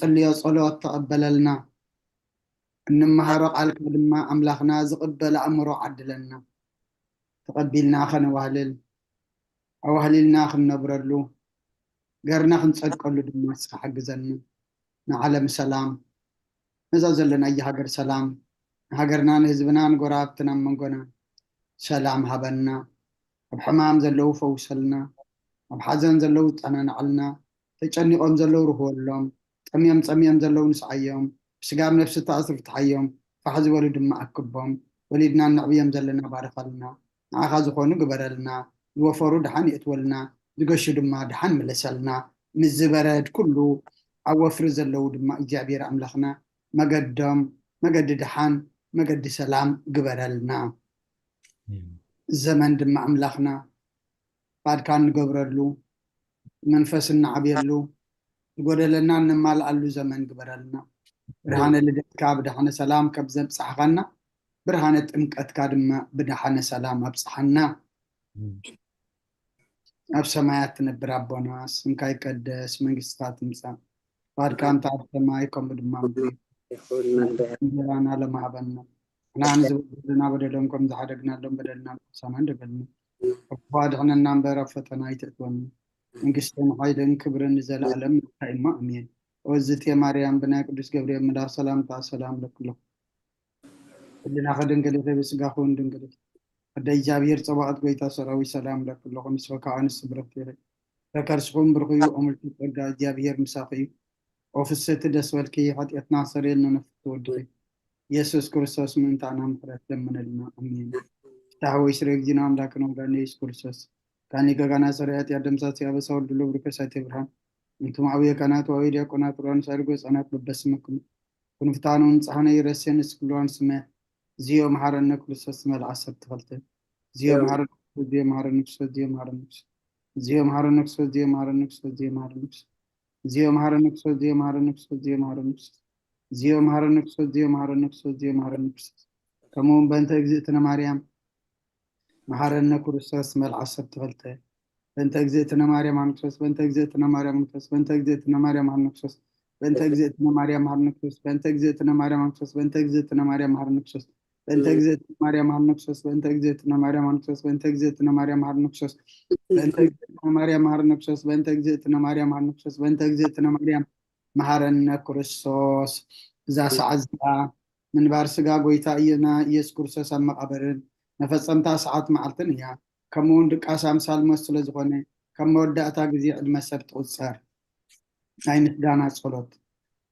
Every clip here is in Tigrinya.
እንጽልዮ ጸሎት ተቐበለልና። እንመሃሮ ቃልካ ድማ ኣምላኽና ዝቕበል ኣእምሮ ዓድለና። ተቐቢልና ከነዋህልል፣ ኣዋህሊልና ክንነብረሉ፣ ገርና ክንጸድቀሉ ድማ ንስኻ ሓግዘና። ንዓለም ሰላም፣ ነዛ ዘለናያ ሃገር ሰላም፣ ንሃገርና ንህዝብና ንጎረባብትና መንጎና ሰላም ሃበና። ኣብ ሕማም ዘለዉ ፈውሰልና፣ ኣብ ሓዘን ዘለዉ ጸናንዐልና፣ ተጨኒቖም ዘለዉ ርህወሎም፣ ጠምዮም ጸምዮም ዘለዉ ንስዓዮም፣ ብስጋብ ነፍሲ ተኣስሩ ፍትሓዮም፣ ፋሕ ዝበሉ ድማ ኣክቦም፣ ወሊድና እነዕብዮም ዘለና ባርኸልና፣ ንዓኻ ዝኾኑ ግበረልና፣ ዝወፈሩ ደሓን የእትወልና፣ ዝገሹ ድማ ደሓን ምለሰልና፣ ምስ ዝበረድ ኩሉ ኣብ ወፍሪ ዘለዉ ድማ እግዚኣብሔር ኣምላኽና መገዶም መገዲ ደሓን መገዲ ሰላም ግበረልና። ዘመን ድማ ኣምላኽና ባድካ እንገብረሉ፣ መንፈስ እንዓብየሉ፣ ዝጎደለና እነማልኣሉ ዘመን ግበረልና። ብርሃነ ልደትካ ብደሓነ ሰላም ከም ዘብጻሕኻና፣ ብርሃነ ጥምቀትካ ድማ ብደሓነ ሰላም ኣብጽሓና። ኣብ ሰማያት ትነብር ኣቦና፣ ስምካ ይቀደስ፣ መንግስትካ ትምጻእ፣ ፍቃድካ እንተ ኣብ ሰማይ ከምኡ ድማ ኣብ ምድሪ። ይኹን። መግቢ እንጀራና ሎሚ ሃበና። ንሕና ንዝበደሉና በደሎም ከም ዝሓደግናሎም በደልና ንክሳና እንደበልና። ካብ ክፉእ ኣድሕነና እምበር ኣብ ፈተና ኣይተእትወና። መንግስትን ሓይልን ክብርን ንዘለኣለም ንዓኻ እሞ ኣሜን። ኦዝቴ ማርያም ብናይ ቅዱስ ገብርኤል መልኣኽ ሰላምታ ሰላም ለኪ ኣለኹ። ህሊናኺ ድንግል ኢኺ፣ ብስጋኺ እውን ድንግል ኢኺ። ኣደ እግዚኣብሔር ጸባኦት ጎይታ ሰራዊት ሰላም ለኪ ኣለኹ። ንስኺ ከኣ ኣንስቲ ብርኽቲ ኢኺ። ፍረ ከርስኺ እውን ብሩኽ እዩ። ኦ ምልዕቲ ጸጋ እግዚኣብሔር ምሳኺ እዩ። ኦ ፍስሕቲ ደስ በልኪ፣ ሓጢኣትና ኣስተሰርየልና ነፍሲ ወድኺ። ኢየሱስ ክርስቶስ ምእንታና ምሕረት ለምነልና። ኣሜን። ፍታሕ ወይ ስረ እግዚእነ ኣምላክነ ወመድኃኒነ ኢየሱስ ክርስቶስ ካኒ ገጋና ሰሪ ኃጢአት ደምሳሲ ኣበሳ ወልድ ለብሩክ ሳቴ ብርሃን እንቱም አብየ ካህናት ወአበየ ዲያቆናት ሩዋን ሳድጎ ህፃናት በበስመኩም ኩንፍታኑ ንጽሐነ ይረሴን እስክልዋን ስመ ዝዮ መሐረነ ክርስቶስ መልዓ ሰብ ተኸልተ ዝዮ መሐረነ ክርስቶስ ዝዮ መሐረነ ክርስቶስ ዝዮ መሐረነ ክርስቶስ ዝዮ መሐረነ ክርስቶስ ዝዮ መሐረነ ክርስቶስ ዝዮ መሐረነ ክርስቶስ ዝዮ መሐረነ ክርስቶስ ዝዮ መሐረነ ክርስቶስ ዝዮ መሐረነ ክርስቶስ ዝዮ መሐረነ ክርስቶስ ዝዮ መሐረነ ክርስቶስ ዝዮ መሐረነ ክርስቶስ ከምኡ እውን በእንተ እግዝእትነ ማርያም መሐረነ ክርስቶስ መልዓ ዓሰርተ ክልተ በእንተ እግዝእትነ ማርያም ኣንክሶስ በእንተ እግዝእትነ ማርያም ኣንክሶስ በእንተ እግዝእትነ ማርያም ኣንክሶስ በእንተ እግዝእትነ ማርያም ኣንክሶስ በእንተ እግዝእትነ ማርያም ኣንክሶስ በእንተ እግዝእትነ ማርያም ኣንክሶስ በእንተ እግዝእትነ ማርያም ኣንክሶስ በእንተ እግዝእትነ ማርያም ኣንክሶስ በእንተ እግዝእትነ ማርያም ኣንክሶስ በእንተ እግዝእትነ ማርያም ኣንክሶስ በእንተ እግዝእትነ ማርያም ኣንክሶስ በእንተ እግዝእትነ ማርያም መሐረነ ክርስቶስ እዛ ሰዓት እዚኣ ምንባር ስጋ ጎይታ እየና ኢየሱስ ክርስቶስ ኣብ መቓብርን መፈጸምታ ሰዓት መዓልትን እያ። ከምኡ እውን ድቃስ ኣምሳል ሞት ስለ ዝኾነ ካብ መወዳእታ ግዜ ዕድመ ሰብ ትቑጸር። ናይ ምስጋና ጸሎት።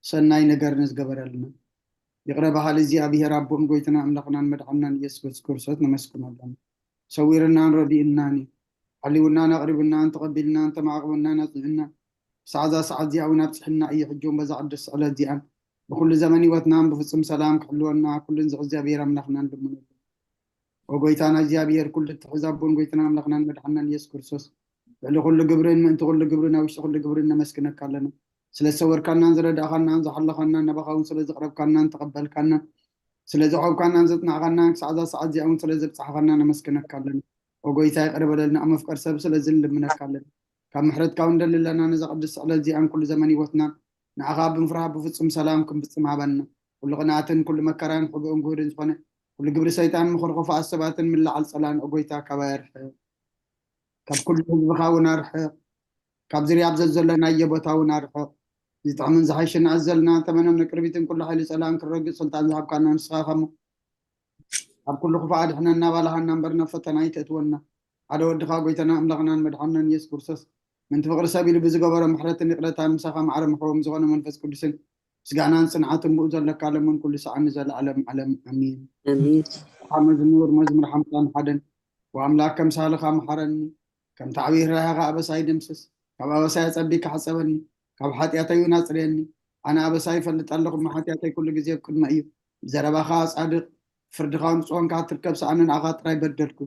ሰናይ ነገር ንዝገበረልና ይቕረ በሃሊ እግዚኣብሔር ኣቦን ጎይትና ኣምላኽናን መድሓንናን ኢየሱስ ክርስቶስ ነመስግነሎም። ሰዊርናን ረዲእናን እዩ። ሓሊውናን ኣቕሪቡናን ተቐቢልናን ተማዕቕቡናን ኣጽኒዑናን ሳዕዛ ሰዓት እዚኣ እውን ኣብፅሕና እዩ። ሕጂ እውን በዛ ቅድስቲ ዕለት እዚኣን ብኩሉ ዘመን ህይወትናን ብፍጹም ሰላም ክሕልወና ኩሉን ዝዕ እግዚኣብሔር ኣምላኽና ንልምነሉ። ኦ ጎይታና እግዚኣብሔር ኩሉ ትሕዝ ኣቦን ጎይትና ኣምላኽናን መድሓንናን ኢየሱስ ክርስቶስ ልዕሊ ኩሉ ግብርን ምእንቲ ኩሉ ግብርን ኣብ ውሽጢ ኩሉ ግብርን ነመስግነካ ኣለና። ስለ ዝሰወርካናን ዝረዳእኻናን ዝሓለኻናን ናባኻ እውን ስለ ዝቕረብካናን ተቐበልካናን ስለ ዘቆምካናን ዘጽናዕካናን ክሳዕ እዛ ሰዓት እዚኣ እውን ስለ ዘብጻሕኻና ነመስግነካ ኣለና። ኦ ጎይታ ይቕረ በለልና፣ ኣብ መፍቀር ሰብ ስለዚ ንልምነካ ኣለና። ካብ ምሕረትካ እውን ንደሊ ኣለና፣ ነዛ ቅድስቲ ዕለት እዚኣን ኩሉ ዘመን ህይወትናን ንዓኻ ብምፍራህ ብፍጹም ሰላም ክንፍጽም ሃበና። ኩሉ ቅንኣትን ኩሉ መከራን ሕቡእን ግሁድን ዝኾነ ኩሉ ግብሪ ሰይጣን ምኽሪ ክፉኣት ሰባትን ምልዓል ጸላን ኦ ጎይታ ካባይ ኣርሕቕ። ካብ ኩሉ ህዝብኻ እውን ኣርሕቕ። ካብ ዝርያ ኣብ ዘዘለናዮ ቦታ እውን ኣርሕቕ። ዝጥዕምን ዝሓይሽን ኣዘልና ተመነን ቅርቢትን ኩሉ ሓይሊ ጸላእን ክረግጽ ስልጣን ዝሃብካና ንስኻ ከሞ ኣብ ኩሉ ክፉእ ኣድሕነና ባልሃና እምበር ናብ ፈተና ኣይተእትወና። ሓደ ወድኻ ጎይታና ኣምላኽናን መድሓንናን ኢየሱስ ክርስቶስ ምንቲ ፍቕሪ ሰብ ኢሉ ብዝገበሮ ምሕረትን ይቕረታን ምሳኻ ማዕረ ምሕዎም ዝኾነ መንፈስ ቅዱስን ምስጋናን ጽንዓትን ብኡ ዘለካ ለምን ኩሉ ሰዓን ንዘለዓለም ዓለም ኣሚን። ኣሚን። መዝሙር መዝሙር ሓምሳን ሓደን ወኣምላክ ከም ሳልኻ መሓረኒ ከምቲ ዓብዪ ርህራሄኻ ኣበሳይ ደምስስ። ካብ ኣበሳይ ኣጸቢካ ሕጸበኒ፣ ካብ ሓጢኣተይ እውን ኣጽርየኒ። ኣነ ኣበሳይ ይፈልጥ ኣለኹ፣ እሞ ሓጢኣተይ ኩሉ ግዜ ኣብ ቅድመይ እዩ። ብዘረባኻ ጻድቕ፣ ብፍርድኻ እውን ጽዮን ከኣ ትርከብ፣ ሰኣነ ንኣኻ ጥራይ በደልኩ፣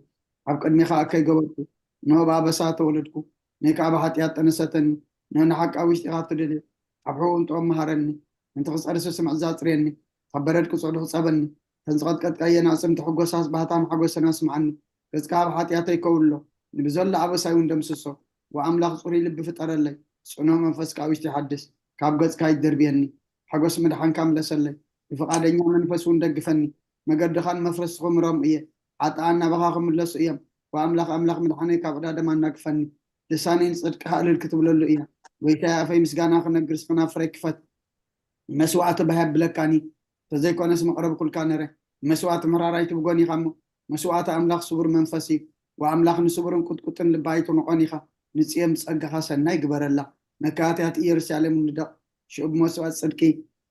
ኣብ ቅድሜኻ እከይ ገበርኩ። እንሆ ብኣበሳ ተወለድኩ፣ ንእይ ከኣ ብሓጢኣት ጠነሰተኒ። ንሕና ሓቂ ኣብ ውሽጢኻ ትደልዮ፣ ኣብ ሕቡእ እንጥኦም መሃረኒ። ምእንቲ ክጸርሲ ስምዕዛ ኣጽርየኒ፣ ካብ በረድ ክጽዕዱ ሕጸበኒ። እተን ዝቐጥቀጥካየን ኣዕጽምቲ ሕጎሳስ ባህታን ሓጎስን ኣስምዓኒ። ገጽካ ኣብ ሓጢኣተይ ከውሎ፣ ንብዘሎ ኣበሳይ እውን ደምስሶ። ወኣምላኽ ጽሩይ ልቢ ፍጠረለይ፣ ጽኑዕ መንፈስ ከኣ ውሽጢ ሓድስ። ካብ ገጽካ ኣይትደርብየኒ። ሓጎስ ምድሓንካ ምለሰለይ። ብፍቓደኛ መንፈስ እውን ደግፈኒ። መገድኻን መፍረስኹም ሮም እየ። ሓጥኣን ናባኻ ክምለሱ እዮም። ወኣምላኽ ኣምላኽ ምድሓነይ ካብ ዕዳ ደም ኣናግፈኒ። ልሳነይ ንጽድቅኻ እልል ክትብለሉ እያ። ጎይታየ ኣፈይ ምስጋና ክነግር ስፍና ፍረይ ክፈት። መስዋእቲ ባህ የብለካኒ። ተዘይኮነስ መቕረብኩልካ ነረ። መስዋእቲ ምሕራር ኣይትብጎን ኢኻ እሞ፣ መስዋእቲ ኣምላኽ ስቡር መንፈስ እዩ። ወኣምላኽ ንስቡርን ቁጥቁጥን ልቢ ኣይትንቖን ኢኻ። ንጽዮን ብጸጋኻ ሰናይ ግበረላ። መካትያት ኢየሩሳሌም ንደቕ። ሽዑ ብመስዋእቲ ጽድቂ፣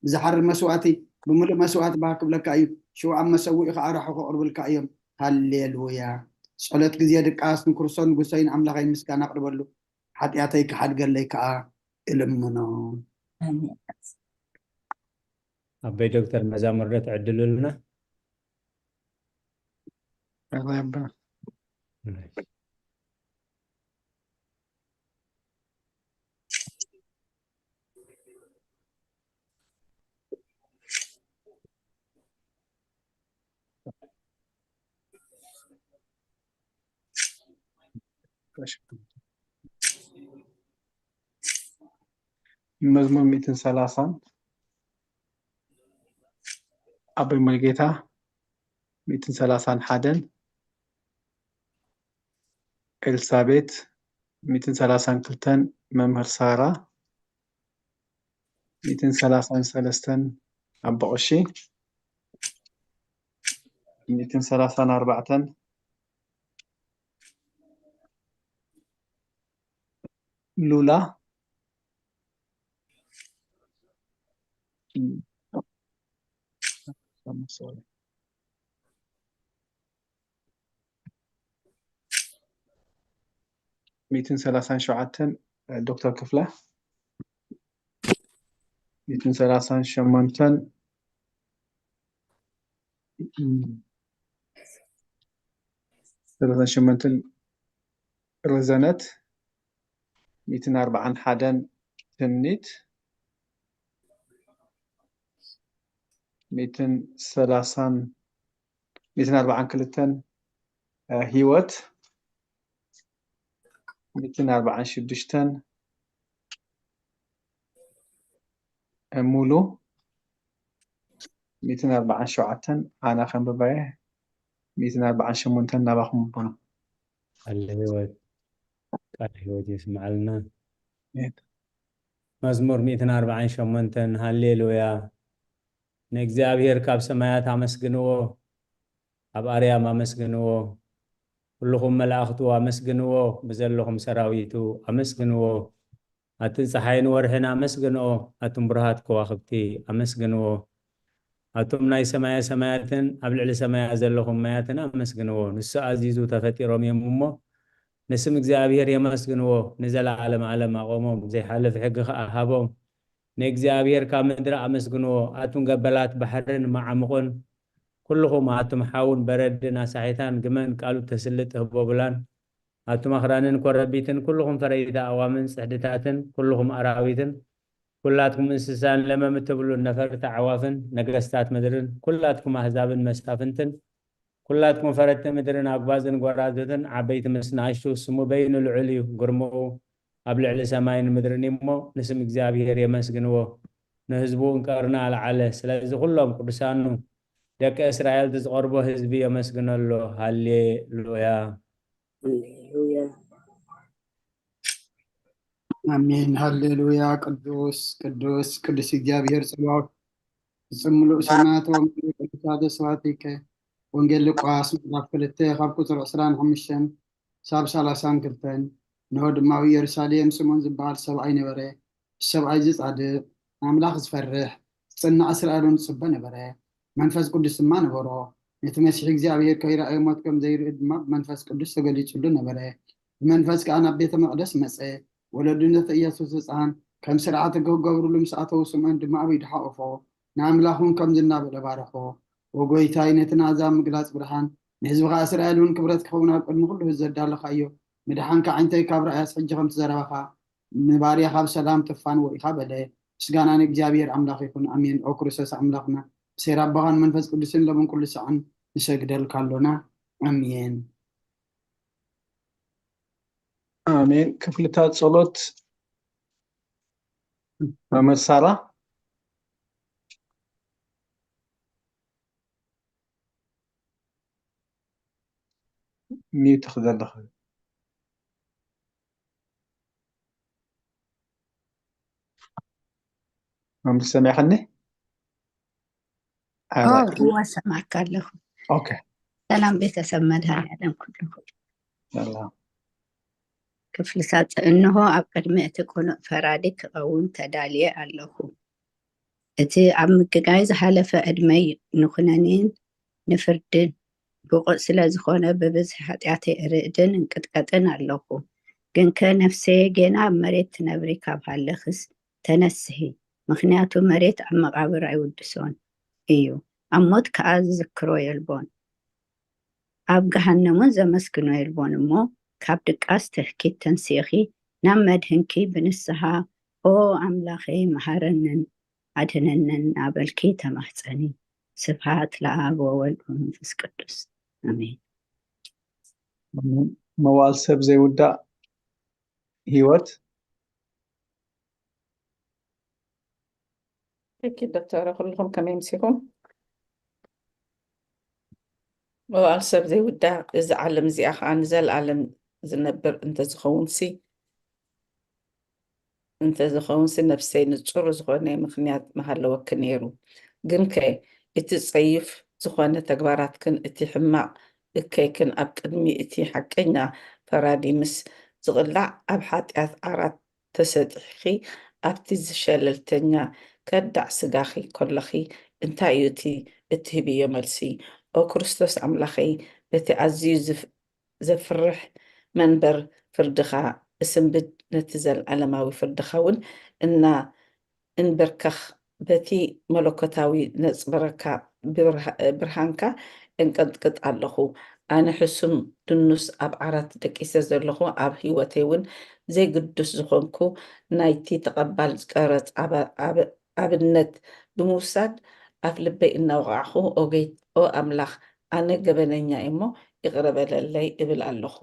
ብዝሓርር መስዋእቲ፣ ብምሉእ መስዋእቲ ባህ ክብለካ እዩ። ሽዑ ኣብ መሰውኢ ኸኣ ራሑ ከቕርብልካ እዮም። ሃሌሉያ። ጸሎት ግዜ ድቃስ ንክርስቶስ ንጉሰይን ኣምላኸይ ምስጋና ኣቕርበሉ። ሓጢኣተይ ክሓድገለይ ከኣ እልምኖ። ኣሜን። ኣቦይ ዶክተር መዛሙር ዶ ትዕድሉልና? መዝሙር ሚእትን ሰላሳን ኣቦይ ሙሉጌታ፣ ሚእትን ሰላሳን ሓደን ኤልሳቤት፣ ሚእትን ሰላሳን ክልተን መምህር ሳራ፣ ሚእትን ሰላሳን ሰለስተን ኣቦ ቀሺ፣ ሚእትን ሰላሳን ኣርባዕተን ሉላ፣ ሚእትን ሰላሳን ሸውዓተን ዶክተር ክፍለ፣ ሚእትን ሰላሳን ሸሞንተን ሰላሳን ሸሞንተን ረዘነት፣ ሚእትን ኣርባዓን ሓደን ትምኒት፣ ሚእትን ሰላሳን ሚእትን ኣርባዓን ክልተን ሂወት፣ ሚእትን ኣርባዓን ሽዱሽተን ሙሉ፣ ሚእትን ኣርባዓን ሸውዓተን ኣና ከንብባየ፣ ሚእትን ኣርባዓን ሸሞንተን ናባኹም ኣቦና። ቃለ ህይወት፣ ቃለ ህይወት የስምዓልና። መዝሙር ሚእትን ኣርባዓን ሸሞንተን። ሃሌሉያ። ንእግዚኣብሔር ካብ ሰማያት ኣመስግንዎ፣ ኣብ ኣርያም ኣመስግንዎ። ኩልኹም መላእኽቱ ኣመስግንዎ፣ ብዘለኹም ሰራዊቱ ኣመስግንዎ። ኣትን ጸሓይን ወርሕን ኣመስግንኦ፣ ኣቱም ብሩሃት ከዋኽብቲ ኣመስግንዎ። ኣቱም ናይ ሰማየ ሰማያትን ኣብ ልዕሊ ሰማያት ዘለኹም ማያትን ኣመስግንዎ። ንሱ ኣዚዙ ተፈጢሮም እዮም እሞ፣ ንስም እግዚኣብሔር የመስግንዎ። ንዘለዓለም ዓለም ኣቖሞም፣ ዘይሓልፍ ሕጊ ኸኣ ሃቦም። ንእግዚኣብሔር ካብ ምድሪ ኣመስግንዎ። ኣቱም ገበላት ባሕርን መዓሙቕን፣ ኩልኹም ኣቱም ሓውን በረድን ኣሳሒታን ግመን ቃሉ ተስልጥ ህቦብላን፣ ኣቱም ኣኽራንን ኮረቢትን፣ ኩልኹም ፈረይቲ ኣእዋምን ጽሕድታትን፣ ኩልኹም ኣራዊትን፣ ኩላትኩም እንስሳን ለመም እትብሉን ነፈርቲ ኣዕዋፍን፣ ነገስታት ምድርን፣ ኩላትኩም ኣህዛብን መሳፍንትን፣ ኩላትኩም ፈረድቲ ምድርን ኣጉባዝን ጐራዙትን፣ ዓበይቲ ምስ ንኣሽቱ፣ ስሙ በይኑ ልዑል እዩ፣ ግርምኡ ኣብ ልዕሊ ሰማይን ምድርን እዩ እሞ፣ ንስም እግዚኣብሔር የመስግንዎ፣ ንህዝቡ እንቀርና ኣልዓለ። ስለዚ ኩሎም ቅዱሳኑ ደቂ እስራኤል እቲ ዝቐርቦ ህዝቢ የመስግነሎ። ሃሌሉያ። ሃሌሉያ። ኣሜን። ሃሌሉያ። ቅዱስ፣ ቅዱስ፣ ቅዱስ እግዚኣብሔር ጸባኦት፣ ፍጹም ምሉእ ሰማያት ወምሉእ ቅዱሳት ስብሐት ይከ። ወንጌል ሉቃስ ምዕራፍ ክልተ ካብ ቁጽሪ ዕስራን ሓሙሽተን ሳብ ሰላሳን ክልተን። እንሆ ድማ ኣብ ኢየሩሳሌም ስምዖን ዝበሃል ሰብኣይ ነበረ። እቲ ሰብኣይ እዚ ጻድቕ፣ ንኣምላኽ ዝፈርሕ፣ ዝጽናዕ፣ እስራኤል እውን ዝጽበ ነበረ። መንፈስ ቅዱስ ድማ ነበሮ። ነቲ መሲሕ እግዚኣብሔር ከይረኣየ ሞት ከም ዘይርኢ ድማ ብመንፈስ ቅዱስ ተገሊጹሉ ነበረ። ብመንፈስ ከኣ ናብ ቤተ መቕደስ መጸ። ወለዱ ነቲ ኢየሱስ ህጻን ከም ስርዓት ሕጊ ክገብሩሉ ምስ ኣተዉ፣ ስምዖን ድማ ኣብ ኢዱ ሓቖፎ፣ ንኣምላኽ እውን ከምዚ እናበለ ባረኾ። ኦ ጐይታይ፣ ነቲ ንኣህዛብ ምግላጽ ብርሃን፣ ንህዝብኻ እስራኤል እውን ክብረት ክኸውን ኣብ ቅድሚ ኩሉ ህዝቢ ዘዳለኻዮ ምድሓንካ፣ ኣዒንተይ ካብ ረኣያስ፣ ሕጂ ከምቲ ዘረባኻ ንባርያኻ ብሰላም ተፋንዎ ኢኻ በለ። ምስጋና ንእግዚኣብሔር ኣምላኽ ይኹን፣ ኣሜን። ኦ ክርስቶስ ኣምላኽና፣ ብሴራ ኣቦኻን መንፈስ ቅዱስን ሎምን ኩሉ ሰዓን ንሰግደልካ ኣሎና፣ ኣሜን። ኣሜን። ክፍልታት ጸሎት መምህር ሳራ፣ ሚዩት ዘለኺ። መምህር፣ ሰሚዕኽኒ? ኣራይ። እወ፣ ሰማዕካ ኣለኹ። ኦኬ። ሰላም ቤተሰብ መድኃኔዓለም ኩልኹም። ሰላም። ክፍሊ ሳልሳይ። እንሆ ኣብ ቅድሚ እቲ ቅኑዕ ፈራዲ ክቐውም ተዳልየ ኣለኹ። እቲ ኣብ ምግጋይ ዝሓለፈ ዕድመይ ንኹነኔን ንፍርድን ብቑዕ ስለ ዝኾነ፣ ብብዝሒ ሓጢኣተይ እርእድን እንቅጥቀጥን ኣለኹ። ግንከ ነፍሰየ፣ ጌና ኣብ መሬት ትነብሪ ካብ ሃለኽስ፣ ተነስሒ፣ ምኽንያቱ መሬት ኣብ መቓብር ኣይውድሶን እዩ፣ ኣብ ሞት ከኣ ዝዝክሮ የልቦን፣ ኣብ ገሃነም እውን ዘመስግኖ የልቦን። እሞ ካብ ድቃስ ትህኪት ተንሲእኺ ናብ መድህንኪ ብንስሓ፣ ኦ ኣምላኸይ፣ መሃረንን ኣድህነንን እናበልኪ ተማህጸኒ። ስብሐት ለኣብ ወወልድ ወመንፈስ ቅዱስ፣ ኣሜን። መዋል ሰብ ዘይውዳእ ህይወት። እኪ ዶክተር፣ ኩልኹም ከመይ ምሲኹም? መዋል ሰብ ዘይውዳእ፣ እዚ ዓለም እዚኣ ኸዓ ንዘለኣለም ዝነብር እንተዝኸውን ሲ፣ እንተዝኸውን ሲ፣ ነፍሰይ ንጹር ዝኾነ ምኽንያት ምሃለወኪ ነይሩ። ግንከ እቲ ጸዩፍ ዝኾነ ተግባራትክን እቲ ሕማቕ እከይክን ኣብ ቅድሚ እቲ ሓቀኛ ፈራዲ ምስ ዝቕላዕ፣ ኣብ ሓጢኣት ዓራት ተሰጢሕኪ ኣብቲ ዝሸለልተኛ ከዳዕ ስጋኺ ከለኺ፣ እንታይ እዩ እቲ እትህብዮ መልሲ? ኦ ክርስቶስ ኣምላኸይ፣ በቲ ኣዝዩ ዝፍ-፣ ዘፍርሕ መንበር ፍርድኻ እስንብድ፣ ነቲ ዘለዓለማዊ ፍርድኻ እውን እና እንበርከኽ፣ በቲ መለኮታዊ ነጽብረካ ብርሃ-፣ ብርሃንካ እንቀጥቅጥ ኣለኹ። ኣነ ሕሱም ድኑስ ኣብ ዓራት ደቂሰ ዘለኹ፣ ኣብ ህይወተይ እውን ዘይግዱስ ዝኾንኩ ናይቲ ተቐባል ቀረጽ ኣባ-፣ ኣብ-፣ ኣብነት ብምውሳድ ኣፍ ልበይ እናወቓዕኹ፣ ኦገይ-፣ ኦ ኣምላኽ፣ ኣነ ገበነኛ እየ እሞ ይቕረ በለለይ እብል ኣለኹ።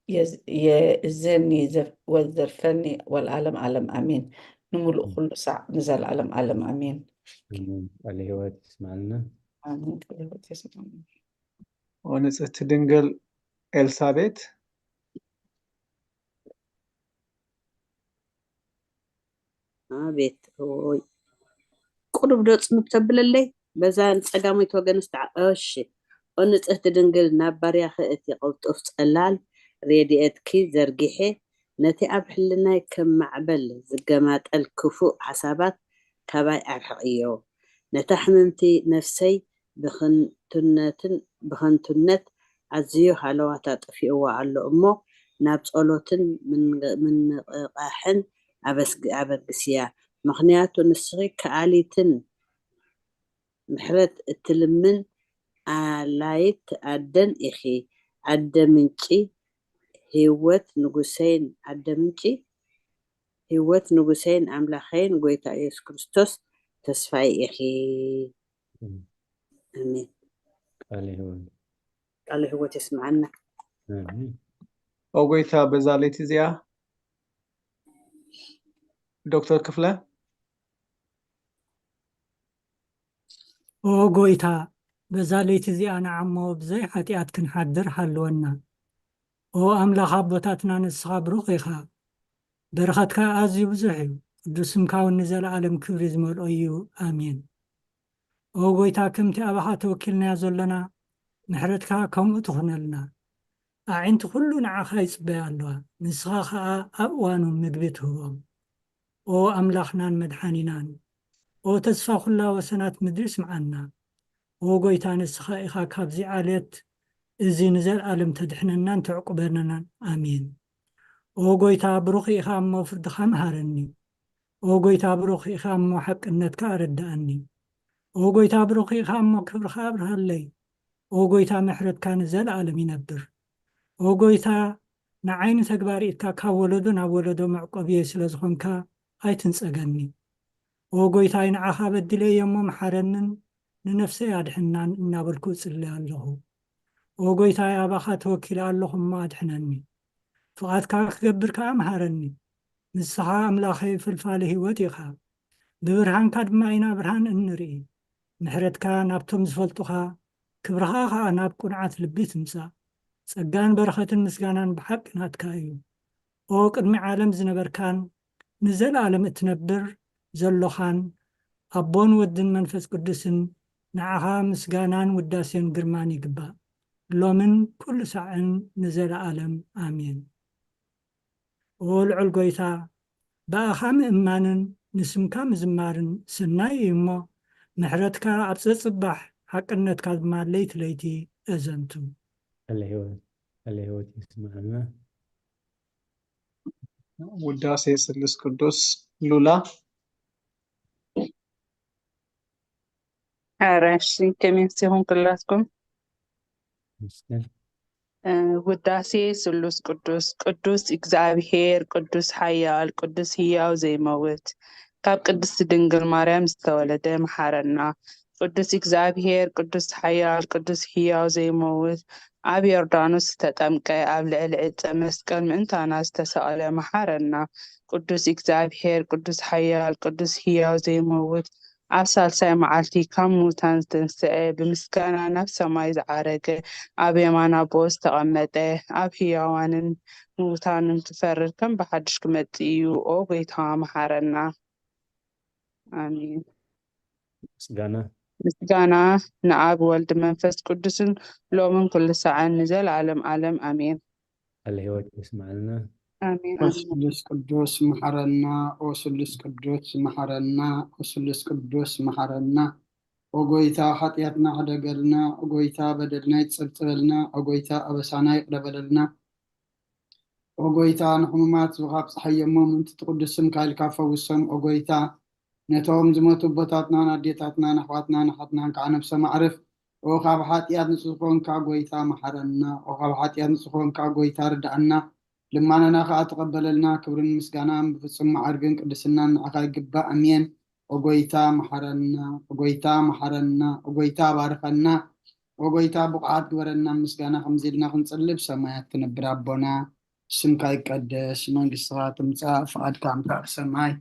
የዝ-፣ የእዝኒ ዘፍ-፣ ወዘርፈኒ ወለዓለም ዓለም ኣሜን። ንምሉእ ኩሉ ሳዕ ንዘለዓለም ዓለም ኣሜን። ኣሜን። ቃለ ህይወት ይስማዕልና። ኣሜን። ቃለ ህይወት የስማዕና። ኦ ንጽህቲ ድንግል ኤልሳቤት። ኣቤት ኦይ፣ ቁሩብ ዶ ጽምብ ተብለለይ? በዛ ንጸጋመይቲ ወገን ስተዓ-፣ እሺ። ኦ ንጽህቲ ድንግል፣ ናብ ባርያኺ እቲ ቅልጡፍ ጸላል ሬድኤትኪ ዘርጊሐ፣ ነቲ ኣብ ሕልናይ ከም ማዕበል ዝገማጠል ክፉእ ሓሳባት ካባይ ኣርሕቕዮ። ነታ ሕምምቲ ነፍሰይ ብኽንቱነትን፣ ብኸንቱነት ኣዝዩ ሃለዋታ ጠፊእዋ ኣሎ እሞ፣ ናብ ጸሎትን ምን-፣ ምንቕቓሕን ኣበስግ-፣ ኣበግስያ። ምኽንያቱ ንስኺ ከኣሊትን ምሕረት እትልምን ኣላይት ኣደን ኢኺ። ኣደ ምንጪ ህይወት ንጉሰይን፣ ኣደ ምንጪ ህይወት ንጉሰይን ኣምላኸይን ጎይታ ኢየሱስ ክርስቶስ ተስፋይ ኢኺ። ኣሜን። ኣሜን። ቃለ ህይወት። ቃለ ህይወት የስምዓና። ኣሜን። ኦ ጎይታ፣ በዛ ለይቲ እዚኣ ዶክተር ክፍለ። ኦ ጎይታ፣ በዛ ለይቲ እዚኣ ንዓሞ ብዘይ ሓጢኣት ክንሓድር ሃልወና። ኦ ኣምላኽ ኣቦታትና፣ ንስኻ ብሩኽ ኢኻ፣ በረኸትካ ኣዝዩ ብዙሕ እዩ። ቅዱስ ስምካ እውን ንዘለኣለም ክብሪ ዝመልኦ እዩ። ኣሜን። ኦ ጎይታ፣ ከምቲ ኣባኻ ተወኪልናዮ ዘሎና፣ ምሕረትካ ከምኡ ትኹነልና። ኣዒንቲ ኩሉ ንዓኻ ይጽበያ ኣለዋ፣ ንስኻ ኸኣ ኣብ እዋኑ ምግቢ ትህቦም። ኦ ኣምላኽናን መድሓኒናን፣ ኦ ተስፋ ኩላ ወሰናት ምድሪ፣ ስምዓና። ኦ ጎይታ፣ ንስኻ ኢኻ ካብዚ ዓሌት እዚ ንዘለኣለም ተድሕነናን ተዕቁበናን። ኣሜን። ኦ ጎይታ፣ ብሩኽ ኢኻ እሞ ፍርድኻ መሃረኒ። ኦ ጎይታ፣ ብሩኽ ኢኻ እሞ ሓቅነትካ ኣረድኣኒ። ኦ ጎይታ፣ ብሩኽ ኢኻ እሞ ክብርኻ ኣብርሃለይ። ኦ ጎይታ፣ ምሕረትካ ንዘለኣለም ይነብር። ኦ ጎይታ፣ ንዓይ ንተግባር ኢድካ ካብ ወለዶ ናብ ወለዶ መዕቆብየይ ስለ ዝኾንካ ኣይትንጸገኒ። ኦ ጎይታይ፣ ንዓኻ በዲለየ እሞ መሓረንን ንነፍሰይ ኣድሕናን እናበልኩ እጽሊ ኣለኹ። ኦ ጎይታይ፣ ኣባኻ ተወኪለ ኣለኹ እሞ ኣድሕነኒ። ፍቓድካ ክገብር ከኣ መሃረኒ። ንስኻ ኣምላኸይ ፍልፋሊ ህይወት ኢኻ፣ ብብርሃንካ ድማ ኢና ብርሃን እንርኢ። ምሕረትካ ናብቶም ዝፈልጡኻ፣ ክብርኻ ኸኣ ናብ ቅኑዓት ልቢ ትምጻእ። ጸጋን በረኸትን ምስጋናን ብሓቂ ናትካ እዩ። ኦ ቅድሚ ዓለም ዝነበርካን ንዘለኣለም እትነብር ዘሎኻን፣ ኣቦን ወድን መንፈስ ቅዱስን፣ ንዓኻ ምስጋናን ውዳሴን ግርማን ይግባእ፣ ሎምን ኩሉ ሳዕን ንዘለኣለም። ኣሜን። ኦ ልዑል ጎይታ፣ ብኣኻ ምእማንን ንስምካ ምዝማርን ሰናይ እዩ እሞ፣ ምሕረትካ ኣብ ጸጽባሕ፣ ሓቅነትካ ድማ ለይቲ ለይቲ ኣዘንቱ። ቃለ ህይወት፣ ቃለ ህይወት ይስምዓልና። ውዳሴ ስሉስ ቅዱስ። ሉላ። ኧረ እሺ፣ ከመይ ኣምሲኹም ኩላትኩም? ይመስገን። እ፣ ውዳሴ ስሉስ ቅዱስ። ቅዱስ እግዚኣብሔር፣ ቅዱስ ሓያል፣ ቅዱስ ህያው ዘይመውት፣ ካብ ቅድስቲ ድንግል ማርያም ዝተወለደ መሓረና። ቅዱስ እግዚኣብሔር፣ ቅዱስ ሓያል፣ ቅዱስ ህያው ዘይመውት፣ ኣብ ዮርዳኖስ ዝተጠምቀ፣ ኣብ ልዕሊ ዕፀ መስቀል ምእንታና ዝተሰቕለ መሓረና። ቅዱስ እግዚኣብሔር፣ ቅዱስ ሓያል፣ ቅዱስ ህያው ዘይመውት፣ ኣብ ሳልሳይ መዓልቲ ካብ ምዉታን ዝተንስአ፣ ብምስጋና ናብ ሰማይ ዝዓረገ፣ ኣብ የማን ኣቦኡ ዝተቐመጠ፣ ኣብ ህያዋንን ምዉታንን ክፈርድ ከም ብሓድሽ ክመጽእ እዩ። ኦ ጎይታ፣ መሓረና። ኣሜን። ምስጋና ምስጋና ንኣብ፣ ወልድ፣ መንፈስ ቅዱስን ሎምን ኩሉ ሳዕን ንዘለኣለም ዓለም። ኣሜን። ቃለ ህይወት የስምዓልና። ኣሜን። ኦ ኣሜን። ስሉስ ቅዱስ መሓረና፣ ኦ ስሉስ ቅዱስ መሓረና፣ ኦ ስሉስ ቅዱስ መሓረና። ኦ ጎይታ፣ ሓጢኣትና ሕደገልና። ኦ ጎይታ፣ በደልና ይጸብጸበልና። ኦ ጎይታ፣ ኣበሳና ይቕረ በለልና። ኦ ጎይታ፣ ንሕሙማት ዝኻብ ጸሓይ እሞ ምእንቲ ትቕዱስ ስምካ ኢልካ ፈውሶም። ኦ ጎይታ፣ ነቶም ዝሞቱ ኣቦታትናን ኣዴታትናን ኣሕዋትናን ኣሓትናን ከዓ ነብሶም ኣዕርፍ። ኦ ካብ ሓጢኣት ንጹህ ዝኾንካ ጎይታ መሓረና። ኦ ካብ ሓጢኣት ንጹህ ዝኾንካ ጎይታ ርድኣና። ልማናና ከዓ ተቐበለልና። ክብርን ምስጋናን ብፍጹም መዓርግን ቅድስናን ንዓኻ ይግባእ። ኣሜን። ኦ ጎይታ መሓረና፣ ኦ ጎይታ መሓረና፣ ኦ ጎይታ ባርኸና፣ ኦ ጎይታ ብቑዓት ግበረና። ምስጋና ከምዚ ኢልና ክንጽሊ፣ ብሰማያት ትነብር ኣቦና፣ ስምካ ይቀደስ፣ መንግስትኻ ትምጻእ፣ ፍቓድካ ኣምታ ኣብ ሰማይ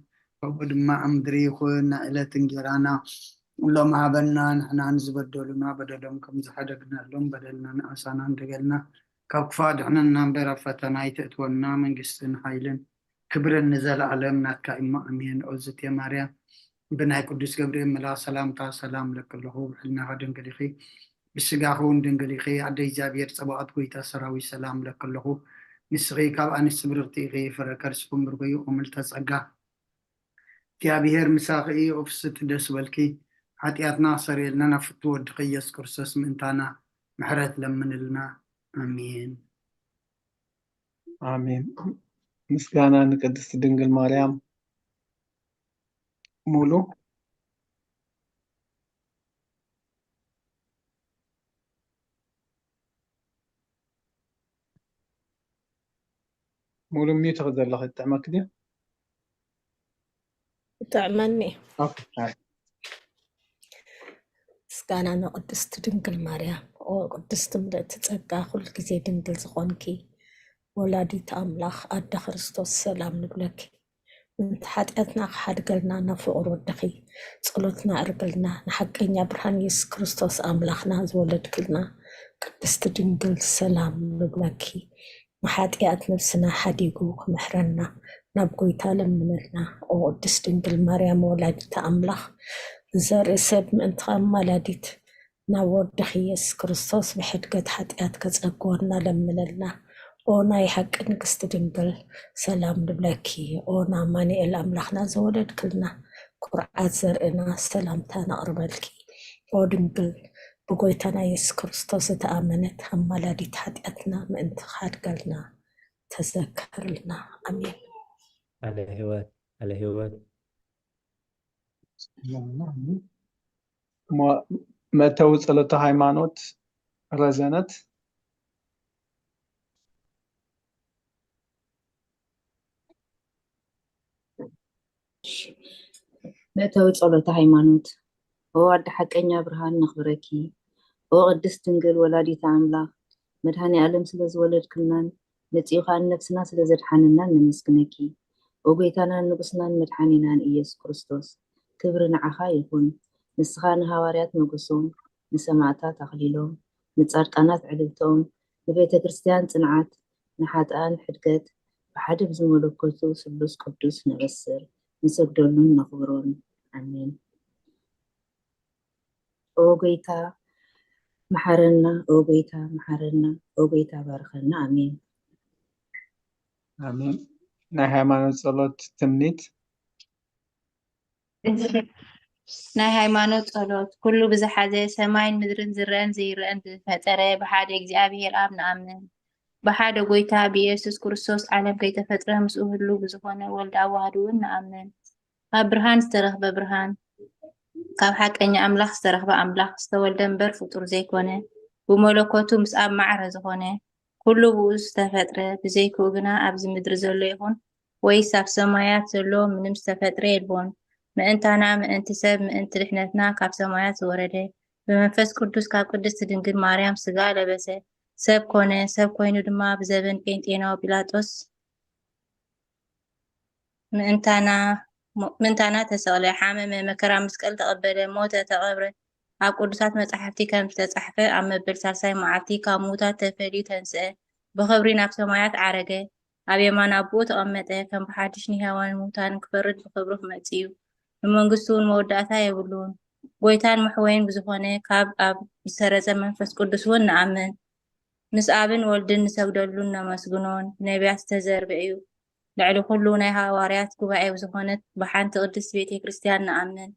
ከምኡ ድማ ኣብ ምድሪ ይኹን። ናይ ዕለት እንጀራና ሎም ሃበና፣ ንሕና ንዝበደሉና በደሎም ከም ዝሓደግናሎም በደልና ንኣሳና እንደገልና፣ ካብ ክፋ ድሕነና እምበር ኣብ ፈተና ኣይተእትወና፣ መንግስትን ሓይልን ክብርን ንዘለኣለም ናትካ እሞ ኣሜን። ኦዝቴ ማርያም ብናይ ቅዱስ ገብርኤል መልኣኽ ሰላምታ ሰላም ለክለኹ፣ ብሕልናኻ ድንግል ኢኺ፣ ብስጋኺ እውን ድንግል ኢኺ። ኣደ እግዚኣብሔር ጸባኦት ጎይታ ሰራዊት ሰላም ለክለኹ፣ ንስኺ ካብ ኣንስቲ ብርኽቲ ኢኺ፣ ፍረ ከርስኩም ብርኩ እዩ። ኦምልተ ጸጋ እግዚኣብሔር ምሳኺ እዩ። ኦፍስቲ ደስ በልኪ፣ ሓጢኣትና ክሰርየልና ናብ ፍቱ ወድኺ ኢየሱስ ክርስቶስ ምእንታና ምሕረት ለምንልና። ኣሜን። ኣሜን። ምስጋና ንቅድስቲ ድንግል ማርያም። ሙሉ ሙሉ ሚዩት ዘለኺ ትጥዕመኪ ድዩ? ይጥዕመኒ። ኦኬ፣ ሃይ። ምስጋና ንቅድስቲ ድንግል ማርያም። ኦ ቅድስቲ ምልእቲ ጸጋ፣ ኩሉ ግዜ ድንግል ዝኾንኪ ወላዲት ኣምላኽ ኣደ ክርስቶስ ሰላም ንብለኪ። ምእንቲ ሓጢኣትና ክሓድገልና ናብ ፍቕሪ ወድኺ ጸሎትና ኣዕርግልና። ንሓቀኛ ብርሃን የሱስ ክርስቶስ ኣምላኽና ዝወለድክልና ቅድስቲ ድንግል ሰላም ንብለኪ። ንሓጢኣት ነብስና ሓዲጉ ክምሕረና ናብ ጎይታ ለምነልና። ኦ ቅድስት ድንግል ማርያም ወላዲተ ኣምላኽ ብዘርኢ ሰብ ምእንቲ ኣማላዲት ናብ ወድኺ የሱስ ክርስቶስ ብሕድገት ሓጢኣት ከጸግወና ለምነልና። ኦ ናይ ሓቂ ንግስቲ ድንግል ሰላም ንብለኪ። ኦ ንኣማኑኤል ኣምላኽና ዘወለድክልና ኩርዓት ዘርእና ሰላምታ ነቕርበልኪ። ኦ ድንግል ብጎይታና የሱስ ክርስቶስ ዝተኣመነት ኣማላዲት ሓጢኣትና ምእንቲ ክሓድገልና ተዘከርልና። ኣሜን። ቃለ ህይወት ቃለ ህይወት እሞ መእተዊ ጸሎተ ሃይማኖት ረዘነት። መእተዊ ጸሎተ ሃይማኖት። ኦ ኣደ ሓቀኛ ብርሃን ነኽብረኪ። ኦ ቅድስት ድንግል ወላዲተ ኣምላኽ መድኃኔ ዓለም ስለ ዝወለድክልናን መጺኡ ኸኣ ንነፍስና ስለ ዘድሓነናን ነመስግነኪ። ኦ ጎይታናን ንጉስናን መድሓኒናን ኢየሱስ ክርስቶስ፣ ክብሪ ንዓኻ ይኹን። ንስኻ ንሃዋርያት ሞገሶም፣ ንሰማዕታት ኣኽሊሎም፣ ንጻድቃናት ዕልልቶም፣ ንቤተ ክርስቲያን ጽንዓት፣ ንሓጥኣን ሕድገት፣ ብሓደ ብዝመለኮቱ ስሉስ ቅዱስ ነበስር፣ ንሰግደሉን ነኽብሮን። ኣሜን። ኦ ጎይታ መሓረና፣ ኦ ጎይታ መሓረና፣ ኦ ጎይታ ባርኸና። ኣሜን። ኣሜን። ናይ ሃይማኖት ጸሎት ትምኒት። ናይ ሃይማኖት ጸሎት። ኩሉ ብዝሓዘ ሰማይን ምድርን ዝረአን ዘይረአን ዝፈጠረ ብሓደ እግዚኣብሔር ኣብ ንኣምን። ብሓደ ጎይታ ብኢየሱስ ክርስቶስ ዓለም ከይተፈጥረ ምስኡ ህሉ ብዝኾነ ወልድ ኣዋህድ እውን ንኣምን። ካብ ብርሃን ዝተረኽበ ብርሃን፣ ካብ ሓቀኛ ኣምላኽ ዝተረኽበ ኣምላኽ፣ ዝተወልደ እምበር ፍጡር ዘይኮነ፣ ብመለኮቱ ምስ ኣብ ማዕረ ዝኾነ፣ ኩሉ ብኡ ዝተፈጥረ፣ ብዘይክኡ ግና ኣብዚ ምድሪ ዘሎ ይኹን ወይስ ኣብ ሰማያት ዘሎ ምንም ዝተፈጥረ የልቦን። ምእንታና፣ ምእንቲ ሰብ፣ ምእንቲ ድሕነትና ካብ ሰማያት ዝወረደ፣ ብመንፈስ ቅዱስ ካብ ቅድስቲ ድንግል ማርያም ስጋ ለበሰ፣ ሰብ ኮነ። ሰብ ኮይኑ ድማ ብዘበን ጴንጤናዊ ጲላጦስ ምእንታና፣ ምእንታና ተሰቕለ፣ ሓመመ፣ መከራ መስቀል ተቐበለ፣ ሞተ፣ ተቐብረ። ኣብ ቅዱሳት መጻሕፍቲ ከም ዝተጻሕፈ ኣብ መበል ሳልሳይ መዓልቲ ካብ ምዉታት ተፈልዩ ተንስአ፣ ብኽብሪ ናብ ሰማያት ዓረገ፣ ኣብ የማን ኣቦኡ ተቐመጠ። ከም ብሓድሽ ንህያዋንን ምዉታንን ክፈርድ ብኽብሪ ክመጽእ እዩ። ንመንግስቱ እውን መወዳእታ የብሉን። ጎይታን መሕወይን ብዝኾነ ካብ ኣብ ዝሰረጸ መንፈስ ቅዱስ እውን ንኣምን። ምስ ኣብን ወልድን ንሰግደሉን ነመስግኖን ብነቢያት ዝተዘርበ እዩ። ልዕሊ ኩሉ ናይ ሃዋርያት ጉባኤ ብዝኾነት ብሓንቲ ቅድስት ቤተ ክርስቲያን ንኣምን።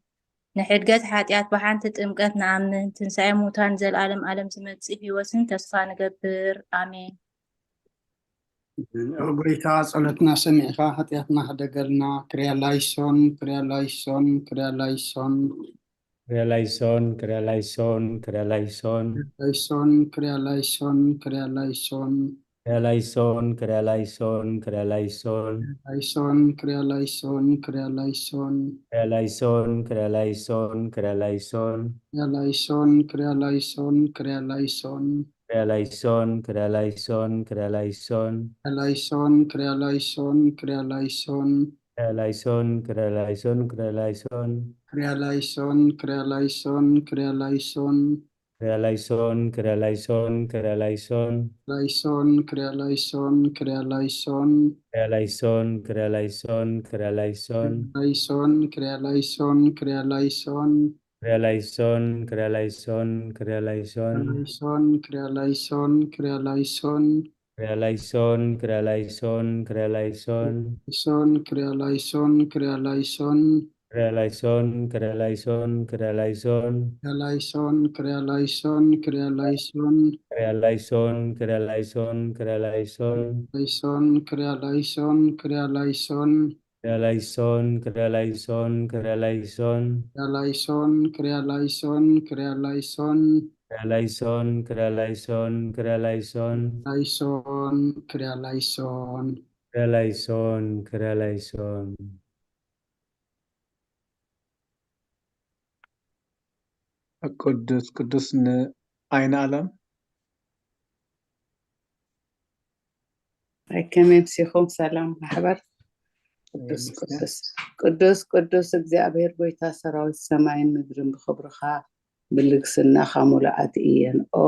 ንሕድገት ሓጢኣት ብሓንቲ ጥምቀት ንኣምን። ትንሳኤ ሙታን ዘልኣለም ኣለም ዝመጽእ ህይወትን ተስፋ ንገብር። ኣሜን። ኦ ጎይታ ጸሎትና ሰሚዕካ ሓጢኣትና ሕደገልና። ክርያ ላይሶን ክርያ ላይሶን ክርያ ላይሶን ክርያ ላይሶን ክርያ ላይሶን ክርያ ላይሶን ላይሶን ክርያ ላይሶን ክርያ ላይሶን ክርያ ላይሶን ክርያ ላይሶን ክርያ ላይሶን ላይሶን ክርያ ላይሶን ክርያ ላይሶን ክርያ ላይሶን ክርያ ላይሶን ክርያ ላይሶን ክርያ ላይሶን ክርያ ላይሶን ክርያ ላይሶን ክርያ ላይሶን ክርያ ላይሶን ክርያ ላይሶን ላይሶን ክርያ ላይሶን ክርያ ላይሶን ክርያ ላይሶን ክርያ ላይሶን ክርያ ላይሶን ክርያ ላይሶን ክርያ ላይሶን ክርያ ላይሶን ክርያ ላይሶን ክርያ ላይሶን ክርያ ላይሶን ላይሶን ክርያ ላይሶን ክርያ ላይሶን ክርያ ላይሶን ክርያ ላይሶን ክርያ ላይሶን ላይሶን ክርያ ላይሶን ክርያ ላይሶን ክርያ ላይሶን ክርያ ላይሶን ክርያ ላይሶን ላይሶን ክርያ ላይሶን ክርያ ላይሶን ክርያ ላይሶን ክርያ ላይሶን ክርያ ላይሶን ላይሶን ክርያ ላይሶን ክርያ ላይሶን ክርያ ላይሶን ክርያ ላይሶን ክርያ ላይሶን ላይሶን ክርያ ላይሶን ክርያ ላይሶን ክርያ ላይሶን ክርያ ላይሶን ክርያ ላይሶን ላይሶን ክርያ ላይሶን ክርያ ላይሶን ክርያ ላይሶን ክርያ ላይሶን ክርያ ላይሶን ክርያ ላይሶን ክርያ ላይሶን ክርያ ላይሶን ክርያ ላይሶን ክርያ ላይሶን ክርያ ላይሶን ላይሶን ክርያ ላይሶን ክርያ ላይሶን ክርያ ላይሶን ቅዱስ ቅዱስ ንዓይነ ኣለም ኣይ ከመይ ኣምሲኹም? ሰላም ማሕበር። ቅዱስ ቅዱስ ቅዱስ ቅዱስ እግዚኣብሔር ጎይታ ሰራዊት ሰማይን ምድርን ብኽብርኻ ብልግስናኻ ሙሉኣት እየን። ኦ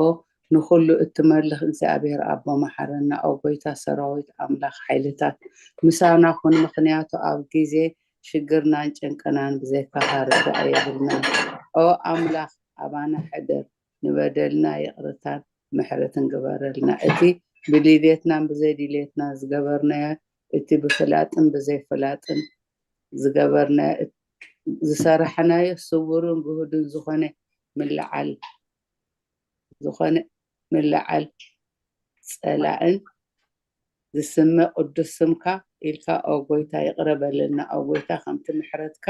ንኹሉ እትመልኽ እግዚኣብሔር ኣቦ መሓረና። ኦ ጎይታ ሰራዊት ኣምላኽ ሓይልታት ምሳና ኩን። ምኽንያቱ ኣብ ግዜ ሽግርናን ጭንቅናን ብዘይካኻ ርዳእ የብልናን። ኦ ኣምላኽ ኣባና ሕደር፣ ንበደልና ይቕርታን ምሕረትን ግበረልና። እቲ ብድልየትናን ብዘይድልየትና ዝገበርናዮ፣ እቲ ብፍላጥን ብዘይፍላጥን ዝገበርናዮ፣ ዝሰራሕናዮ ስውርን ግሁድን ዝኾነ ምልዓል ዝኾነ ምልዓል ጸላእን ዝስመ ቅዱስ ስምካ ኢልካ ኦ ጎይታ ይቕረ በለልና። ኦ ጎይታ ከምቲ ምሕረትካ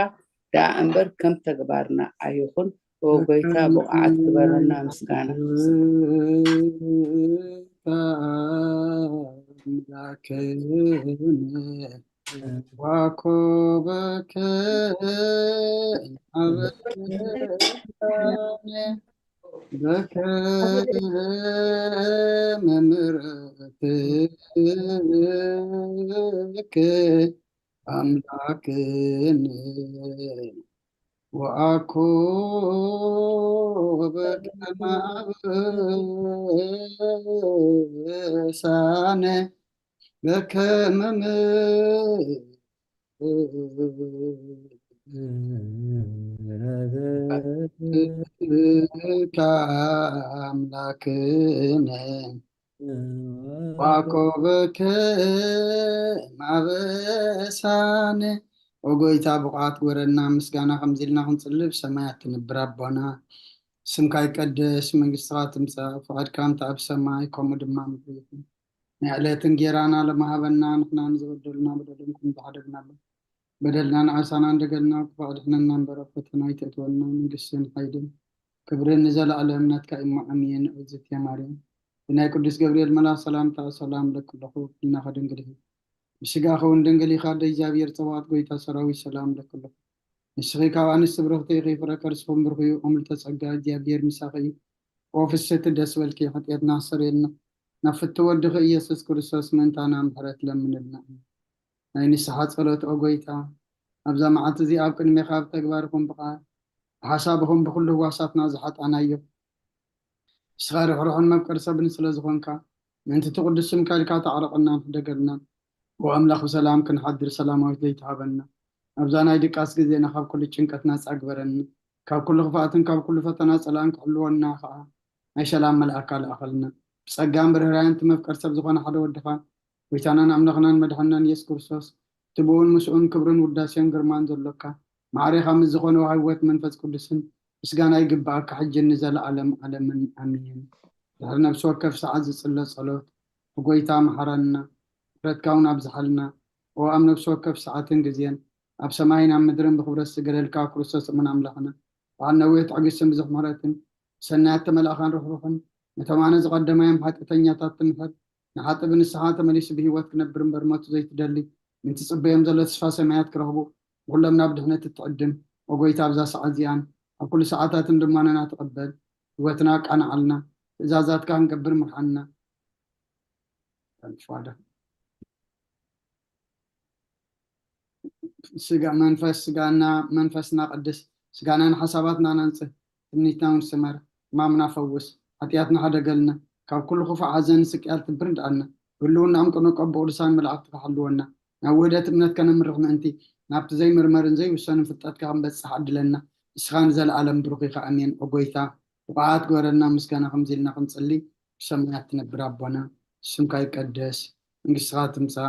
ደኣ እምበር ከም ተግባርና ኣይኹን። ኦ ጎይታ ብቕዓት ግበረና። ምስጋና ኣምላክን ዋኮበከ በከመ ምሕረትከ ኣምላክን ወኣኮበ ከማበሳነ በከመ ምሕረትካ ኣምላክነ ዋኮበከ ማበሳነ። ኦ ጎይታ፣ ብቕዓት ግበረና። ምስጋና ከምዚ ኢልና ክንጽሊ፣ ብሰማያት ትነብር ኣቦና፣ ስምካ ይቀደስ፣ መንግስትኻ ትምጻእ፣ ፍቓድካ ከምቲ ኣብ ሰማይ ከምኡ ድማ ኣብ ምድሪ ይኹን። ናይ ዕለት እንጌራና ሎሚ ሃበና፣ ንሕና ንዝበደሉና በደሎም ከም ዝሓደግናሎም በደልና ንዓሳና እንደገልና፣ ክፉእ ኣድሕነና እምበር፣ ኣብ ፈተና ኣይተእትወና፣ መንግስትን ሓይልን ክብርን ንዘለኣለም ናትካ እዩ፣ እሞ ኣሜን። እግዝእትየ ማርያም፣ ብናይ ቅዱስ ገብርኤል መልኣኽ ሰላምታ ሰላም እለኪ ኣለኹ፣ ብልናኸ ድንግል ኢኺ፣ ብስጋኸ እውን ድንግል ኢኻ፣ ኣደ እግዚኣብሔር ጸባኦት፣ ጎይታ ሰራዊት፣ ሰላም እለኪ ኣለኹ። ንስኺ ካብ ኣንስቲ ብርኽቲ ኢኺ፣ ፍረ ከርስኹም ብሩኽ እዩ። እምልተ ጸጋ፣ እግዚኣብሔር ምሳኺ እዩ። ኦ ፍስሕቲ፣ ደስ በልኪ፣ ሓጢኣትና ኣስተሰርየልና፣ ናብ ፍትው ወድኺ ኢየሱስ ክርስቶስ ምእንታና ምሕረት ለምንልና። ናይ ንስሓ ጸሎት፣ ኦ ጎይታ፣ ኣብዛ መዓልቲ እዚኣ ኣብ ቅድሜኻ ብተግባር ይኹን ብቓል፣ ብሓሳብ ይኹን ብኹሉ ህዋሳትና ዝሓጣናዮ፣ ንስኻ ርሕሩሕን መፍቀሪ ሰብን ስለ ዝኾንካ፣ ምእንቲ እቲ ቅዱስ ስምካ ኢልካ ተዓረቐናን ሕደገልናን። ኦ ኣምላኽ፣ ብሰላም ክንሓድር ሰላማዊት ለይቲ ሃበና። ኣብዛ ናይ ድቃስ ግዜና ካብ ኩሉ ጭንቀት ናጻ ግበረና። ካብ ኩሉ ክፍኣትን ካብ ኩሉ ፈተና ጸላእን ክሕልወና ኸኣ ናይ ሰላም መልኣካ ለኣኸልና። ብጸጋን ብርህራየን እቲ መፍቀር ሰብ ዝኾነ ሓደ ወድኻ፣ ጎይታናን ኣምላኽናን መድሓንናን ኢየሱስ ክርስቶስ፣ እቲ ብኡን ምስኡን ክብርን ውዳሴን ግርማን ዘሎካ፣ ማዕሬኻ ምስ ዝኾነ ወሃቢ ህይወት መንፈስ ቅዱስን ምስጋና ይግብኣካ፣ ሕጅን ንዘለኣለም ዓለምን ኣሜን። ድሕሪ ነፍሲ ወከፍ ሰዓት ዝጽለ ጸሎት፣ ብጎይታ መሓረና፣ ምሕረትካ እውን ኣብዝሓልና። ኦ ኣብ ነፍሲ ወከፍ ሰዓትን ግዜን፣ ኣብ ሰማይን ኣብ ምድርን ብኽብረት ዝገለልካ ክርስቶስ እሙን ኣምላኽና፣ በዓል ነዊሕ ትዕግስትን ብዙሕ ምሕረትን፣ ሰናያት ተመላእኻን ርሕሩሕን፣ ነቶም ኣነ ዝቐደማዮም ሓጢኣተኛታት ትምሕር፣ ንሓጢእ ብንስሓ ተመሊሱ ብህይወት ክነብር እምበር ሞት ዘይትደሊ፣ ምእንቲ ጽበዮም ዘሎ ተስፋ ሰማያት ክረኽቡ፣ ንኹሎም ናብ ድሕነት እትዕድም፣ ኦ ጎይታ፣ ኣብዛ ሰዓት እዚኣን ኣብ ኩሉ ሰዓታትን ልማኖና ተቐበል። ህይወትና ኣቃንዓልና፣ ትእዛዛትካ ክንገብር ምርሓና። ስጋ መንፈስ ስጋና መንፈስና ቀድስ፣ ስጋናን ሓሳባትናን ኣንጽህ፣ ትምኒትና እውን ስመር፣ ሕማምና ፈውስ፣ ሓጢኣትና ሕደገልና፣ ካብ ኩሉ ክፉእ ሓዘን ስቅያት ትብር እንዳኣልና፣ ብህልውናኦም ቅኑዕ ቀቡ ቅዱሳን መላእክትካ ሓልወና፣ ናብ ውህደት እምነት ከነምርኽ ምእንቲ፣ ናብቲ ዘይምርመርን ዘይውሰንን ፍልጠትካ ክንበጽሕ ዓድለና። ንስኻ ንዘለኣለም ብሩኽ ኢኻ። ኣሜን። ኦ ጎይታ፣ ብቕዓት ግበረና ምስጋና ከምዚ ኢልና ክንጽሊ፣ ብሰማያት ትነብር ኣቦና፣ ስምካ ይቀደስ፣ መንግስትኻ ትምጻእ፣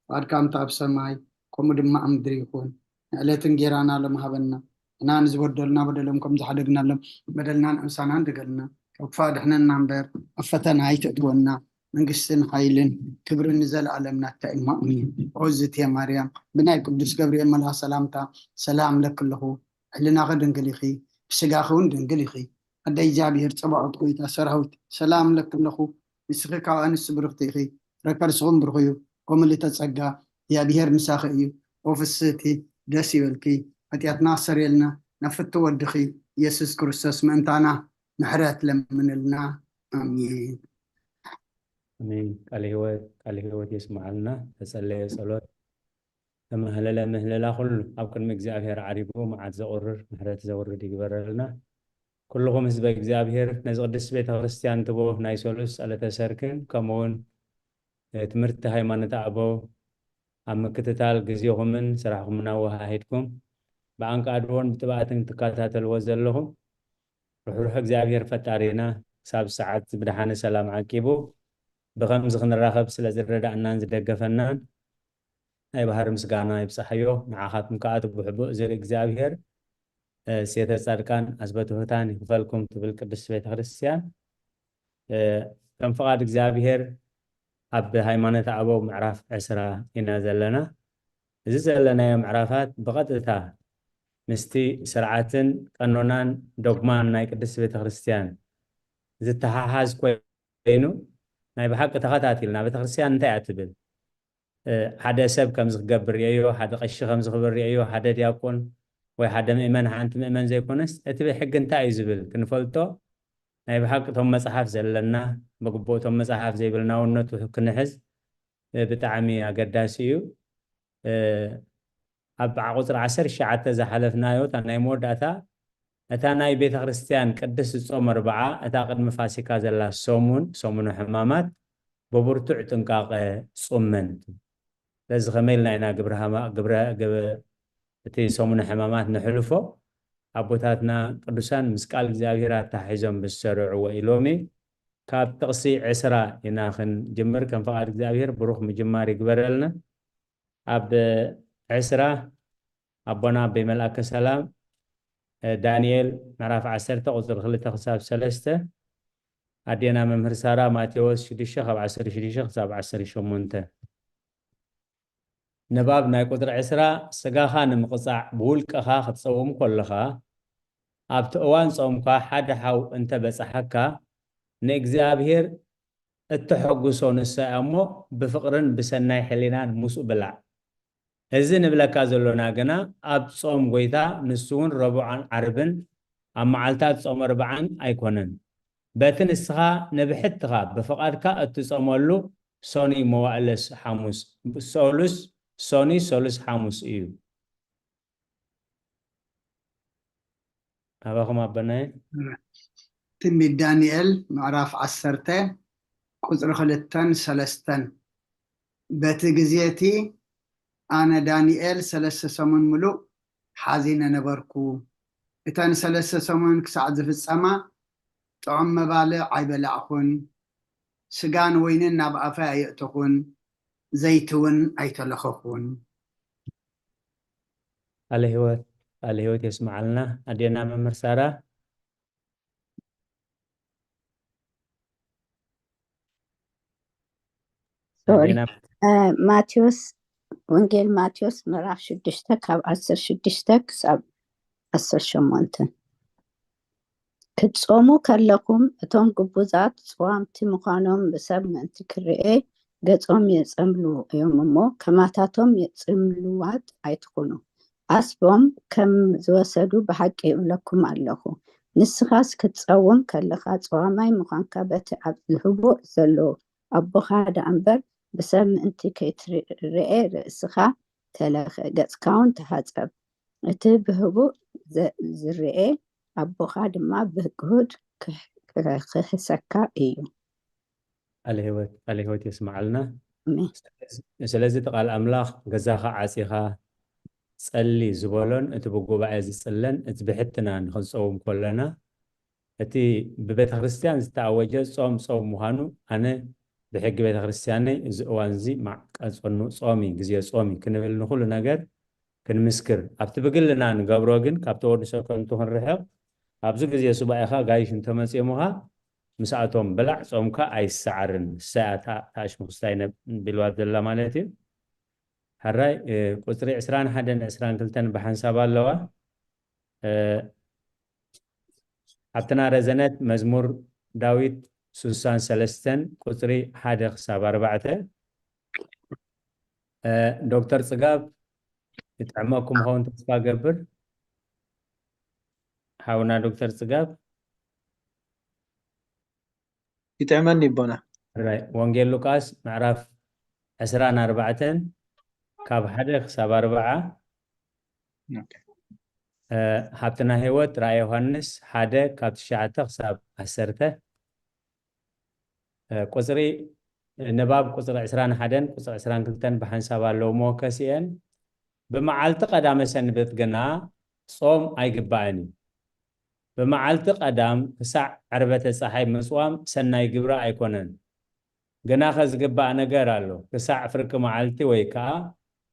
ፍቓድካ ከምቲ ኣብ ሰማይ ከምኡ ድማ ኣብ ምድሪ ይኹን። ንዕለት እንጌራና ሎም ሃበና፣ ንሕና ንዝበደሉና በደሎም ከም ዝሓደግናሎም በደልና ንዕሳና እንደገልና፣ ካብ ክፋእ ድሕነና እምበር ኣብ ፈተና ኣይተእትወና። መንግስትን ሓይልን ክብርን ንዘለኣለም ናትካ እዩ። ኣሜን። ኦ ዝእቲ ማርያም፣ ብናይ ቅዱስ ገብርኤል መልኣኽ ሰላምታ ሰላም እለኪ ኣለኹ። ሕልናኺ ድንግል ኢኺ፣ ብስጋኺ እውን ድንግል ኢኺ። ኣደ እግዚኣብሔር ጸባኦት፣ ጎይታ ሰራዊት፣ ሰላም እለኪ ኣለኹ። ንስኺ ካብ ኣንስቲ ብርኽቲ ኢኺ፣ ፍረ ከርስኹም ብሩኽ እዩ። ኦ ምልእተ ጸጋ፣ እግዚኣብሔር ምሳኺ እዩ። ኦ ፍስህቲ፣ ደስ ይበልኪ፣ ሓጢኣትና ኣሰርየልና፣ ናብ ፍትው ወድኺ ኢየሱስ ክርስቶስ ምእንታና ምሕረት ለምንልና። ኣሜን። ኣሜን። ቃለ ህይወት፣ ቃለ ህይወት የስምዓልና። ተጸለየ ጸሎት፣ ተማህለለ ምህለላ ኩሉ ኣብ ቅድሚ እግዚኣብሔር ዓሪጉ መዓት ዘቑርር ምሕረት ዘውርድ ይግበረልና። ኩልኹም ህዝበ እግዚኣብሔር ነዚ ቅድስት ቤተ ክርስቲያን ትቦ ናይ ሰሉስ ጸሎተ ሰርክን ከምኡውን ትምህርቲ ሃይማኖት ኣበው ኣብ ምክትታል ግዜኹምን ስራሕኹምን ኣወሃሂድኩም ብኣንቃድቦን ብጥብኣትን ትከታተልዎ ዘለኹም ርሕሩሕ እግዚኣብሔር ፈጣሪና ክሳብ ሰዓት ብድሓነ ሰላም ዓቂቡ ብኸምዚ ክንራኸብ ስለ ዝረዳእናን ዝደገፈናን ናይ ባህሪ ምስጋና ይብጻሕዮ። ንዓኻትኩም ከኣ እቲ ብሕቡእ ዝርኢ እግዚኣብሔር ሴተ ጻድቃን ኣስበትሑታን ይኽፈልኩም ትብል ቅድስት ቤተ ክርስቲያን። ከም ፍቓድ እግዚኣብሔር ኣብ ሃይማኖት ኣበው ምዕራፍ ዕስራ ኢና ዘለና። እዚ ዘለናዮ ምዕራፋት ብቐጥታ ምስቲ ስርዓትን ቀኖናን ዶግማን ናይ ቅድስት ቤተ ክርስቲያን ዝተሓሓዝ ኮይኑ ናይ ብሓቂ ተኸታቲልና ቤተ ክርስቲያን እንታይ እያ ትብል ሓደ ሰብ ከምዚ ክገብር ርእየዮ፣ ሓደ ቀሺ ከምዚ ክብል ርእየዮ፣ ሓደ ዲያቆን ወይ ሓደ ምእመን ሓንቲ ምእመን ዘይኮነስ እቲ ሕጊ እንታይ እዩ ዝብል ክንፈልጦ ናይ ብሓቂ እቶም መጽሓፍ ዘለና ብግቡእ እቶም መጽሓፍ ዘይብልና እውን ነቱ ክንሕዝ ብጣዕሚ ኣገዳሲ እዩ። ኣብ ቁፅሪ ዓሰርተ ትሽዓተ ዝሓለፍናዮ እታ ናይ መወዳእታ፣ እታ ናይ ቤተ ክርስቲያን ቅድስቲ ጾም ኣርብዓ፣ እታ ቅድሚ ፋሲካ ዘላ ሰሙን፣ ሰሙነ ሕማማት፣ ብብርቱዕ ጥንቃቐ ጹመን። ስለዚ ከመይ ኢልና ኢና ግብረ ሃማ-፣ ግብረ፣ ግብ-፣ እቲ ሰሙነ ሕማማት ንሕልፎ? ኣቦታትና ቅዱሳን ምስ ቃል እግዚኣብሔር ኣተሓሒዞም ብዝሰርዕዎ እዩ። ሎሚ ካብ ጥቕሲ ዕስራ ኢና ክንጅምር። ከም ፍቓድ እግዚኣብሔር ብሩኽ ምጅማር ይግበረልና። ኣብ ዕስራ ኣቦና ኣቦይ መልኣከ ሰላም፣ እ፣ ዳንኤል ምዕራፍ ዓሰርተ ቁፅሪ ክልተ ክሳብ ሰለስተ፣ ኣዴና መምህር ሳራ ማቴዎስ ሽዱሽተ ካብ ዓሰርተ ሽዱሽተ ክሳብ ዓሰርተ ሸሞንተ። ንባብ ናይ ቁፅሪ ዕስራ፣ ስጋኻ ንምቕፃዕ ብውልቅኻ ክትፀውም ከለኻ፣ ኣብቲ እዋን ጾምካ ሓደ ሓው እንተ በጽሓካ፣ ንእግዚኣብሔር እተሐጉሶ ንሳ እያ እሞ፣ ብፍቕርን ብሰናይ ሕሊናን ምስኡ ብላዕ። እዚ ንብለካ ዘሎና ግና፣ ኣብ ጾም ጐይታ፣ ንሱ እውን ረቡዕን ዓርብን፣ ኣብ መዓልታት ጾም ኣርብዓን ኣይኮነን። በቲ ንስኻ ንብሕትኻ ብፍቓድካ እትጾመሉ፣ ሶኒ መዋእለ ስ-፣ ሓሙስ፣ ሰሉስ፣ ሶኒ፣ ሰሉስ፣ ሓሙስ እዩ። ኣባኹም ኣቦናይ። ትንቢት ዳንኤል ምዕራፍ ዓሰርተ ቁጽሪ ክልተን ሰለስተን። በቲ ግዜ እቲ ኣነ ዳንኤል ሰለስተ ሰሙን ምሉእ ሓዚነ ነበርኩ። እተን ሰለስተ ሰሙን ክሳዕ ዝፍጸማ ጥዑም መባልዕ ኣይበላዕኹን፣ ስጋን ወይንን ናብ ኣፈይ ኣየእተኹን፣ ዘይቲ እውን ኣይተለኸኹን። ቃለ ህይወት፣ ቃለ ህይወት የስምዓልና። ኣዴና መምህር ሳራ። ሶሪ። ኣዴና እ፣ ማቴዎስ፣ ወንጌል ማቴዎስ ምዕራፍ ሽዱሽተ ካብ ዓሰርተ ሽዱሽተ ክሳብ ዓሰርተ ሸሞንተ። ክትጾሙ ከለኹም እቶም ግቡዛት ጽዋምቲ ምዃኖም ብሰብ ምእንቲ ክርኤ ገጾም የጸምልዉ እዮም እሞ፣ ከማታቶም ጽምሉዋት ኣይትኹኑ። ኣስቦም ከም ዝወሰዱ ብሓቂ እብለኩም ኣለኹ። ንስኻስ ክትጸውም ከለኻ ጸዋማይ ምዃንካ በቲ ኣብ ዝህቦ ዘሎ ኣቦኻ ደኣ እምበር ብሰብ ምእንቲ ከይትርኤ ርእስኻ ተለኸ፣ ገጽካ እውን ተሓጸብ። እቲ ብህቡእ ዘ-፣ ዝርኤ ኣቦኻ ድማ ብግሁድ ክህ-፣ ክህ-፣ ክህሰካ እዩ። ቃለ ህይወት፣ ቃለ ህይወት የስምዓልና። ኣሜን። ስለዚ፣ ስለዚ እቲ ቃል ኣምላኽ ገዛኻ ዓጺኻ ጸሊ ዝበሎን እቲ ብጉባኤ ዝጽለን እቲ ብሕትና ንኽንጸውም ከለና፣ እቲ ብቤተ ክርስቲያን ዝተኣወጀ ጾም ጾም ምዃኑ፣ ኣነ ብሕጊ ቤተ ክርስቲያነይ እዚ እዋን እዚ ማዕቀ ጾኑ ጾም እዩ፣ ግዜ ጾም እዩ ክንብል ንኹሉ ነገር ክንምስክር፣ ኣብቲ ብግልና ንገብሮ ግን ካብ ተወድሶ ከንቱ ክንርሕቕ፣ ኣብዚ ግዜ ሱባኤኻ ጋይሽ እንተመጺኦምኻ ምስኣቶም ብላዕ፣ ጾምካ ኣይሰዓርን። ንሳ እያ እታ፣ እታ ኣሽሙኽስታይ ነብ-፣ ቢልዋ ዘላ ማለት እዩ። ሕራይ፣ እ፣ ቁጽሪ ዕስራን ሓደን ዕስራን ክልተን ብሓንሳብ ኣለዋ። እ፣ ሓብትና ረዘነት መዝሙር ዳዊት ስሳን ሰለስተን ቁጽሪ ሓደ ክሳብ ኣርባዕተ። እ፣ ዶክተር ጽጋብ ይጥዕመኩም ኸውን ተስፋ ገብር። ሓውና ዶክተር ጽጋብ። ይጥዕመኒ ኣቦና። ራይ፣ ወንጌል ሉቃስ ምዕራፍ ዕስራን ኣርባዕተን ካብ ሓደ ክሳብ ኣርብዓ። ኦኬ። እ፣ ሃብትና ህይወት ራእይ ዮሃንስ ሓደ ካብ ትሽዓተ ክሳብ ዓሰርተ። እ፣ ቁጽሪ፣ ንባብ ቁጽሪ ዕስራን ሓደን ቁጽሪ ዕስራን ክልተን ብሓንሳብ ኣለዉ መወከሲአን። ብመዓልቲ ቀዳመ ሰንበት ግና ጾም ኣይግባእን እዩ። ብመዓልቲ ቀዳም ክሳዕ ዕርበተ ጸሓይ ምጽዋም ሰናይ ግብሪ ኣይኮነን። ግናኸ ዝግባእ ነገር ኣሎ። ክሳዕ ፍርቂ መዓልቲ ወይ ከኣ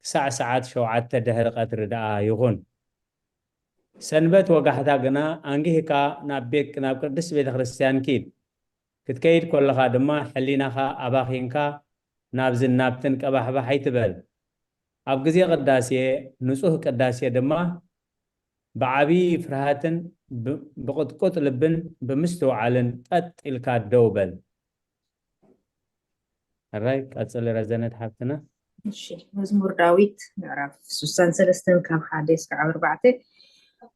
ክሳዕ ሰዓት ሸውዓተ ድሕሪ ቀትሪ ደኣ ይኹን። ሰንበት ወጋሕታ ግና ኣንጊህካ ናብ ቤት፣ ናብ ቅድስት ቤተ ክርስቲያን ኪድ። ክትከይድ ከለኻ ድማ ሕሊናኻ ኣባኺንካ ናብዝን ናብትን ቀባሕባሕ ኣይትበል። ኣብ ግዜ ቅዳሴ ንጹህ ቅዳሴ ድማ ብዓብዪ ፍርሃትን ብ-፣ ብቕጥቁጥ ልብን ብምስትውዓልን ቀጥ ኢልካ ደው በል። ሕራይ ቀጽሊ ረዘነት ሓብትና። እሺ፣ መዝሙር ዳዊት ምዕራፍ ስሳን ሰለስተን ካብ ሓደ እስካብ ኣርባዕተ።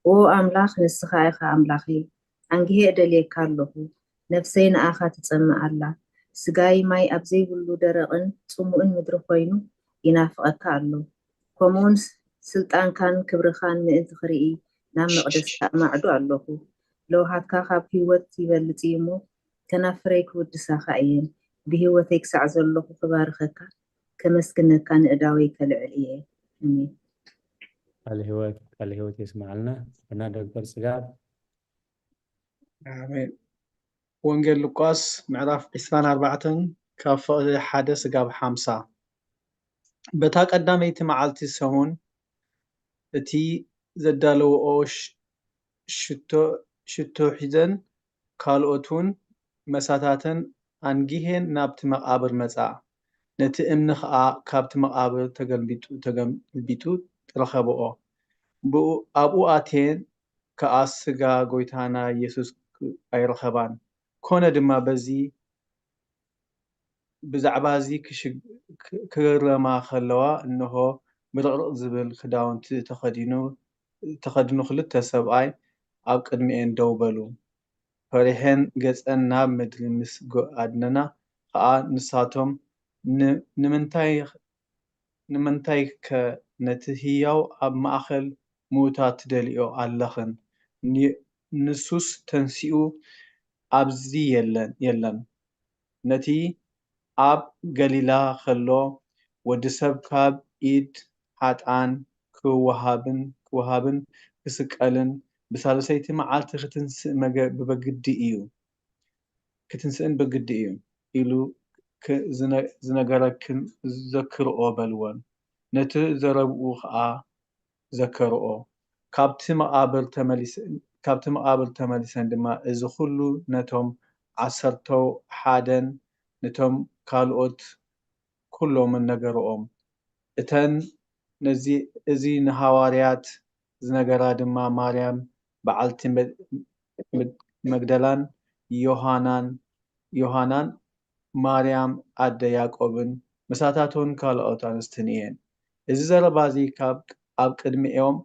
ኦ ኣምላኽ፣ ንስኻ ኢኻ ኣምላኸይ፣ ኣንጊሄ እደልየካ ኣለኹ። ነፍሰይ ንኣኻ ትጸምእ ኣላ። ስጋይ ማይ ኣብ ዘይብሉ ደረቕን ጽሙእን ምድሪ ኮይኑ ይናፍቐካ ኣሎ። ከምኡውን ስ-፣ ስልጣንካን ክብርኻን ምእንቲ ክርኢ ናብ መቕደስካ እማዕዱ ኣለኹ። ለውሃትካ ካብ ህይወት ይበልጽ እዩ እሞ፣ ከናፍረይ ክውድሳኻ እየን። ብህይወተይ ክሳዕ ዘለኹ ክባርኸካ፣ ከመስግነካ ንእዳወይ ከልዕል እየ። ኣሜን። ቃለ ህይወት ቃለ ህይወት የስማዓልና። እና ዶክተር ጽጋብ ኣሜን። ወንጌል ሉቃስ ምዕራፍ ዕስራን ኣርባዕተን ካብ ፍቕዲ ሓደ ስጋብ ሓምሳ። በታ ቀዳመይቲ መዓልቲ ሰሙን እቲ ዘዳለውኦ ሽቶ ሒዘን ካልኦት እውን መሳታተን ኣንጊሄን ናብቲ መቓብር መጻ። ነቲ እምኒ ኸኣ ካብቲ መቓብር ተገልቢጡ ተገልቢጡ ረኸብኦ። ብኡ ኣብኡ ኣትየን ከኣ ስጋ ጎይታና ኢየሱስ ኣይረኸባን። ኮነ ድማ በዚ ብዛዕባ እዚ ክግረማ ከለዋ፣ እንሆ፣ ብርቕርቕ ዝብል ክዳውንቲ ተኸዲኑ ክልተ ሰብኣይ ኣብ ቅድሚኤን ደው በሉ። ፈሪሐን ገጸን ናብ ምድሪ ምስ ኣድነና ኸኣ፣ ንሳቶም፣ ንምንታይ ንምንታይከ ነቲ ህያው ኣብ ማእከል ምዉታት ትደልይኦ ኣለኽን? ንሱስ ተንሲኡ ኣብዚ የለን። ነቲ ኣብ ገሊላ ኸሎ ወዲ ሰብ ካብ ኢድ ሓጥኣን ክወሃብን ክስቀልን ብሳልሰይቲ መዓልቲ ክትንስእ ብበግዲ እዩ። ክትንስእን ብግዲ እዩ ኢሉ ዝነገረክን ዘክርኦ በልወን። ነቲ ዘረብኡ ኸኣ ዘከርኦ። ካብቲ መቓብር ተመሊሰን ድማ እዚ ኹሉ ነቶም ዓሰርተው ሓደን ነቶም ካልኦት ኩሎምን ነገርኦም። እተን እዚ ንሃዋርያት ዝነገራ ድማ ማርያም በዓልቲ መግደላን ዮሃናን ዮሃናን ማርያም ኣደ ያዕቆብን ምሳታቱን ካልኦት ኣንስትን እየን። እዚ ዘረባ እዚ ኣብ ቅድሚኦም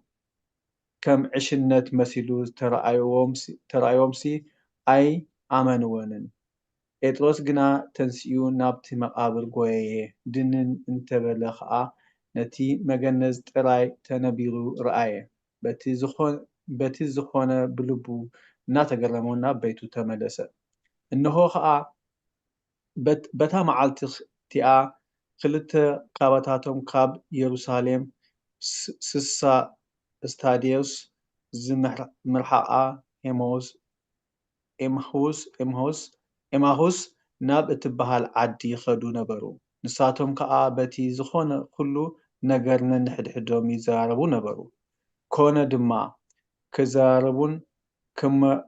ከም ዕሽነት መሲሉ ተራእዮምሲ ኣይኣመንወንን። ጴጥሮስ ግና ተንሲኡ ናብቲ መቓብር ጐየየ፣ ድንን እንተበለ ኸኣ ነቲ መገነዝ ጥራይ ተነቢሩ ረኣየ። በቲ ዝኾነ ብልቡ እናተገረመ ናብ ቤቱ ተመለሰ። እንሆ ኸኣ በታ መዓልቲ እቲኣ ክልተ ካባታቶም ካብ የሩሳሌም ስሳ እስታድዮስ ዝምርሓቓ ኤማሁስ ኤማሁስ ኤማሁስ ናብ እትበሃል ዓዲ ይኸዱ ነበሩ። ንሳቶም ከኣ በቲ ዝኾነ ኩሉ ነገር ነንሕድሕዶም ይዘራረቡ ነበሩ። ኮነ ድማ ክዘራረቡን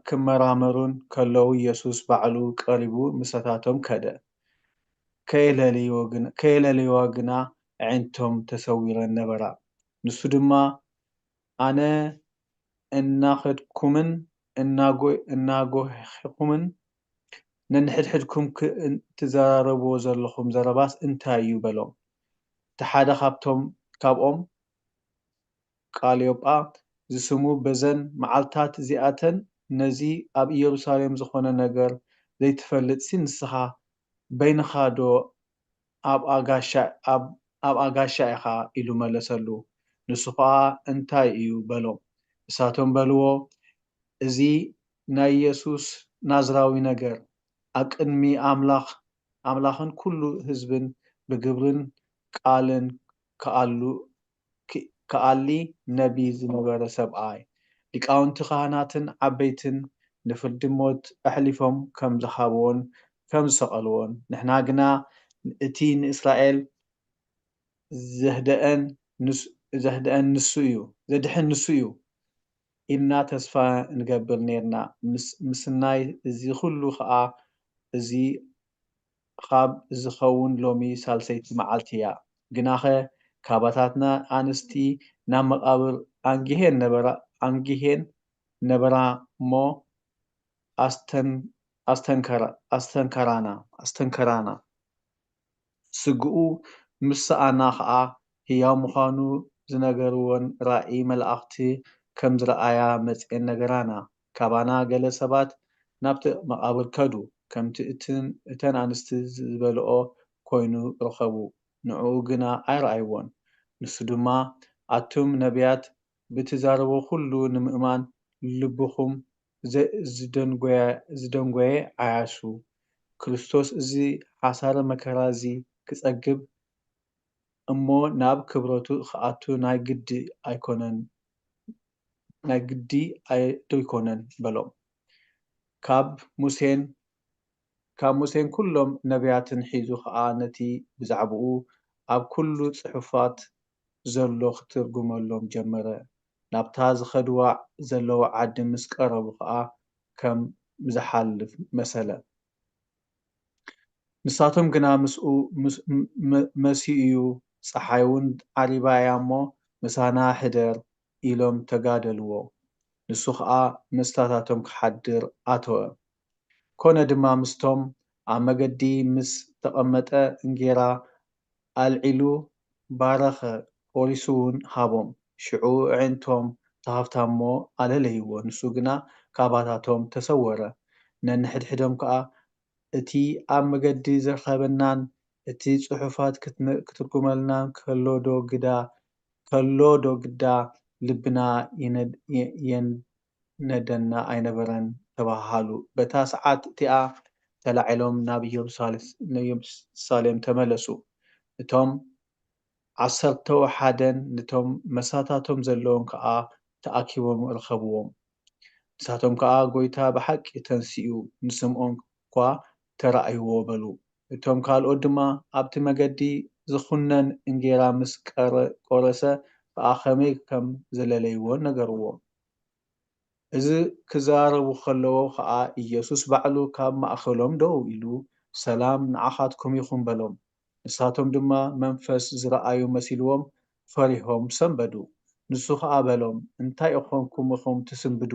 ክመራመሩን ከለዉ የሱስ ባዕሉ ቀሪቡ ምሳታቶም ከደ። ከየለልይዋ ግና ኣዒንቶም ተሰዊረን ነበራ። ንሱ ድማ ኣነ እናኸድኩምን እናጎሄኹምን ነንሕድሕድኩም ትዘራረብዎ ዘለኹም ዘረባስ እንታይ እዩ? በሎም። እቲ ሓደ ካብቶም ካብኦም ቃልዮጳ ዝስሙ በዘን መዓልታት እዚኣተን ነዚ ኣብ ኢየሩሳሌም ዝኾነ ነገር ዘይትፈልጥሲ ንስኻ በይንኻ ዶ ኣብ ኣጋሻ ኢኻ ኢሉ መለሰሉ። ንሱ ኸኣ እንታይ እዩ በሎም። ንሳቶም በልዎ እዚ ናይ የሱስ ናዝራዊ ነገር ኣብ ቅድሚ ኣምላኽ ኣምላኽን ኩሉ ህዝብን ብግብርን ቃልን ክኣሉ ክኣሊ ነቢ ዝነበረ ሰብኣይ ሊቃውንቲ ካህናትን ዓበይትን ንፍርዲ ሞት ኣሕሊፎም ከም ዝሃብዎን ከም ዝሰቐልዎን ንሕና ግና እቲ ንእስራኤል ዘህደአን ዘህደአን ንሱ እዩ ዘድሕን ንሱ እዩ ኢልና ተስፋ ንገብር ኔርና። ምስናይ እዚ ኩሉ ኸኣ እዚ ኻብ ዝኸውን ሎሚ ሳልሰይቲ መዓልቲ እያ። ግናኸ ካባታትና ኣንስቲ ናብ መቓብር ኣንጊሄን ነበራ ኣንጊሄን ነበራ እሞ ኣስተንከራና ኣስተንከራና ስግኡ ምስ ሰኣና ኸኣ ህያው ምዃኑ ዝነገርወን ራእይ መላእኽቲ ከም ዝረኣያ መጺኤን ነገራና። ካባና ገለ ሰባት ናብቲ መቓብር ከዱ፣ ከምቲ እተን ኣንስቲ ዝበልኦ ኮይኑ ረኸቡ፣ ንዕኡ ግና ኣይረኣይዎን። ንሱ ድማ ኣቱም ነቢያት ብትዛረቦ ኩሉ ንምእማን ልብኹም ዘ-፣ ዝደንጎየ፣ ዝደንጎየ ዓያሹ። ክርስቶስ እዚ ሓሳረ መከራ እዚ ክጸግብ እሞ ናብ ክብረቱ ክኣቱ ናይ ግዲ ኣይኮነን፣ ናይ ግዲ ኣይ-፣ ዶ ኣይኮነን በሎም። ካብ ሙሴን፣ ካብ ሙሴን ኩሎም ነቢያትን ሒዙ ኸኣ ነቲ ብዛዕባኡ ኣብ ኩሉ ጽሑፋት ዘሎ ክትርጉመሎም ጀመረ። ናብታ ዝኸድዋ ዘለዉ ዓዲ ምስ ቀረቡ ኸኣ ከም ዝሓልፍ መሰለ። ንሳቶም ግና ምስኡ ምስ-፣ ም-፣ ም-፣ መሲኡ እዩ፣ ጸሓይ እውን ዓሪባ እያ እሞ፣ ምሳና ሕደር ኢሎም ተጋደልዎ። ንሱ ኸኣ ምስታታቶም ክሓድር ኣተወ። ኮነ ድማ ምስቶም ኣብ መገዲ ምስ ተቐመጠ እንጌራ ኣልዒሉ ባረኸ፣ ቆሪሱ እውን ሃቦም። ሽዑ ኣዒንቶም ተኸፍታ እሞ ኣለለይዎ፣ ንሱ ግና ካባታቶም ተሰወረ። ነንሕድሕዶም ከኣ፣ እቲ ኣብ መገዲ ዝረኸበናን እቲ ጽሑፋት ክትነ-፣ ክትርጉመልናን ከሎ ዶ ግዳ፣ ከሎ ዶ ግዳ ልብና ይነ-፣ የ-፣ የን-፣ ነደና ኣይነበረን ተባሃሃሉ። በታ ሰዓት እቲኣ ተላዒሎም ናብ ኢየሩሳሌ-፣ ናብ ኢየሩሳሌም ተመለሱ። እቶም ዓሰርተው ሓደን ነቶም መሳታቶም ዘለዎም ከኣ ተኣኪቦም ረኸብዎም። ንሳቶም ከኣ፣ "ጐይታ ብሓቂ ተንሲኡ፣ ንስምዖን እኳ ተራእይዎ" በሉ። እቶም ካልኦት ድማ ኣብቲ መገዲ ዝኹነን እንጌራ ምስ ቀረ-፣ ቆረሰ ከኣ ከመይ ከም ዘለለይዎ ነገርዎ። እዚ ክዛረቡ ከለዉ ኸኣ፣ ኢየሱስ ባዕሉ ካብ ማእከሎም ደው ኢሉ፣ "ሰላም ንዓኻትኩም ይኹን" በሎም። ንሳቶም ድማ መንፈስ ዝረኣዩ መሲልዎም፣ ፈሪሆም ሰንበዱ። ንሱ ኸኣ በሎም፣ "እንታይ ኾንኩም ኢኹም ትስንብዱ?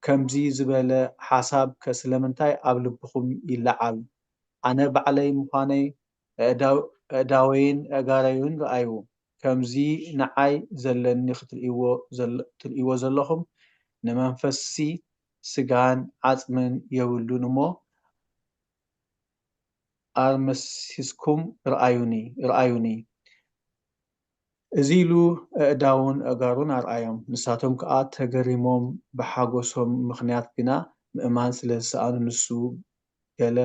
ከምዚ ዝበለ ሓሳብከ ስለምንታይ ኣብ ልብኹም ይለዓል? ኣነ ባዕለይ ምዃነይ ኣእዳው-፣ ኣእዳወይን ኣእጋረይን ረኣዩ። ከምዚ ንዓይ ዘለኒ ክትርእይዎ ዘለ-፣ ትርእይዎ ዘለኹም፣ ንመንፈስሲ ስጋን ዓጽምን የብሉን እሞ፣ ኣርመሲስኩም ረኣዩኒ፣ ረኣዩኒ።" እዚ ኢሉ ኣእዳዉን ኣእጋሩን ኣርኣዮም። ንሳቶም ከኣ ተገሪሞም፣ ብሓጎሶም ምኽንያት ግና ምእማን ስለ ዝሰኣኑ፣ ንሱ ገለ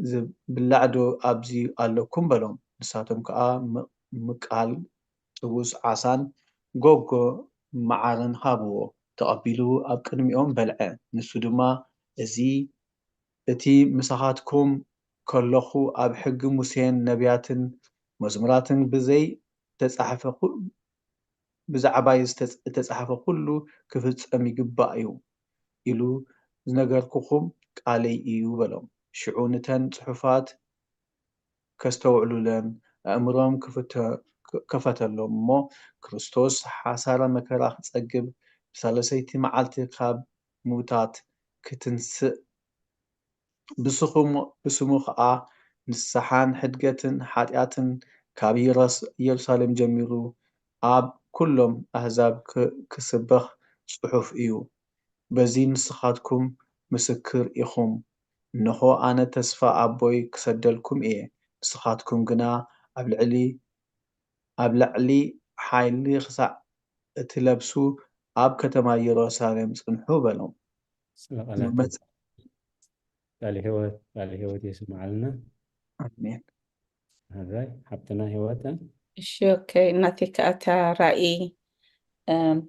ዝብላዕ ዶ ኣብዚ ኣለኩም? በሎም። ንሳቶም ከኣ ም-፣ ምቃል ጥቡስ ዓሳን ጎጎ መዓርን ሃብዎ። ተቐቢሉ ኣብ ቅድሚኦም በልዐ። ንሱ ድማ፣ "እዚ እቲ ምሳኻትኩም ከለኹ ኣብ ሕጊ ሙሴን ነብያትን መዝሙራትን ብዘይ ተጻሕፈ ኩ-፣ ብዛዕባይ ዝተጽ-፣ እተጻሕፈ ኩሉ ክፍጸም ይግባእ እዩ ኢሉ ዝነገርኩኹም ቃለይ እዩ" በሎም። ሽዑ ነተን ጽሑፋት ከስተውዕሉለን ኣእምሮም ክፍተ-፣ ከፈተሎም እሞ፣ ክርስቶስ ሓሳረ መከራ ክጸግብ፣ ብሳልሰይቲ መዓልቲ ካብ ምዉታት ክትንስእ፣ ብስኹም-፣ ብስሙ ኸኣ ንስሓን ሕድገትን ሓጢኣትን ካብ ኢየሩስ-፣ ኢየሩሳሌም ጀሚሩ ኣብ ኩሎም ኣህዛብ ክ-፣ ክስበኽ ጽሑፍ እዩ። በዚ ንስኻትኩም ምስክር ኢኹም። እንሆ፣ ኣነ ተስፋ ኣቦይ ክሰደልኩም እየ፣ ንስኻትኩም ግና ኣብ ልዕሊ፣ ኣብ ላዕሊ ሓይሊ ክሳዕ እትለብሱ ኣብ ከተማ የሩሳሌም ጽንሑ በሎም። ስለ ቃላቱ መመጽ-፣ ቃለ ህይወት፣ ቃለ ህይወት የስምዓልና። ኣሜን። ሕራይ ሓብትና ህይወት። እሺ፣ ኦኬ፣ እናቴ ከኣ እታ ራእይ፣ እም፣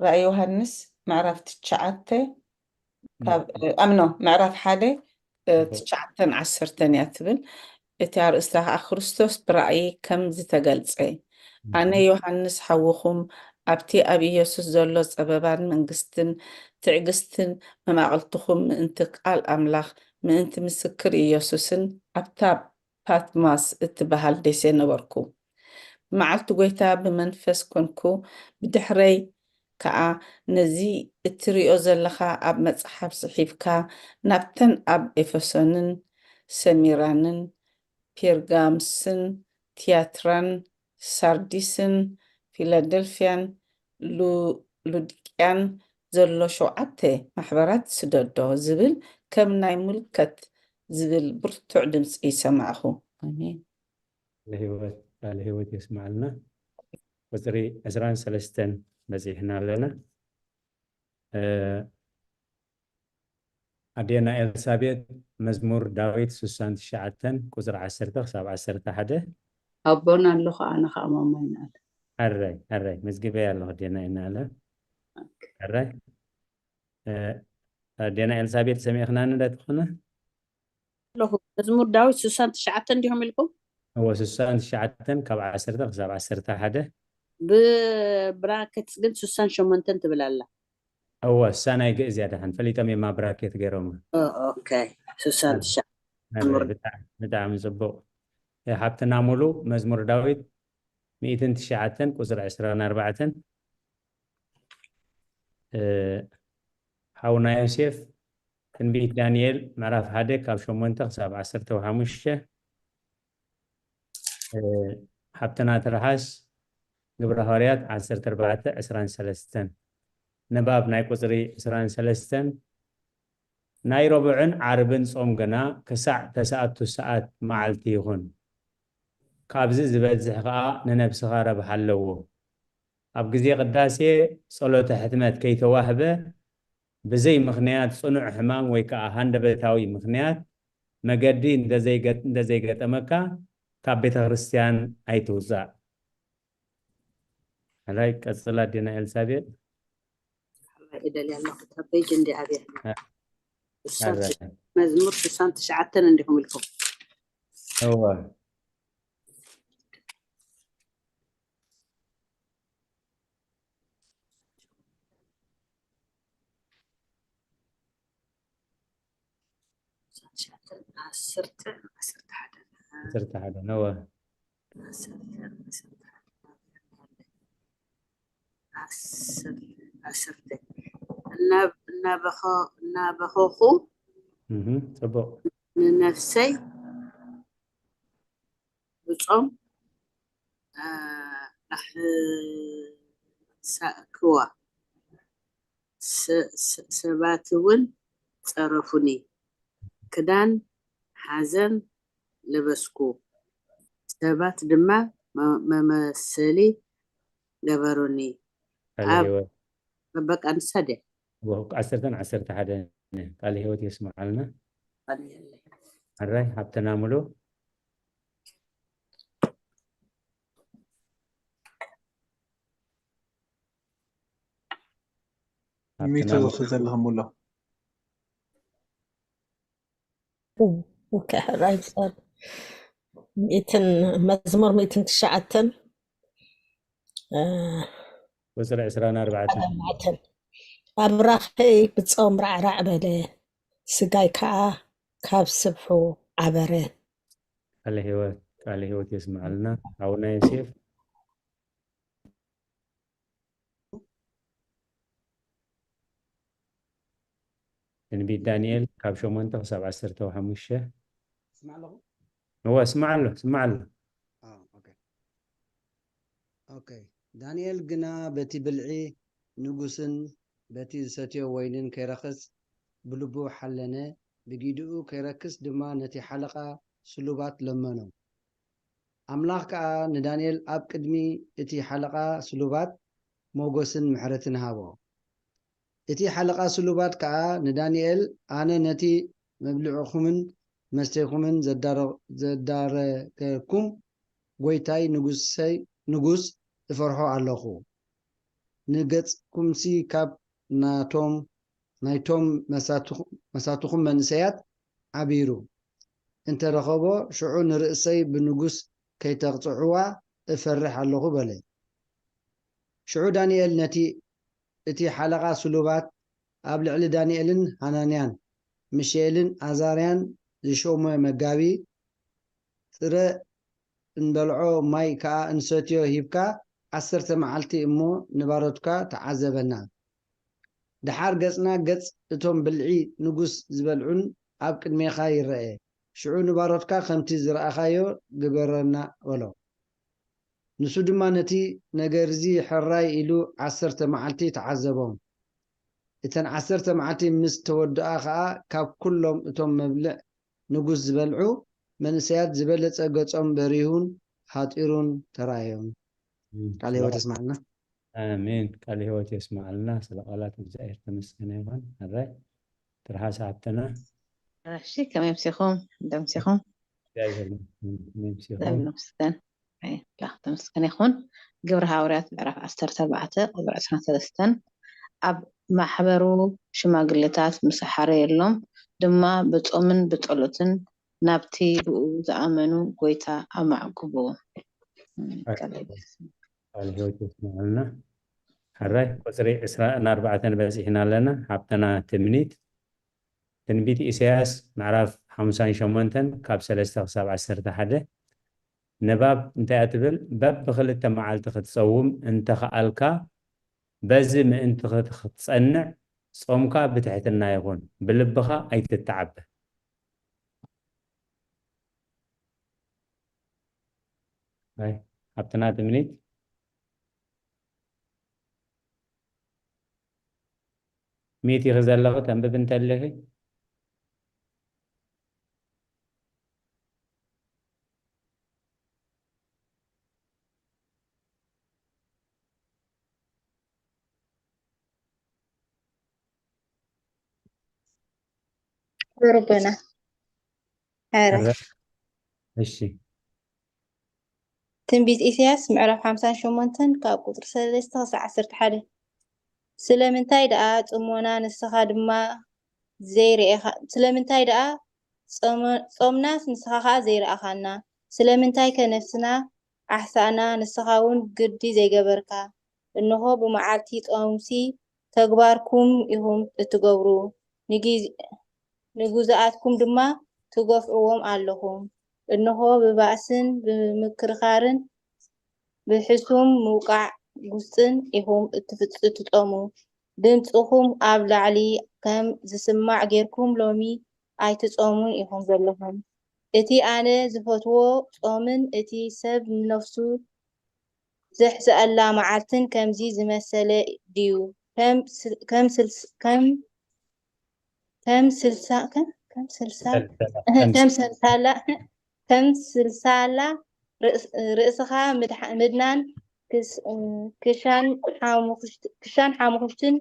ራእይ ዮሃንስ ምዕራፍ ትሽዓተ ካብ፣ እም። ኣምኖ፣ ምዕራፍ ሓደ፣ እ፣ እም። ትሽዓተን ዓሰርተን እያ ትብል። እቲ ኣርእስታ ከኣ ክርስቶስ ብራእይ ከም ዝተገልጸ። ኣነ እም። ዮሃንስ ሓውኹም ኣብቲ ኣብ ኢየሱስ ዘሎ ጸበባን መንግስትን ትዕግስትን መማቕልትኹም ምእንቲ ቃል ኣምላኽ፣ ምእንቲ ምስክር ኢየሱስን ኣብታ ፓትማስ እትበሃል ደሴት ነበርኩ። መዓልቲ ጐይታ ብመንፈስ ኰንኩ፣ ብድሕረይ ከኣ ነዚ እትርእዮ ዘለኻ ኣብ መጽሓፍ ጽሒፍካ፣ ናብተን ኣብ ኤፌሶንን ሰሚራንን ፔርጋምስን ትያትራን ሳርዲስን ፊላደልፍያን ሉ-፣ ሉድቅያን ዘሎ ሸውዓተ ማሕበራት ስደዶ ዝብል ከም ናይ ምልከት ዝብል ብርቱዕ ድምጺ ሰማዕኹ። ኣሜን። ቃለ ህይወት፣ ቃለ ህይወት የስምዓልና። ቁፅሪ ዕስራን ሰለስተን በፂሕና ኣለና። ኣዴና ኤልሳቤጥ፣ መዝሙር ዳዊት ስሳን ትሽዓተን ቁፅሪ ዓሰርተ ክሳብ ዓሰርተ ሓደ። ኣቦና ኣለኹ፣ ኣነ ከዓ ማማ ይንኣለ። ኣራይ ኣራይ መዝግበይ ኣለኹ፣ ኣዴና ይንኣለ። ኣራይ ኣዴና ኤልሳቤጥ፣ ሰሚዕኽናኒ ዶ ትኾነ? ኣለኹ። መዝሙር ዳዊት ስሳን ትሽዓተን እንዲኹም ኢልኩም? እወ፣ ስሳን ትሽዓተን ካብ ዓሰርተ ክሳብ ዓሰርተ ሓደ። ብብራኬትስ ግን ስሳን ሸሞንተን ትብል ኣላ። እወ፣ ስሳ ናይ ግእዝ እያ። ደሓን ፈሊጦም እየማ ብራኬት ገይሮማ። ኦኬ፣ ስሳን ትሽዓተን። ብጣዕሚ ፅቡቕ። ሓብትና ሙሉ፣ መዝሙር ዳዊት ሚእትን ትሽዓተን ቁፅሪ ዕስራን ኣርባዕተን። ሓውና ዮሴፍ፣ ትንቢት ዳንኤል ምዕራፍ ሓደ ካብ ሸሞንተ ክሳብ ዓሰርተ ሓሙሽተ። ሓብትና ትርሓስ፣ ግብረ ሃዋርያት ዓሰርተ ኣርባዕተ ዕስራን ሰለስተን። ንባብ ናይ ቁፅሪ ዕስራን ሰለስተን። ናይ ረቡዕን ዓርብን ጾም ግና ክሳዕ ተስኣቱ ሰዓት መዓልቲ ይኹን። ካብዚ ዝበዝሕ ከኣ ንነብስኻ ረብሓ ኣለዎ። ኣብ ግዜ ቅዳሴ ጸሎተ ሕትመት ከይተዋህበ ብዘይ ምኽንያት ጽኑዕ ሕማም ወይ ከኣ ሃንደበታዊ ምኽንያት መገዲ እንተዘይገ-፣ እንተዘይገጠመካ ካብ ቤተ ክርስቲያን ኣይትውጻእ። ሕራይ ቀጽላ ኣዴና ኤልሳቤጥ። ሕራይ እደልያ ኣለኹ። እታ ፔጅ እንዲ ኣብያ። እ፣ ስሳን ሕራይ። መዝሙር ስሳን ትሽዓተን እንዲኹም ኢልኩም። እወ። ዓሰርተ፣ ዓሰርተ ሓደ። ዓሰርተ ሓደ፣ እወ። ዓሰርተ፣ ዓሰርተ ሓደ። ዓሰርተ፣ ዓሰርተ። እናብ-፣ እናበኸ-፣ እናበኸኹ እህ፣ ጽቡቕ። ንነፍሰይ ብጾም፣ እ፣ ኣሕሳእክዋ። ሰ-፣ ሰ-፣ ሰባት እውን ጸረፉኒ። ክዳን ሓዘን ለበስኩ። ሰባት ድማ መ-፣ መመሰሊ ገበሩኒ። ቃለ ኣብ ህይወት። በቃ ንሳ ድያ? ወ-፣ ዓሰርተን ዓሰርተ ሓደ ቃለ ህይወት የስምዓልና። ቃለ ህይወት። ሕራይ ሓብትና ሙሉ። ሚቱ ዘለኹም ኣሎ። ኦኬ፣ ሕራይ ጸር-፣ ሚእትን፣ መዝሙር ሚእትን ትሽዓተን፣ እ፣ ቁጽሪ ዕስራን ኣርባዕተን። ኣርባዕተን። ኣብራኸይ ብጾም ራዕራዕ በለ፣ ስጋይ ከኣ ካብ ስብሑ ዓበረ። ቃለ ህይወት፣ ቃለ ህይወት የስምዓልና ሓውና ዮሴፍ። ትንቢት ዳንኤል ካብ ሸሞንተ ክሳብ ዓሰርተ ሓሙሽተ። ስማዕ ኣለኹ? እወ፣ ስማዕ ኣሎ፣ ስማዕ ኣሎ። ኣዎ፣ ኦኬ። ኦኬ። ዳንኤል ግና በቲ ብልዒ ንጉስን በቲ ዝሰትዮ ወይንን ከይረኽስ ብልቡ ሓለነ፣ ብጊድኡ ከይረክስ ድማ ነቲ ሓለቓ ስሉባት ለመኖ። ኣምላኽ ከኣ ንዳንኤል ኣብ ቅድሚ እቲ ሓለቓ ስሉባት ሞገስን ምሕረትን ሃቦ። እቲ ሓለቓ ስሉባት ከኣ ንዳንኤል፣ ኣነ ነቲ መብልዕኹምን መስተይኩምን ዘዳረ-፣ ዘዳረገኩም ጐይታይ ንጉሰይ፣ ንጉስ እፈርሖ ኣለኹ። ንገጽኩምሲ ካብ ናቶም፣ ናይቶም መሳትኹ-፣ መሳትኹም መንእሰያት ዓቢሩ እንተ ረኸቦ፣ ሽዑ ንርእሰይ ብንጉስ ከይተቕጽዕዋ እፈርሕ ኣለኹ በለ። ሽዑ ዳንኤል ነቲ፣ እቲ ሓለቓ ስሉባት ኣብ ልዕሊ ዳንኤልን ሃናንያን፣ ሚሻኤልን ኣዛርያን ዝሾመ መጋቢ፣ ጥረ እንበልዖ ማይ ከኣ እንሰትዮ ሂብካ፣ ዓሰርተ መዓልቲ እሞ ንባሮትካ ተዓዘበና። ደሓር ገጽና ገጽ እቶም ብልዒ ንጉስ ዝበልዑን ኣብ ቅድሜኻ ይረኤ። ሽዑ ንባሮትካ ከምቲ ዝረኣኻዮ ግበረና በሎ። ንሱ ድማ ነቲ ነገርዚ ሕራይ ኢሉ ዓሰርተ መዓልቲ ተዓዘቦም። እተን ዓሰርተ መዓልቲ ምስ ተወድኣ ኸኣ፣ ካብ ኩሎም እቶም መብልዕ ንጉስ ዝበልዑ መንእሰያት ዝበለጸ ገጾም በሪሁን ሃጢሩን ተራእዮም። ቃለ ህይወት የስማዕልና። ኣሜን። ቃለ ህይወት የስማዕልና። ስለ ቃላት እግዚኣብሔር ተመስገነ ይኹን። ኣራይ ትርሓስ ሓፍትና። እሺ፣ ከመይ ምሲኹም? እንደምሲኹም? እግዚኣብሔር ይመስገን። ከመይ ምሲኹም? እግዚኣብሔር ይመስገን። ኣይ፣ ኣምላኽ ተመስገን ይኹን። ግብሪ ሃዋርያት ምዕራፍ ዓሰርተ ኣርባዕተ ቁፅሪ ዕስራን ሰለስተን፣ ኣብ ማሕበሩ ሽማግሌታት ምሳሓረየሎም ድማ ብጾምን ብጸሎትን ናብቲ ብኡ ዝኣመኑ ጎይታ ኣማዕኩብዎ። እም፣ ቃል ቃል ህይወት የስምዐልና። ሕራይ ቁፅሪ ዕስራን ኣርባዕተን በፂሕና ኣለና። ሓብትና ትምኒት ትንቢት ኢሳያስ ምዕራፍ ሓምሳን ሸሞንተን ካብ ሰለስተ ክሳብ ዓሰርተ ሓደ ንባብ እንታይ እያ ትብል? በብክልተ መዓልቲ ክትፀውም እንተኸኣልካ በዚ ምእንቲ ክት- ክትፀንዕ ጾምካ ብትሕትና ይኹን፣ ብልብኻ ኣይትተዓበ። ኣይ፣ ሓብትና ትምኒት ሚት ኢኺ ዘለኺ ተንብብ እንተለኺ። ቁርብና። ኧረ። እሺ። ትንቢት ኢሳያስ ምዕራፍ ሓምሳን ሸሞንተን ካብ ቁጽሪ ሰለስተ ክሳዕ ዓሰርተ ሓደ። ስለምንታይ ደኣ ጽሞና ንስኻ ድማ ዘይርኤኻ? ስለምንታይ ደኣ ጾመ- ጾምናስ ንስኻ ኸኣ ዘይረኣኻና? ስለምንታይ ከ ነፍስና ኣሕሳእና ንስኻ እውን ግዲ ዘይገበርካ? እንሆ ብመዓልቲ ጾምሲ ተግባርኩም ኢኹም እትገብሩ፣ ንጊዝ- ንግዙኣትኩም ድማ ትገፍዕዎም ኣለኹም። እንሆ ብባእስን ብምክርኻርን ብሕሱም ምውቃዕ ጉስጥን ኢኹም እትፍጽ- እትጾሙ። ድምጽኹም ኣብ ላዕሊ ከም ዝስማዕ ጌርኩም ሎሚ ኣይትጾሙን ኢኹም ዘለኹም። እቲ ኣነ ዝፈትዎ ጾምን እቲ ሰብ ንነፍሱ ዘሕስኣላ መዓልትን ከምዚ ዝመሰለ ድዩ? ከም ስል- ከም ስልስ- ከም ከም ስልሳ ከም ከም ስልሳ ከም ሰልሳላ ከም ስልሳላ ርእስ- ርእስኻ ምድሓ- ምድናን ክስ- ክሻን ሓሙኽሽት- ክሻን ሓሙኽሽትን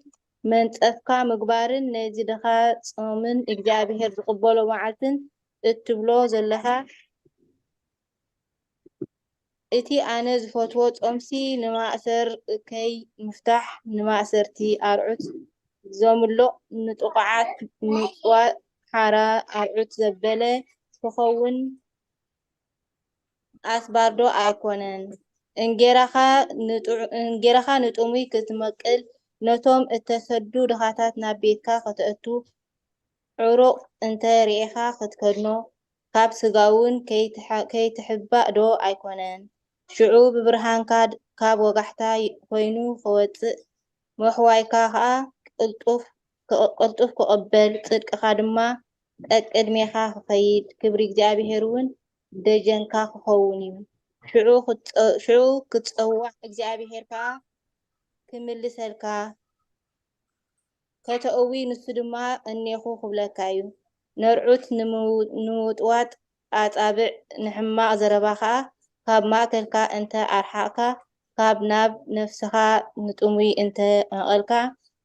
መንጸፍካ ምግባርን ነዚ ድኻ ጾምን እግዚኣብሔር ዝቕበሎ መዓልትን እትብሎ ዘለኻ እቲ ኣነ ዝፈትዎ ጾምሲ ንማእሰር እከይ ምፍታሕ ንማእሰርቲ ኣርዑት ዘምልቕ ንጥቑዓት ምጽዋት ሓራ ኣርዑት ዘበለ ክኸውን ኣስባርዶ ኣይኮነን። እንጌራኻ ንጥዑ- እንጌራኻ ንጥሙይ ክትመቅል ነቶም እተሰዱ ድኻታት ናብ ቤትካ ከተእቱ ዕሩቕ እንተ ርኢኻ ክትከድኖ ካብ ስጋ እውን ከይትሓ- ከይትሕባእ ዶ ኣይኮነን? ሽዑ ብብርሃንካ ድ- ካብ ወጋሕታ ይ- ኮይኑ ክወጽእ መሕዋይካ ኸኣ ቅልጡፍ ክ- ቅልጡፍ ክቕበል ጽድቅኻ ድማ ቀቅድሜኻ ክኸይድ ክብሪ እግዚኣብሔር እውን ደጀንካ ክኸውን እዩ። ሽዑ ክትጸ- ሽዑ ክትጸዋዕ እግዚኣብሔር ከኣ ክምልሰልካ ከተእዊ ንሱ ድማ እኔኹ ክብለካ እዩ። ነርዑት ንምው- ንምውጥዋጥ ኣጻብዕ ንሕማቕ ዘረባ ኸኣ ካብ ማእከልካ እንተ ኣርሓቕካ ካብ ናብ ነፍስኻ ንጥሙይ እንተ መቐልካ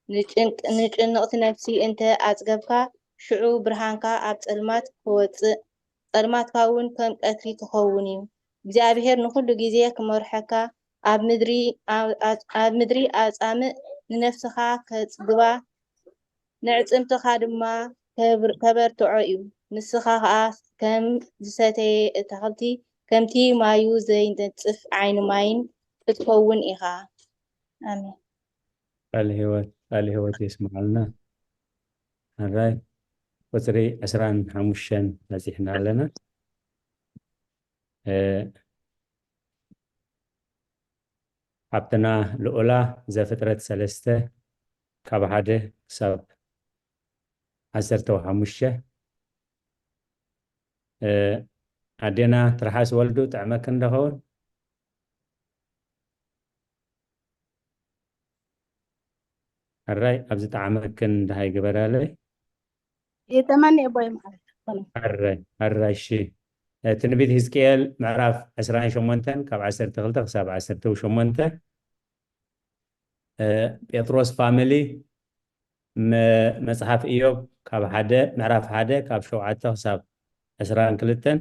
ንጭንቅ- ንጭንቕቲ ነፍሲ እንተ ኣጽገብካ ሽዑ ብርሃንካ ኣብ ጸልማት ክወጽእ ጸልማትካ እውን ከም ቀትሪ ክኸውን እዩ። እግዚኣብሔር ንኹሉ ግዜ ክመርሐካ ኣብ ምድሪ ኣብ- ኣብ ምድሪ ኣጻምእ ንነፍስኻ ከጽግባ ንዕጽምትኻ ድማ ከብር- ከበርትዖ እዩ። ንስኻ ኸኣ ከም ዝሰተየ ተኽልቲ ከምቲ ማዩ ዘይነጽፍ ዓይኒ ማይን ክትከውን ኢኻ። ኣሜን። ቃል ህይወት ቃል ህይወት የስምዓልና። ሕራይ ቁፅሪ ዕስራን ሓሙሽተን በፂሕና ኣለና። እ፣ ሓብትና ልኡላ ዘፍጥረት ሰለስተ ካብ ሓደ ክሳብ ዓሰርተ ሓሙሽተ። እ፣ ኣዴና ትርሓስ ወልዱ ጥዕመክን ዶ ኸውን? ሕራይ ኣብዚ ጣዕመክን ድሃይ ግበራለይ። የተማን የቦይ ማለት ነው። ሕራይ ሕራይ እሺ። ትንቢት ህዝቅኤል ምዕራፍ ዕስራን ሸሞንተን ካብ ዓሰርተ ክልተ ክሳብ ዓሰርተ ሸሞንተ። ጴጥሮስ ፋሚሊ፣ መጽሓፍ ኢዮብ ካብ ሓደ፣ ምዕራፍ ሓደ ካብ ሸውዓተ ክሳብ ዕስራን ክልተን።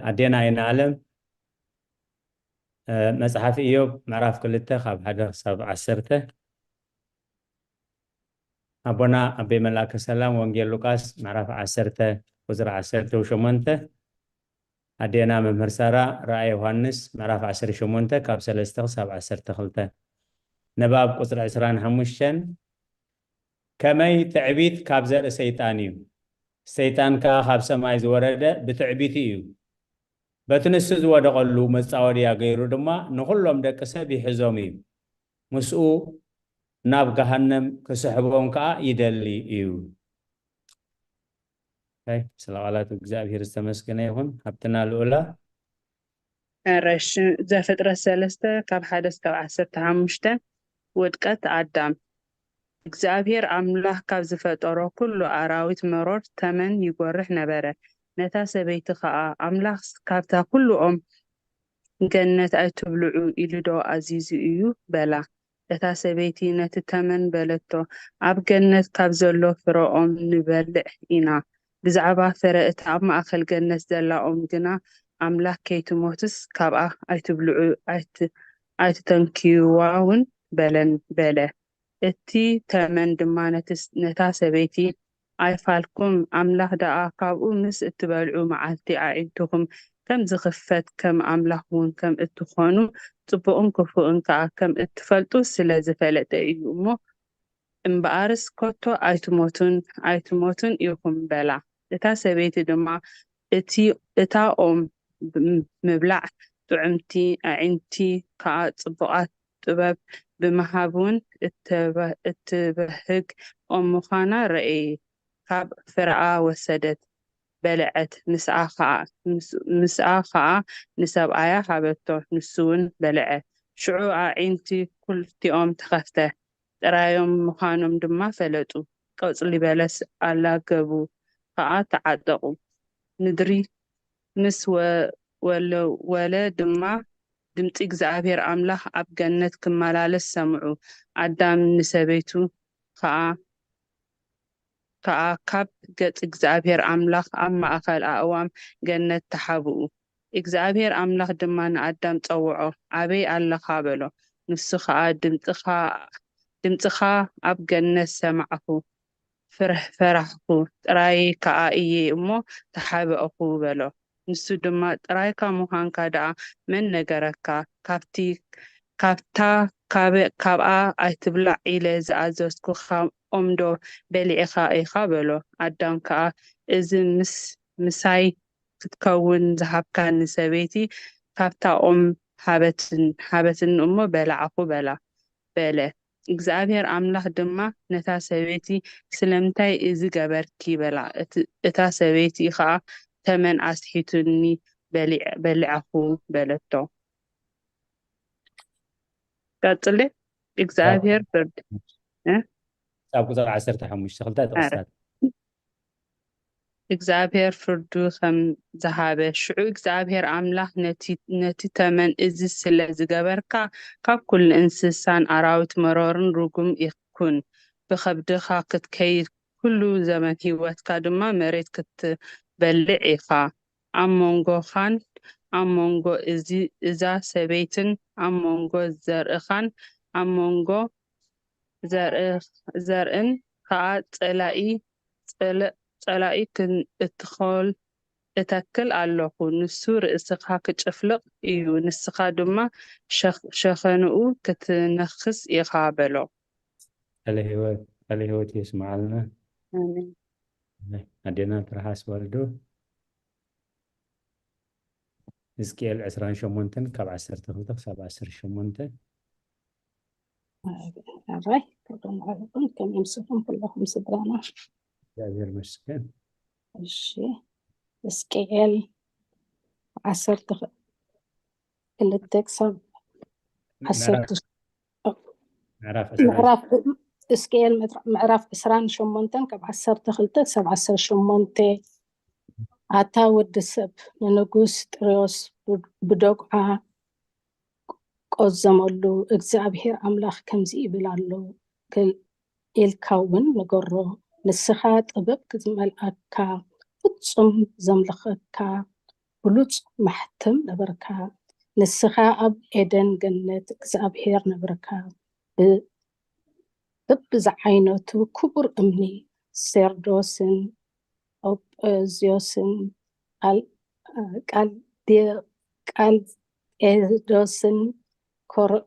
ኣዴና ኣይነ ኣለም፣ መጽሓፍ ኢዮብ ምዕራፍ ክልተ ካብ ሓደ ክሳብ ዓሰርተ። ኣቦና ኣቤ መልኣከ ሰላም፣ ወንጌል ሉቃስ ምዕራፍ ዓሰርተ ቁፅሪ ዓሰርተ ሸሞንተ። ኣዴና መምህር ሳራ፣ ራእይ ዮሃንስ ምዕራፍ ዓሰርተ ሸሞንተ ካብ ሰለስተ ክሳብ ዓሰርተ ክልተ። ንባብ ቁፅሪ ዕስራን ሓሙሽተን። ከመይ ትዕቢት ካብ ዘርኢ ሰይጣን እዩ፣ ሰይጣን ከኣ ካብ ሰማይ ዝወረደ ብትዕቢት እዩ። በቲ ንሱ ዝወደቐሉ መጻወድያ ገይሩ ድማ ንኹሎም ደቂ ሰብ ይሕዞም እዩ። ምስኡ ናብ ገሃነም ክስሕቦም ከኣ ይደሊ እዩ። ስለ ቃላት እግዚኣብሔር ዝተመስገነ ይኹን። ሃብትና ልኡላ። ረሽ ዘፍጥረት ሰለስተ ካብ ሓደ እስካብ ዓሰርተ ሓሙሽተ። ውድቀት ኣዳም። እግዚኣብሔር ኣምላኽ ካብ ዝፈጠሮ ኩሉ ኣራዊት መሮር ተመን ይጎርሕ ነበረ። ነታ ሰበይቲ ኸኣ፣ ኣምላኽ ካብታ ኩሉ ኦም ገነት ኣይትብልዑ ኢሉ ዶ ኣዚዙ እዩ? በላ። እታ ሰበይቲ ነቲ ተመን በለቶ፣ ኣብ ገነት ካብ ዘሎ ፍረ ኦም ንበልዕ ኢና። ብዛዕባ ፍረ እታ ኣብ ማእከል ገነት ዘላ ኦም ግና፣ ኣምላኽ ከይትሞትስ ካብኣ ኣይትብልዑ ኣይትተንክይዋ እውን በለን በለ። እቲ ተመን ድማ ነታ ሰበይቲ፣ ኣይፋልኩም፣ ኣምላኽ ደኣ ካብኡ ምስ እትበልዑ መዓልቲ ኣዒንትኹም ከም ዝኽፈት ከም ኣምላኽ እውን ከም እትኾኑ ጽቡቕን ክፉእን ከኣ ከም እትፈልጡ ስለ ዝፈለጠ እዩ እሞ፣ እምበኣርስ ከቶ ኣይትሞቱን ኣይትሞቱን ኢኹም በላ። እታ ሰበይቲ ድማ እቲ እታ ኦም ምብላዕ ጥዑምቲ ኣዒንቲ ከኣ ጽቡቓት ጥበብ ብምሃብ እውን እትበህግ ኦም ምዃና ረእየ። ካብ ፍረኣ ወሰደት፣ በልዐት፣ ምስኣ ኸኣ ንሰብኣያ ሃበቶ፣ ንሱውን በልዐ። ሽዑ ኣዒንቲ ክልቲኦም ተኸፍተ፣ ጥራዮም ምዃኖም ድማ ፈለጡ። ቆጽሊ በለስ ኣላገቡ ኸኣ ተዓጠቑ። ምድሪ ምስ ወለወለ ድማ ድምጺ እግዚኣብሔር ኣምላኽ ኣብ ገነት ክመላለስ ሰምዑ። ኣዳም ንሰበይቱ ኸኣ ከኣ ካብ ገጽ እግዚኣብሔር ኣምላኽ ኣብ ማእከል ኣእዋም ገነት ተሓብኡ። እግዚኣብሔር ኣምላኽ ድማ ንኣዳም ጸውዖ፣ ኣበይ ኣለኻ? በሎ። ንሱ ኸኣ፣ ድምጽኻ ኣብ ገነት ሰማዕኩ፣ ፈራህኩ፣ ጥራይ ከኣ እየ እሞ ተሓበእኩ በሎ። ንሱ ድማ፣ ጥራይካ ምዃንካ ደኣ መን ነገረካ? ካብቲ ካብታ ካብኣ ኣይትብላዕ ኢለ ዝኣዘዝኩኻ ኦምዶ በሊዕኻ ኢኻ? በሎ። ኣዳም ከኣ፣ እዚ ምስ ምሳይ ክትከውን ዝሃብካኒ ሰበይቲ ካብታ ኦም ሃበትኒ እሞ በላዕኹ በላ በለ። እግዚኣብሔር ኣምላኽ ድማ ነታ ሰበይቲ፣ ስለምንታይ እዚ ገበርኪ? በላ። እታ ሰበይቲ ኸኣ፣ ተመን ኣስሒቱኒ በሊዐኹ በለቶ። ቀጽሊ። እግዚኣብሔር ፍርዲ ኣብ ቁፅሪ ዓሰርተ ሓሙሽተ ክልተ ጥቕስታት። እግዚኣብሔር ፍርዱ ከም ዝሃበ። ሽዑ እግዚኣብሔር ኣምላኽ ነቲ ተመን፣ እዚ ስለ ዝገበርካ፣ ካብ ኩሉ እንስሳን ኣራዊት መሮርን ርጉም ኢኹን። ብኸብድኻ ክትከይድ፣ ኩሉ ዘመን ህይወትካ ድማ መሬት ክትበልዕ ኢኻ። ኣብ መንጎኻን ኣብ መንጎ እዛ ሰበይትን ኣብ መንጎ ዘርእኻን ኣብ መንጎ ዘርእን ከኣ ጸላኢ ጸላኢ እተኽል ኣለኹ። ንሱ ርእስኻ ክጭፍልቕ እዩ፣ ንስኻ ድማ ሸኸንኡ ክትነኽስ ኢኻ በሎ። ቃለ ህይወት የስምዓልና። ኣዴና ትርሓስ ወልዱ። ሕዝቅኤል ዕስራን ሸሞንተን ካብ ዓሰርተ ክልተ ክሳብ ዓሰርተ ሸሞንተ። ኣራይ ክብርን ሃለኹም ከም ምስኹም ኩለኹም ስድራና። እግዚኣብሔር መስገን። እሺ፣ ሕዝቅኤል ዓሰርተ ክልተ ክሳብ ዓሰርተ ምዕራፍ ምዕራፍ ሕዝቅኤል ምዕራፍ ዕስራን ሸሞንተን ካብ ዓሰርተ ክልተ ክሳብ ዓሰርተ ሸሞንተ። ኣታ ወዲ ሰብ፣ ንንጉስ ጥርዮስ ብደጉዓ ቆዘመሉ፣ እግዚኣብሄር ኣምላኽ ከምዚ ይብል ኣሎ፣ ክል ኢልካ እውን ንገሮ። ንስኻ ጥበብ ዝመልኣካ፣ ፍጹም ዘምልኸካ ብሉጽ ማሕተም ነበርካ። ንስኻ ኣብ ኤደን ገነት እግዚኣብሄር ነበርካ። ብ- በብዝዓይነቱ ክቡር እምኒ፣ ሴርዶስን ኦጳዝዮስን፣ ቃል- ቃልዴ- ቃልዴዶስን፣ ኮር-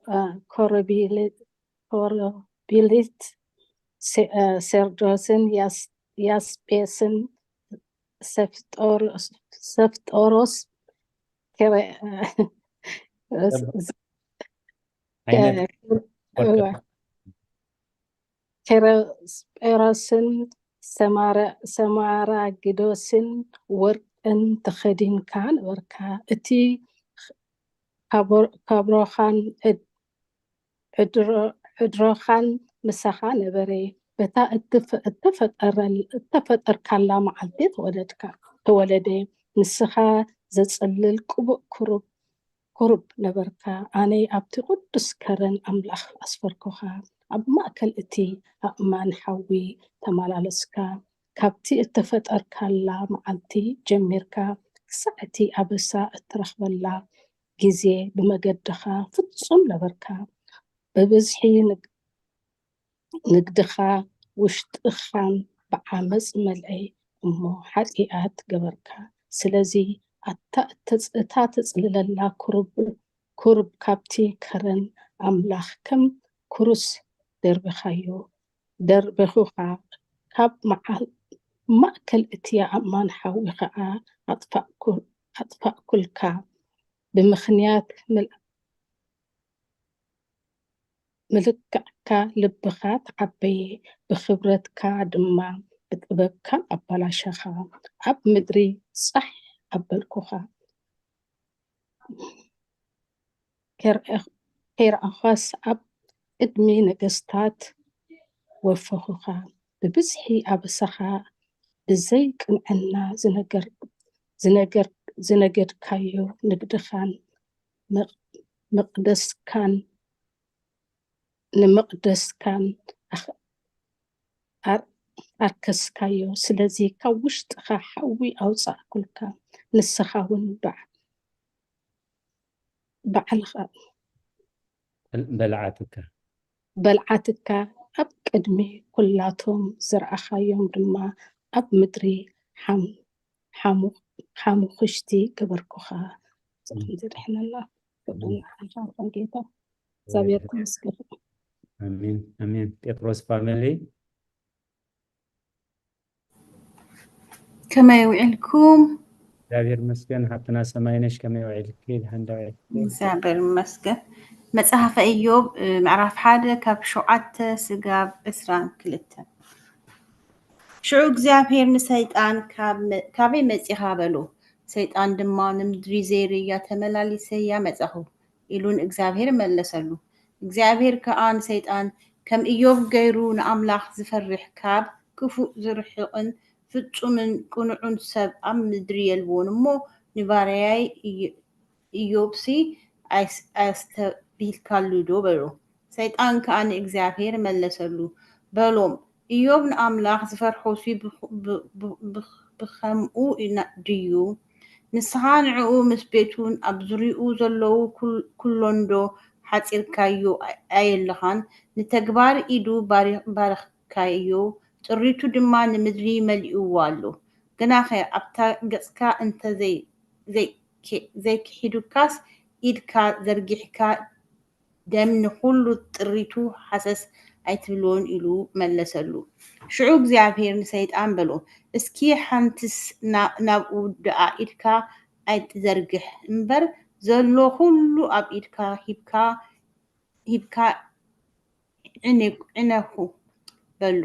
ኮረቢል- ኮረቢልት፣ ሴ- ሴርዶስን፣ ያስ- ያስጴስን፣ ሰፍጦር- ሰፍጦሮስ፣ ኬረ- ዓይነት እዋ። ኬረስጴሮስን ሰማራ- ሰማራግዶስን ወርቅን ተኸዲንካ ነበርካ። እቲ ካብሮ- ካብሮኻን ዕድ- ዕድሮ- ዕድሮኻን ምሳኻ ነበረ። በታ እትፈ- እተፈጠረል- እተፈጠርካላ መዓልቲ ተወለድካ ተወለደ። ንስኻ ዘጽልል ቅቡእ ክሩብ ክሩብ ነበርካ። ኣነ ኣብቲ ቅዱስ ከረን ኣምላኽ ኣስፈርኩኻ። ኣብ ማእከል እቲ ኣእማን ሓዊ ተመላለስካ። ካብቲ እተፈጠርካላ መዓልቲ ጀሚርካ ክሳዕ እቲ ኣበሳ እትረኽበላ ግዜ ብመገድኻ ፍጹም ነበርካ። ብብዝሒ ንግ- ንግድኻ ውሽጥኻን ብዓመጽ መልአ እሞ ሓጢኣት ገበርካ። ስለዚ ኣታ እተጽ- እታ ተጽልለላ ክሩብ ክሩብ ካብቲ ከረን ኣምላኽ ከም ክሩስ ደርቢኻዮ ደርቢኹኻ። ካብ መዓል- ማእከል እቲ ኣእማን ሓዊ ኸኣ ኣጥፋእኩ- ኣጥፋእኩልካ። ብምኽንያት ምል- ምልክዕካ ልብኻ ተዓበየ፣ ብኽብረትካ ድማ ብጥበብካ ኣባላሸኻ። ኣብ ምድሪ ጻሕ ኣበልኩኻ። ከይረኣኻስ ኣብ ቅድሚ ነገስታት ወፈኹኻ። ብብዝሒ ኣበሳኻ ብዘይ ቅንዕና ዝነገር- ዝነገር- ዝነገድካዮ ንግድኻን መቕ- መቕደስካን ንመቕደስካን ኣኽ- ኣር- ኣርከስካዮ። ስለዚ ካብ ውሽጥኻ ሓዊ ኣውጻእኩልካ፣ ንስኻ እውን በዓ- ባዕልኻ በልዓትካ። በልዓትካ፣ ኣብ ቅድሚ ኩላቶም ዝረኣኻዮም ድማ ኣብ ምድሪ ሓም- ሓሙ- ሓሙኽሽቲ ገበርኩኻ። ዘድሕነና ክብርን ሓንሳን ጌታ እግዚኣብሔር ተመስገን። ኣሜን ኣሜን። ጴጥሮስ ፋሚሊ ከመይ ውዒልኩም? እግዚኣብሔር ይመስገን። ሃብትና ሰማይነሽ ከመይ ውዒልኪ? ደሓን ዶ ውዒልኪ? እግዚኣብሔር ይመስገን። መጽሓፈ ኢዮብ ምዕራፍ ሓደ ካብ ሸውዓተ ስጋብ ዕስራን ክልተን። ሽዑ እግዚኣብሔር ንሰይጣን ካብ መ- ካበይ መጺኻ በሎ። ሰይጣን ድማ ንምድሪ ዘይርእያ ተመላሊሰያ መጻኹ ኢሉ ንእግዚኣብሔር መለሰሉ። እግዚኣብሔር ከኣ ንሰይጣን ከም ኢዮብ ገይሩ ንኣምላኽ ዝፈርሕ ካብ ክፉእ ዝርሕቕን ፍጹምን ቅኑዕን ሰብ ኣብ ምድሪ የልቦን እሞ ንባርያይ ኢዮብሲ ኣስተብሂልካሉ ዶ በሎ። ሰይጣን ከኣ ንእግዚኣብሔር መለሰሉ በሎም፣ ኢዮብ ንኣምላኽ ዝፈርሖሲ ብኸምኡ ድዩ? ንስኻ ንዕኡ ምስ ቤቱን ኣብ ዙርይኡ ዘለዉ ኩሎንዶ ሓጺርካዮ ኣየለኻን? ንተግባር ኢዱ ባሪኽካዮ፣ ጥሪቱ ድማ ንምድሪ መሊእዋ ኣሎ። ግናኸ ኣብታ ገጽካ እንተ ዘይክሒዱካስ፣ ኢድካ ዘርጊሕካ ደም ንኹሉ ጥሪቱ ሃሰስ ኣይትብልዎን ኢሉ መለሰሉ። ሽዑ እግዚኣብሔር ንሰይጣን በሎ፣ እስኪ ሓንትስ ናብኡ ደኣ ኢድካ ኣይትዘርግሕ እምበር፣ ዘሎ ኩሉ ኣብ ኢድካ ሂብካ ሂብካ ዕነኹ በሎ።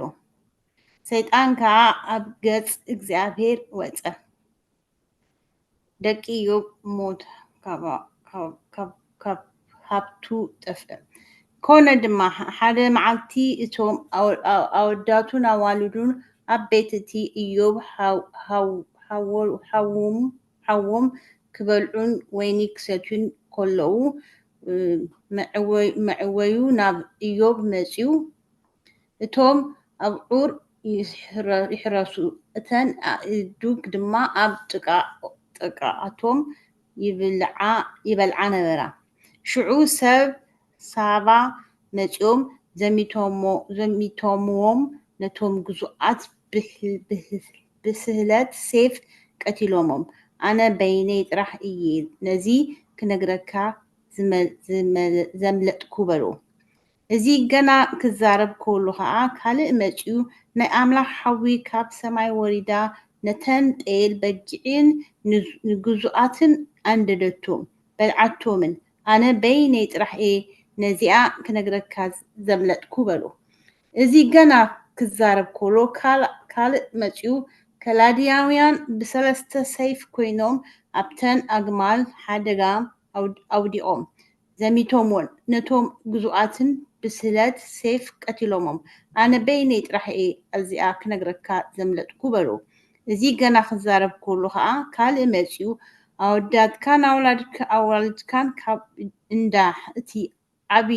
ሰይጣን ከኣ ኣብ ገጽ እግዚኣብሔር ወጸ። ደቂ ኢዮብ ሞት ካብ ሃብቱ ጠፍአ። ኮነ ድማ ሓደ መዓልቲ እቶም ኣወዳቱን ኣዋልዱን ኣብ ቤት እቲ ኢዮብ ሓዎም ክበልዑን ወይኒ ክሰትዩን ከለዉ፣ መዕወዩ ናብ ኢዮብ መጺኡ፣ እቶም ኣብዑር ይሕረሱ፣ እተን ኣእዱግ ድማ ኣብ ጥቓ ጥቓኣቶም ይበልዓ ነበራ። ሽዑ ሰብ ሳባ መጺኦም ዘሚቶምዎም፣ ነቶም ግዙኣት ብስህለት ሴፍ ቀቲሎሞም። ኣነ በይነይ ጥራሕ እየ ነዚ ክነግረካ ዘምለጥኩ በሉ። እዚ ገና ክዛረብ ከሎ ኸኣ ካልእ መጺኡ፣ ናይ ኣምላኽ ሓዊ ካብ ሰማይ ወሪዳ ነተን ጤል በጊዕን ንግዙኣትን ኣንደደቶም፣ በልዓቶምን። ኣነ በይነይ ጥራሕ እየ ነዚኣ ክነግረካ ዘምለጥኩ በሉ። እዚ ገና ክዛረብ ከሎ ካልእ መጺኡ፣ ከላድያውያን ብሰለስተ ሰይፍ ኮይኖም ኣብተን ኣግማል ሓደጋ ኣውዲቖም ዘሚቶምወን፣ ነቶም ግዙኣትን ብስለት ሴፍ ቀቲሎሞም። ኣነ በይነይ ጥራሕ እየ ኣብዚኣ ክነግረካ ዘምለጥኩ በሉ። እዚ ገና ክዛረብ ከሎ ኸኣ ካልእ መጺኡ፣ ኣወዳትካን ኣዋልድካን ካብ እንዳ እቲ ዓቢ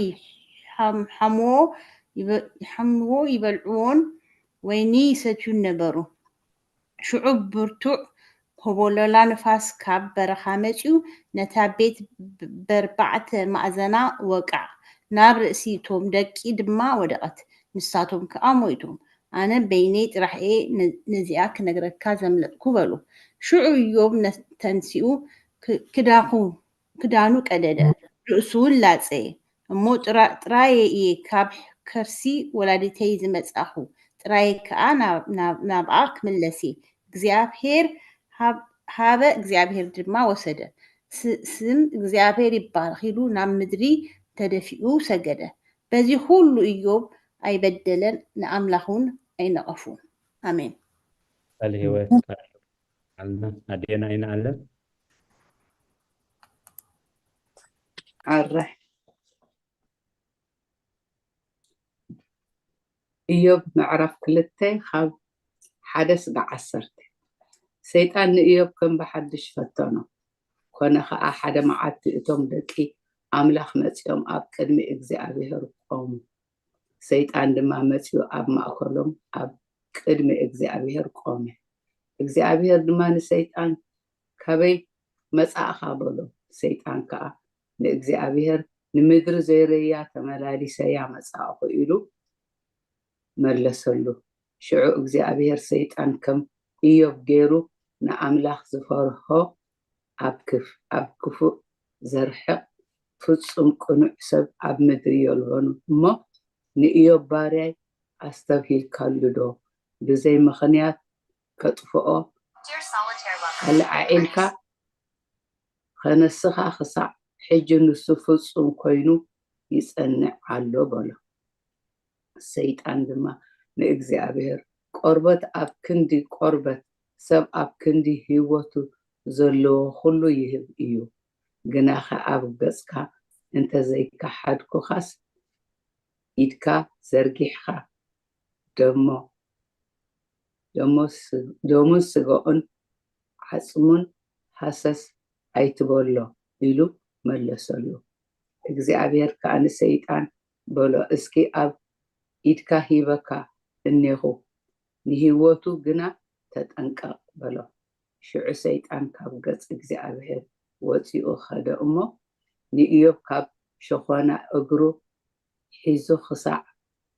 ሓምዎ ይበልዕዎን ወይኒ ይሰትዩን ነበሩ። ሽዑ ብርቱዕ ኮቦለላ ንፋስ ካብ በረኻ መጺኡ ነታ ቤት በርባዕተ ማእዘና ወቅዓ፣ ናብ ርእሲ እቶም ደቂ ድማ ወደቐት። ንሳቶም ከኣ ሞይቶም። ኣነ በይነይ ጥራሕ እየ ነዚኣ ክነግረካ ዘምለጥኩ በሉ። ሽዑ እዮብ ተንሲኡ ክዳኹ ክዳኑ ቀደደ፣ ርእሱ እውን ላጸየ። እሞ ጥራየ እየ ካብ ከርሲ ወላዲተይ ዝመጻኹ፣ ጥራየ ከኣ ናብኣ ክምለስ እየ። እግዚኣብሔር ሃበ፣ እግዚኣብሔር ድማ ወሰደ። ስም እግዚኣብሔር ይባረኽ ኢሉ ናብ ምድሪ ተደፊኡ ሰገደ። በዚ ኩሉ እዮብ ኣይበደለን፣ ንኣምላኽ እውን ኣይነቐፉን። ኣሜን። ቃል ህይወት ኣልና ኣዴና ኢና ኣለን ኣረ እዮብ ምዕራፍ ክልተ ካብ ሓደ ስጋ ዓሰርተ። ሰይጣን ንእዮብ ከም ብሓድሽ ፈተኖ። ኮነ ኸኣ ሓደ መዓልቲ እቶም ደቂ ኣምላኽ መጺኦም ኣብ ቅድሚ እግዚኣብሔር ቆሙ። ሰይጣን ድማ መጺኡ ኣብ ማእከሎም ኣብ ቅድሚ እግዚኣብሔር ቆመ። እግዚኣብሔር ድማ ንሰይጣን ካበይ መጻእኻ በሎ። ሰይጣን ከኣ ንእግዚኣብሔር ንምድሪ ዘይረያ ተመላሊሰያ መጻእኹ ኢሉ መለሰሉ። ሽዑ እግዚኣብሔር ሰይጣን ከም እዮብ ገይሩ ንኣምላኽ ዝፈርሆ ኣብ ክፍ ኣብ ክፉእ ዘርሕቕ ፍጹም ቅኑዕ ሰብ ኣብ ምድሪ የልቦን እሞ ንእዮብ ባርያይ ኣስተብሂልካሉ ዶ ብዘይ ምኽንያት ከጥፍኦ ኣለዓዒልካ ከነስኻ ክሳዕ ሕጂ ንሱ ፍጹም ኮይኑ ይጸንዕ ኣሎ በሎ። ሰይጣን ድማ ንእግዚኣብሔር ቆርበት ኣብ ክንዲ ቆርበት ሰብ ኣብ ክንዲ ህይወቱ ዘለዎ ኩሉ ይህብ እዩ። ግናኸ ኣብ ገጽካ እንተዘይከሓድኩኻስ ኢድካ ዘርጊሕካ ደሞ ደሙን ስጋኡን ዓጽሙን ሃሰስ ኣይትበሎ ኢሉ መለሰሉ። እግዚኣብሔር ከኣ ንሰይጣን በሎ፣ እስኪ ኣብ ኢድካ ሂበካ እኔኹ፣ ንህይወቱ ግና ተጠንቀቕ በሎ። ሽዑ ሰይጣን ካብ ገጽ እግዚኣብሔር ወጺኡ ኸደ እሞ፣ ንእዮብ ካብ ሸኾና እግሩ ሒዙ ኽሳዕ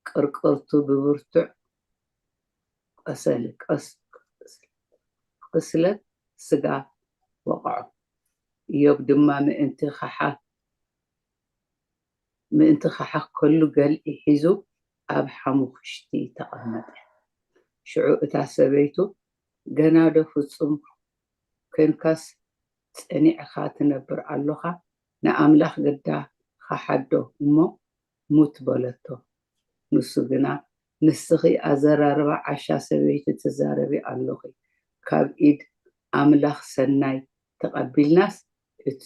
ቅርቅርቱ ብብርቱዕ ቁስለት ስጋ ወቕዖ። እዮብ ድማ ምእንቲ ኻሓ ምእንቲ ክሓከሉ ገልዒ ሒዙ ኣብ ሓሙኽሽቲ ተቐመጠ። ሽዑ እታ ሰበይቱ፣ ገናዶ ፍጹም ኴንካስ ጸኒዕካ ትነብር ኣሎኻ? ንኣምላኽ ግዳ ኽሓዶ እሞ ሙት በለቶ። ንሱ ግና፣ ንስኺ ኣዘራርባ ዓሻ ሰበይቲ ትዛረቢ ኣሎኺ። ካብ ኢድ ኣምላኽ ሰናይ ተቐቢልናስ እቲ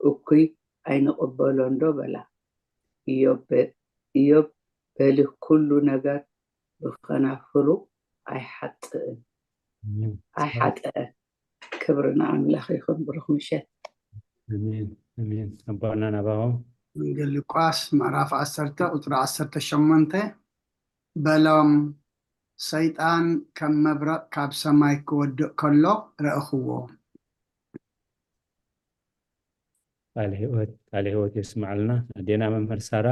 እኩይ ኣይንቕበሎን ዶ በላ። ኢዮብ በሊ ኩሉ ነገር ብኸናፍሩ ኣይሓጥእን ኣይሓጠእን። ክብሪ ንኣምላኽ ይኹን። ብሩኽ ምሸት። ኣሜን ኣሜን። ኣቦና ናባኹም። ወንጌል ሉቃስ ምዕራፍ ዓሰርተ ቁፅሪ ዓሰርተ ሸሞንተ፣ በሎም፣ ሰይጣን ከም መብረቕ ካብ ሰማይ ክወድቕ ከሎ ረእኽዎ። ቃለ ህይወት ቃለ ህይወት የስማዕልና። ኣዴና መምህር ሳራ።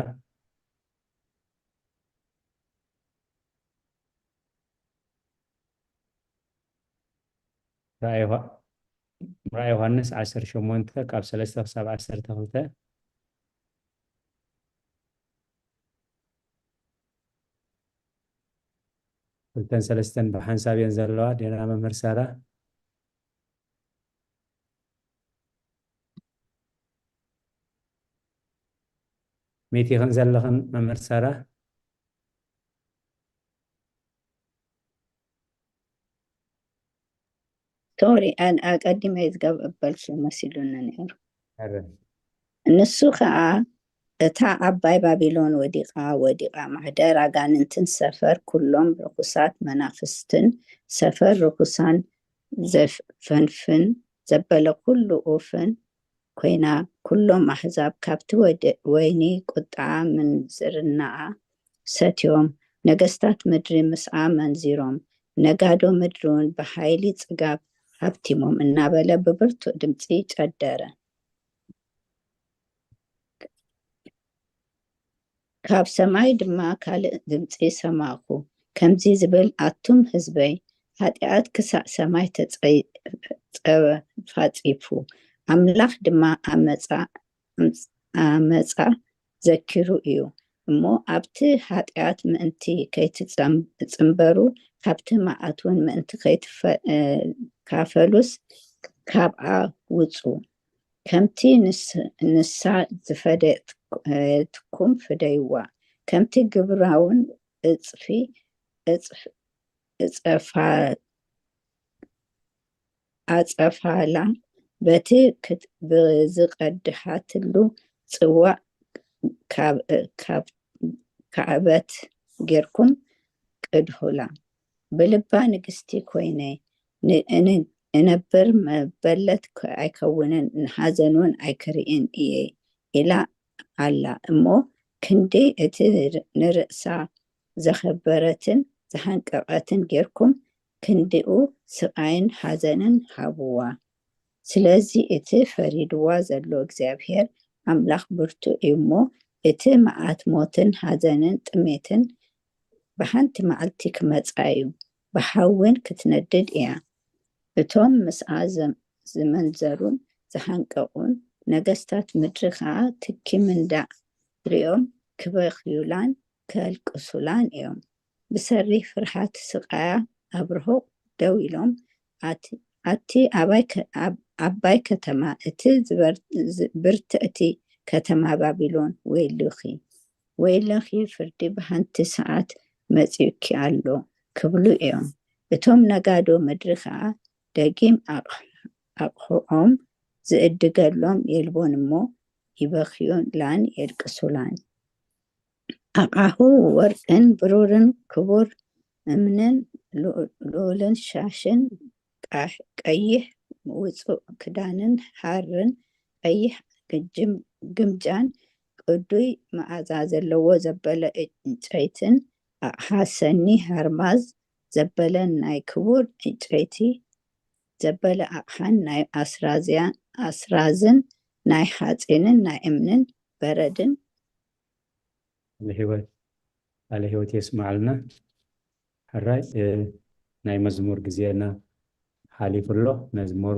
ራእይ ዮሃ- ራእይ ዮሃንስ ዓሰርተ ሸሞንተ ካብ ሰለስተ ክሳብ ዓሰርተ ክልተ። ክልተን ሰለስተን ብሓንሳብ እየን ዘለዋ። ኣዴና መምህር ሳራ። መይቲኽን ዘለኽን መምህር ሳራ። ሶሪ፣ ኣን ኣቀዲመ ዝገበበልኩ መሲሉኒ ነይሩ። ኣረ ንሱ ኸኣ፣ እታ ዓባይ ባቢሎን ወዲቓ፣ ወዲቓ፣ ማሕደር ኣጋንንትን ሰፈር ኩሎም ርኹሳት መናፍስትን ሰፈር ርኹሳን ዘፈንፍን ዘበለ ኩሉ ኡፍን ኮይና፣ ኩሎም ኣሕዛብ ካብቲ ወደ- ወይኒ ቁጥዓ ምንዝርናኣ ሰትዮም፣ ነገስታት ምድሪ ምስኣ መንዚሮም፣ ነጋዶ ምድሪ እውን ብሓይሊ ጽጋብ ሃብቲሞም እናበለ ብብርቱዕ ድምጺ ጨደረ። ካብ ሰማይ ድማ ካልእ ድምጺ ሰማዕኩ፣ ከምዚ ዝብል፣ ኣቱም ህዝበይ፣ ሓጢኣት ክሳዕ ሰማይ ተጸይ- ተፋጺፉ፣ ኣምላኽ ድማ ኣመጻ ኣመጻ ዘኪሩ እዩ እሞ፣ ኣብቲ ሓጢኣት ምእንቲ ከይትጸንበሩ፣ ካብቲ መዓት እውን ምእንቲ ከይትካፈሉስ፣ ካብኣ ውጹ። ከምቲ ንሳ ዝፈደየትኩም ፍደይዋ፣ ከምቲ ግብራውን እጽፊ እጸፋላ በቲ ብዝቀድሓትሉ ጽዋእ ካዕበት ጌርኩም ቅድሑላ። ብልባ ንግስቲ ኮይነ እነብር፣ መበለት ኣይከውንን፣ ንሓዘን እውን ኣይክርእን እየ ኢላ ኣላ እሞ፣ ክንዲ እቲ ንርእሳ ዘኸበረትን ዝሓንቀቐትን ጌርኩም፣ ክንድኡ ስቓይን ሓዘንን ሃብዋ። ስለዚ እቲ ፈሪድዋ ዘሎ እግዚኣብሔር ኣምላኽ ብርቱዕ እዩ እሞ፣ እቲ መዓት ሞትን ሓዘንን ጥሜትን ብሓንቲ መዓልቲ ክመጻ እዩ፣ ብሓውን ክትነድድ እያ። እቶም ምስኣ ዝመንዘሩን ዝሓንቀቑን ነገስታት ምድሪ ኸኣ ትኪ ምንዳእ ርእዮም ክበኽዩላን ከልቅሱላን እዮም። ብሰሪ ፍርሃት ስቓያ ኣብ ርሑቕ ደው ኢሎም፣ ኣቲ ዓባይ ከተማ፣ እቲ ብርትዕቲ ከተማ ባቢሎን፣ ወይልኺ፣ ወይልኺ፣ ፍርዲ ብሓንቲ ሰዓት መጺኡኪ ኣሎ ክብሉ እዮም። እቶም ነጋዶ ምድሪ ኸኣ ደጊም ኣቕሕዖም ዝእድገሎም የልቦን እሞ፣ ይበኽዩላን የልቅሱላን። ኣቕሑ ወርቅን ብሩርን ክቡር እምንን ልኡልን ሻሽን ቀይሕ ውጹእ ክዳንን ሓርን ቀይሕ ግምጃን ቅዱይ መኣዛ ዘለዎ ዘበለ ዕንጨይትን ኣቕሓ ሰኒ ሃርማዝ ዘበለን ናይ ክቡር ዕንጨይቲ ዘበለ ኣቕሓን ናይ ኣስራዝን ናይ ሓጺንን ናይ እምንን በረድን ህይወት ቃለ ህይወት የስማዓልና። ሕራይ ናይ መዝሙር ግዜና ሓሊፉ ኣሎ። መዝሙር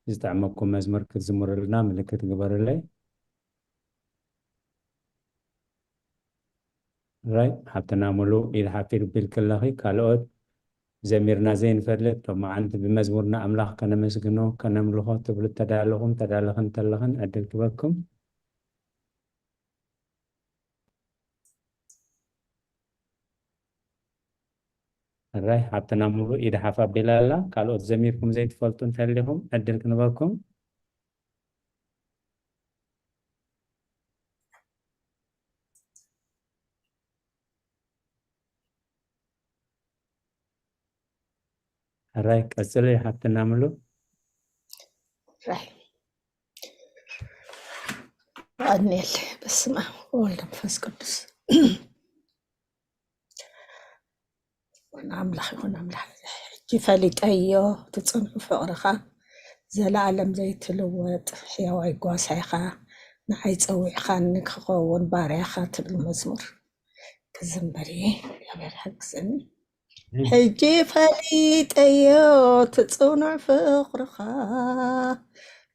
ዝጥዕመኩም መዝሙር ክትዝምሩልና ምልክት ግበሩለይ። ሕራይ ሓብትና ሙሉ ኢድ ሓፊር ቢልክለኺ ካልኦት ዘሚርና ዘይንፈልጥ ሎማዓንቲ ብመዝሙርና ኣምላኽ ከነመስግኖ ከነምልኾ ትብሉ ተዳለኹም ተዳለኽን ተለኽን ዕድል ክበኩም። ሕራይ ሓብትና ሙሉ ኢድ ሓፍ ኣቢላ ኣላ። ካልኦት ዘሚርኩም ዘይትፈልጡ እንተሊኹም ዕድል ክንበኩም። ሕራይ ቀጽሊ ሓብትና ሙሉ። ራይ ቀንየለይ። በስመ ኣብ ወወልድ ወመንፈስ ቅዱስ። ኣምላኽ ይኹን ኣምላኽ። ሕጂ ፈሊጠዮ እቲ ጽኑዕ ፍቕርኻ፣ ዘለኣለም ዘይትልወጥ ሕያዋይ ጓሳይኻ፣ ንዓይ ጸዊዕኻኒ ክኸውን ባርያኻ ትብል መዝሙር ክዝምር እየ። እግዚኣብሔር ሓግዘኒ። ሕጂ ፈሊጠዮ እቲ ጽኑዕ ፍቕርኻ፣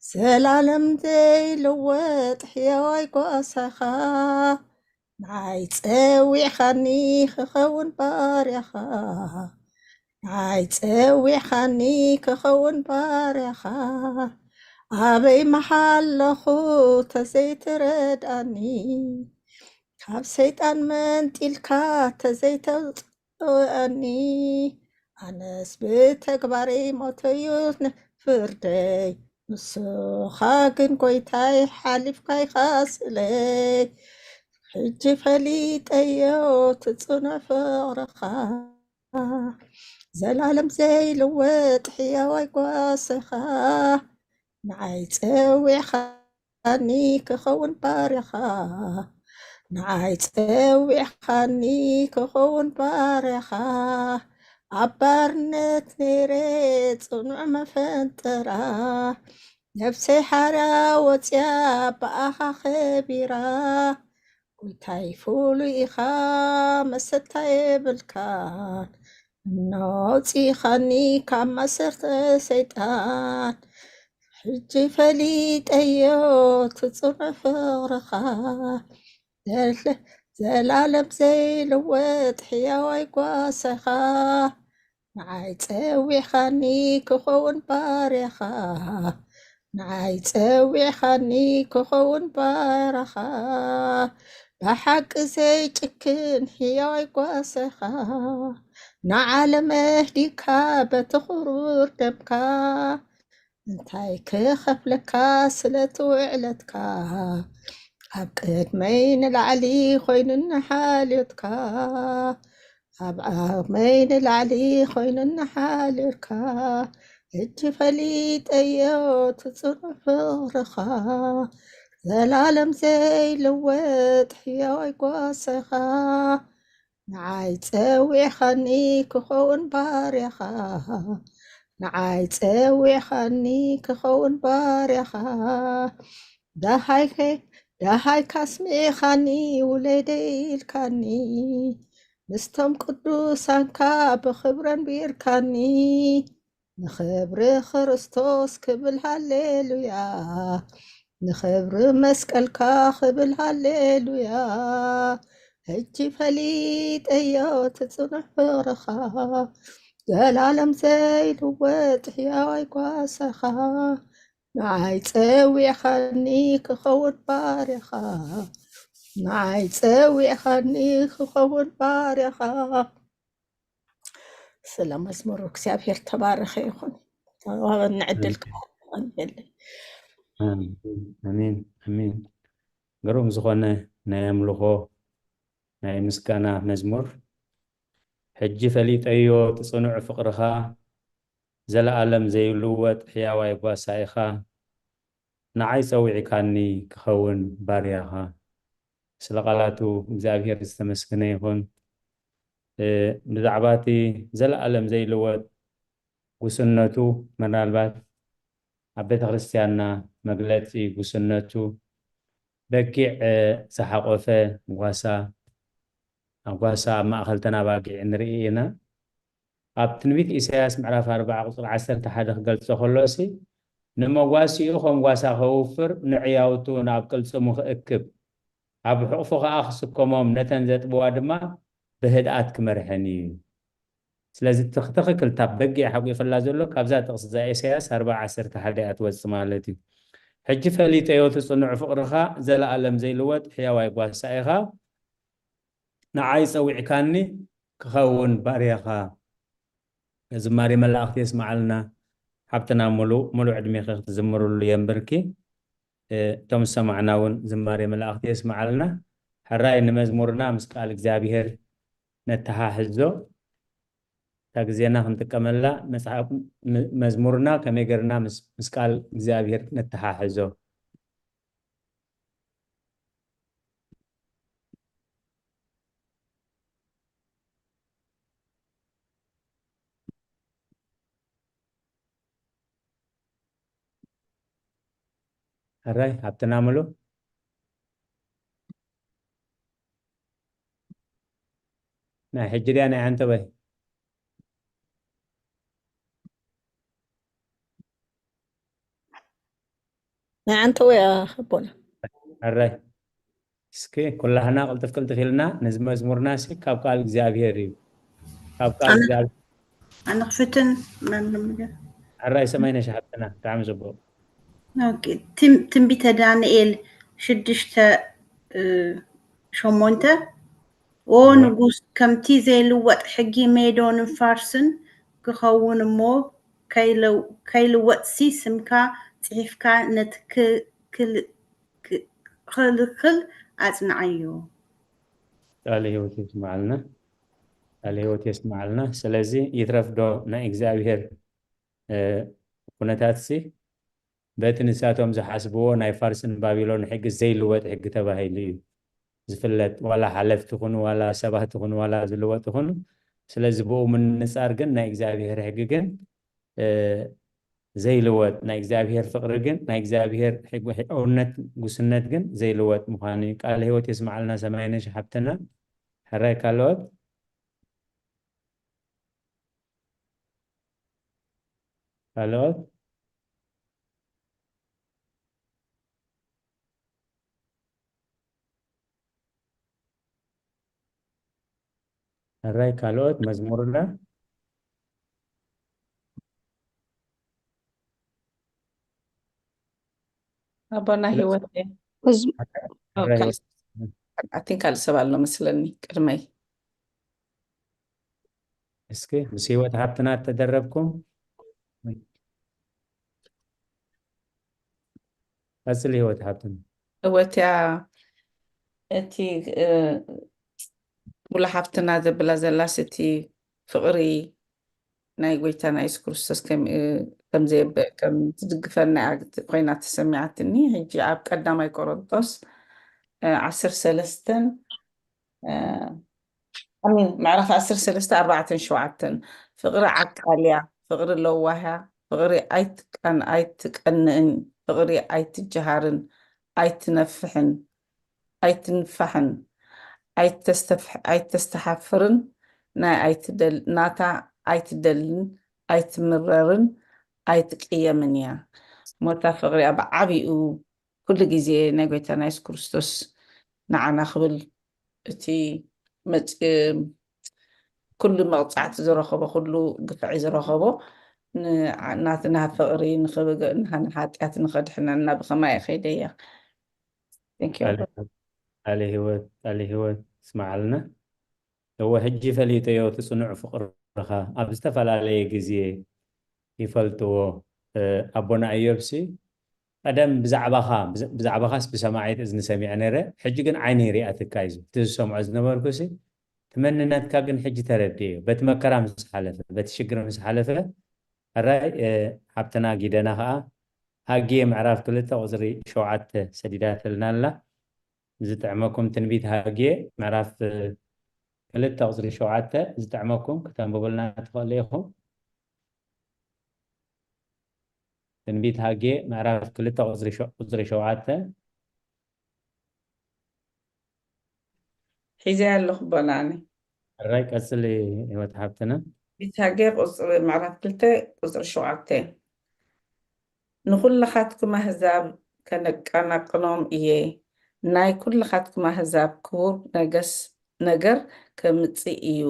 ዘላለም ዘይልወጥ ሕያዋይ ጓሳኻ፣ ንዓይ ጸዊዕኻኒ ክኸውን ባርያኻ፣ ንዓይ ጸዊዕኻኒ ክኸውን ባርያኻ። ኣበይ መሓለኹ ተዘይትረድኣኒ፣ ካብ ሰይጣን መንጢልካ ተዘይተውፅእኒ፣ ኣነስ ብተግባረይ ሞተዩ ፍርደይ፣ ንስኻ ግን ጎይታይ ሓሊፍካ ኢኻ ስለይ። ሕጂ ፈሊጠዮ እቲ ጽኑዕ ፍቕርኻ፣ ዘላለም ዘይልወጥ ሕያዋይ ጓስኻ፣ ንዓይ ጸዊዕኻኒ ክኸውን ባርያኻ፣ ንዓይ ጸዊዕኻኒ ክኸውን ባርያኻ። ኣብ ባርነት ነይረ ጽኑዕ መፈንጠራ፣ ነፍሰይ ሓራ ወጽያ ብኣኻ ኸቢራ። ጎይታይ ፍሉይ ኢኻ መሰታ የብልካን፣ እናውጽኻኒ ካብ ማሰርተ ሰይጣን። ሕጂ ፈሊጠዮ እቲ ጽኑዕ ፍቕርኻ፣ ዘለ-፣ ዘላለም ዘይልወጥ ሕያዋይ ጓሳኻ። ንዓይ ጸዊዕኻኒ ክኸውን ባርያኻ፣ ንዓይ ጸዊዕኻኒ ክኸውን ባርያኻ። ብሓቂ ዘይጭክን ሕያዋይ ጓሳኻ፣ ንዓለም ኣህዲግካ በቲ ክቡር ደምካ። እንታይ ክኸፍለካ ስለቲ ውዕለትካ፣ ኣብ ቅድመይ ንላዕሊ ኮይኑኒ ሓልዮትካ፣ ኣብ ዓቕመይ ንላዕሊ ኮይኑኒ ሓልዮትካ። ሕጂ ፈሊጠዮ እቲ ጽኑዕ ፍቕርኻ፣ ዘላለም ዘይልወጥ ሕያዋይ ጓሳኻ። ንዓይ ጸዊዕኻኒ ክኸውን ባርያኻ፣ ንዓይ ጸዊዕኻኒ ክኸውን ባርያኻ። ደሃይከ-፣ ደሃይካ ኣስሚዕኻኒ ውለደይ ኢልካኒ፣ ምስቶም ቅዱሳንካ ብኽብሪ ኣንቢርካኒ። ንኽብሪ ክርስቶስ ክብል ሃሌሉያ፣ ንኽብሪ መስቀልካ ክብል ሃሌሉያ። ሕጂ ፈሊጠዮ እቲ ጽኑዕ ፍቕርኻ፣ ዘላለም ዘይልወጥ ሕያዋይ ጓሳኻ። ንዓይ ጸዊዕኻኒ ክኸውን ባርያኻ፣ ንዓይ ጸዊዕኻኒ ክኸውን ባርያኻ። ስለ መዝሙሩ እግዚኣብሔር ተባረኸ ይኹን። ተዋበኒ ዕድል ኣሜን። ክባርኸን የለይ። ኣሜን፣ ኣሜን፣ ኣሜን። ግሩም ዝኾነ ናይ ኣምልኾ፣ ናይ ምስጋና መዝሙር። ሕጂ ፈሊጠዮ እቲ ጽኑዕ ፍቕርኻ፣ ዘለኣለም ዘይልወጥ ሕያዋይ ጓሳ ኢኻ፣ ንዓይ ጸዊዕካኒ ክኸውን ባርያኻ። ስለ ቃላቱ እግዚኣብሔር ዝተመስገነ ይኹን። እ፣ ብዛዕባ እቲ ዘለኣለም ዘይልወጥ ጉስነቱ፣ ምናልባት ኣብ ቤተ ክርስቲያንና መግለጺ ጉስነቱ በጊዕ፣ እ፣ ዝሓቆፈ ጓሳ፣ ኣብ ጓሳ ኣብ ማእኸል ተን ኣባጊዕ ንርኢ ኢና። ኣብ ትንቢት ኢሳያስ ምዕራፍ ኣርባዓ ቁጽሪ ዓሰርተ ሓደ ክገልጾ ከሎሲ፣ ንመጓሲኡ ከም ጓሳ ከውፍር፣ ንዕያውቱ ናብ ቅልጽሙ ክእክብ፣ ኣብ ሕቑፉ ከኣ ክስከሞም፣ ነተን ዘጥብዋ ድማ ብህድኣት ክመርሐን እዩ። ስለዚ ትኽ-፣ ትኽክል፣ እታ በጊዕ ሓጒፈላ ዘሎ ካብዛ ጥቕሲ እዛ ኢሳያስ ኣርባዓ ዓሰርተ ሓደ እያ ትወጽእ ማለት እዩ። ሕጂ ፈሊጠዮ እቲ ጽኑዕ ፍቕርኻ፣ ዘለኣለም ዘይልወጥ ሕያዋይ ጓሳ ኢኻ። ንዓይ ጸዊዕካኒ ክኸውን ባርያኻ። ዝማሬ መላእኽቲ የስምዓልና። ሓብትና ሙሉ፣ ሙሉ ዕድሜኺ ክትዝምርሉ የንብርኪ። እ፣ እቶም ዝሰማዕና እውን ዝማሬ መላእኽቲ የስምዓልና። ሕራይ ንመዝሙርና ምስ ቃል እግዚኣብሔር ነተሓሕዞ። ግዜና ክንጥቀመላ መጽሓፍ ም- መዝሙርና ከመይ ገርና ምስ ምስ ቃል እግዚኣብሔር ነተሓሕዞ። ሕራይ ሃብትና ምሉ ናይ ሕጂ ድያ ናይ ዓንተበይ ናይ ዓንተወያ ኣቦና። ሕራይ እስኪ ኩላህና ቅልጥፍ ቅልጥፍ ኢልና ነዚ መዝሙርና ሲ ካብ ቃል እግዚኣብሔር እዩ ካብ ቃል እግዚኣብሔር ኣነ ክፍትን መምህር ምግብ ሕራይ ሰማይነሽ ሃብትና ብጣዕሚ ጽቡቅ ኦኬ ትም- ትንቢተ ዳንኤል ሽዱሽተ እ፣ ሸሞንተ ኦ ንጉስ ከምቲ ዘይልወጥ ሕጊ ሜዶንን ፋርስን ክኸውን እሞ ከይለው- ከይልወጥሲ ስምካ ጽሒፍካ ነቲ ክ- ክል- ክ- ክልክል ኣጽንዓዮ። ቃለ ህይወት የስማዓልና ቃለ ህይወት የስማዓልና ስለዚ ይትረፍ ዶ ናይ እግዚኣብሔር እ፣ ኩነታት ሲ በቲ ንሳቶም ዝሓስብዎ ናይ ፋርስን ባቢሎን ሕጊ ዘይልወጥ ሕጊ ተባሂሉ እዩ ዝፍለጥ ዋላ ሓለፍቲ ኩኑ ዋላ ሰባት ኩኑ ዋላ ዝልወጥ ኩኑ ስለዚ ብኡ ምንጻር ግን ናይ እግዚኣብሔር ሕጊ ግን እ፣ ዘይልወጥ ናይ እግዚኣብሔር ፍቅሪ ግን ናይ እግዚኣብሔር ሕጊ ሕውነት ጉስነት ግን ዘይልወጥ ምዃኑ እዩ ቃል ህይወት የስማዓልና ሰማይነሽ ሓብትና ሕራይ ካልኦት ካልኦት ሕራይ ካልኦት መዝሙርና ኣቦና ህይወት እዚ ሕራይ ኣቲን ካልእ ሰብ ኣሎ መስለኒ ቅድመይ እስኪ ምስ ህይወት ሃብትና ተደረብኩም ቀፅሊ ህይወት ሃብትና እወትያ እቲ እ፣ ሙሉ ሃብትና ዘብላ ዘላስ እቲ ፍቕሪ ናይ ጎይታና የሱስ ክርስቶስ ከም እ፣ ከም ዘየበ ከም ትድግፈና እያ ኮይና ተሰሚዓትኒ። ሕጂ ኣብ ቀዳማይ ቆሮንጦስ እ፣ ዓሰርተ ሰለስተን እ፣ ኣሚን ምዕራፍ ዓሰርተ ሰለስተ ኣርባዕተን ሸውዓተን ፍቕሪ ዓቃልያ ፍቕሪ ለዋህያ ፍቕሪ ኣይትቀን ኣይትቀንእን ፍቕሪ ኣይትጀሃርን ኣይትነፍሕን ኣይትንፋሕን ኣይተስተፍሕ- ኣይተስተሓፍርን ናይ ኣይትደል ናታ ኣይትደልን ኣይትምረርን ኣይትቅየምን እያ ሞታ ፍቕሪያ ብዓቢኡ ኩሉ ግዜ ናይ ጎይታና የሱስ ክርስቶስ ንዓና ክብል እቲ መጽ- ኩሉ መቕጻዕቲ ዝረኸቦ ኩሉ ግፍዒ ዝረኸቦ ን- ናትና ፍቕሪ ንኽብገ- ንሃ- ንሓጢኣት ንኸድሕነና ብኸማይ ከይደያ Thank you. ቃለ ህይወት ቃለ ህይወት ስማዓልና እወ ሕጂ ፈሊጠዮ እቲ ጽኑዕ ፍቕርኻ ኣብ ዝተፈላለየ ግዜ ይፈልጥዎ ኣቦና እዮብሲ ቀደም ብዛዕባኻ ብዛዕባኻስ ብሰማዒት እዝኒ ሰሚዐ ነረ ሕጂ ግን ዓይነይ ሪኣትካ እዩ እቲ ዝሰምዖ ዝነበርኩሲ እቲ መንነትካ ግን ሕጂ ተረድኤዮ በቲ መከራ ምስ ሓለፈ በቲ ሽግር ምስ ሓለፈ ሕራይ ሓብትና ጊደና ከዓ ሃጌ ምዕራፍ ክልተ ቁፅሪ ሸውዓተ ሰዲዳትልና ኣላ ዝጥዕመኩም ትንቢት ሃጌ ምዕራፍ ክልተ ቁፅሪ ሸውዓተ ዝጥዕመኩም ክተንብቡልና ትኽእሉ ኢኹም ትንቢት ሃጌ ምዕራፍ ክልተ ቁፅሪ ሸ- ቁፅሪ ሸውዓተ ሒዘ ኣለኹ ቦናኒ ሕራይ ቀፅሊ ህይወት ሓብትና ትንቢት ሃጌ ቁፅሪ ምዕራፍ ክልተ ቁፅሪ ሸውዓተ ንኹላኻትኩም ኣህዛብ ከነቀናቅኖም እየ፣ ናይ ኩላኻትኩም ኣህዛብ ክቡር ነገስ ነገር ከምጽእ እዩ።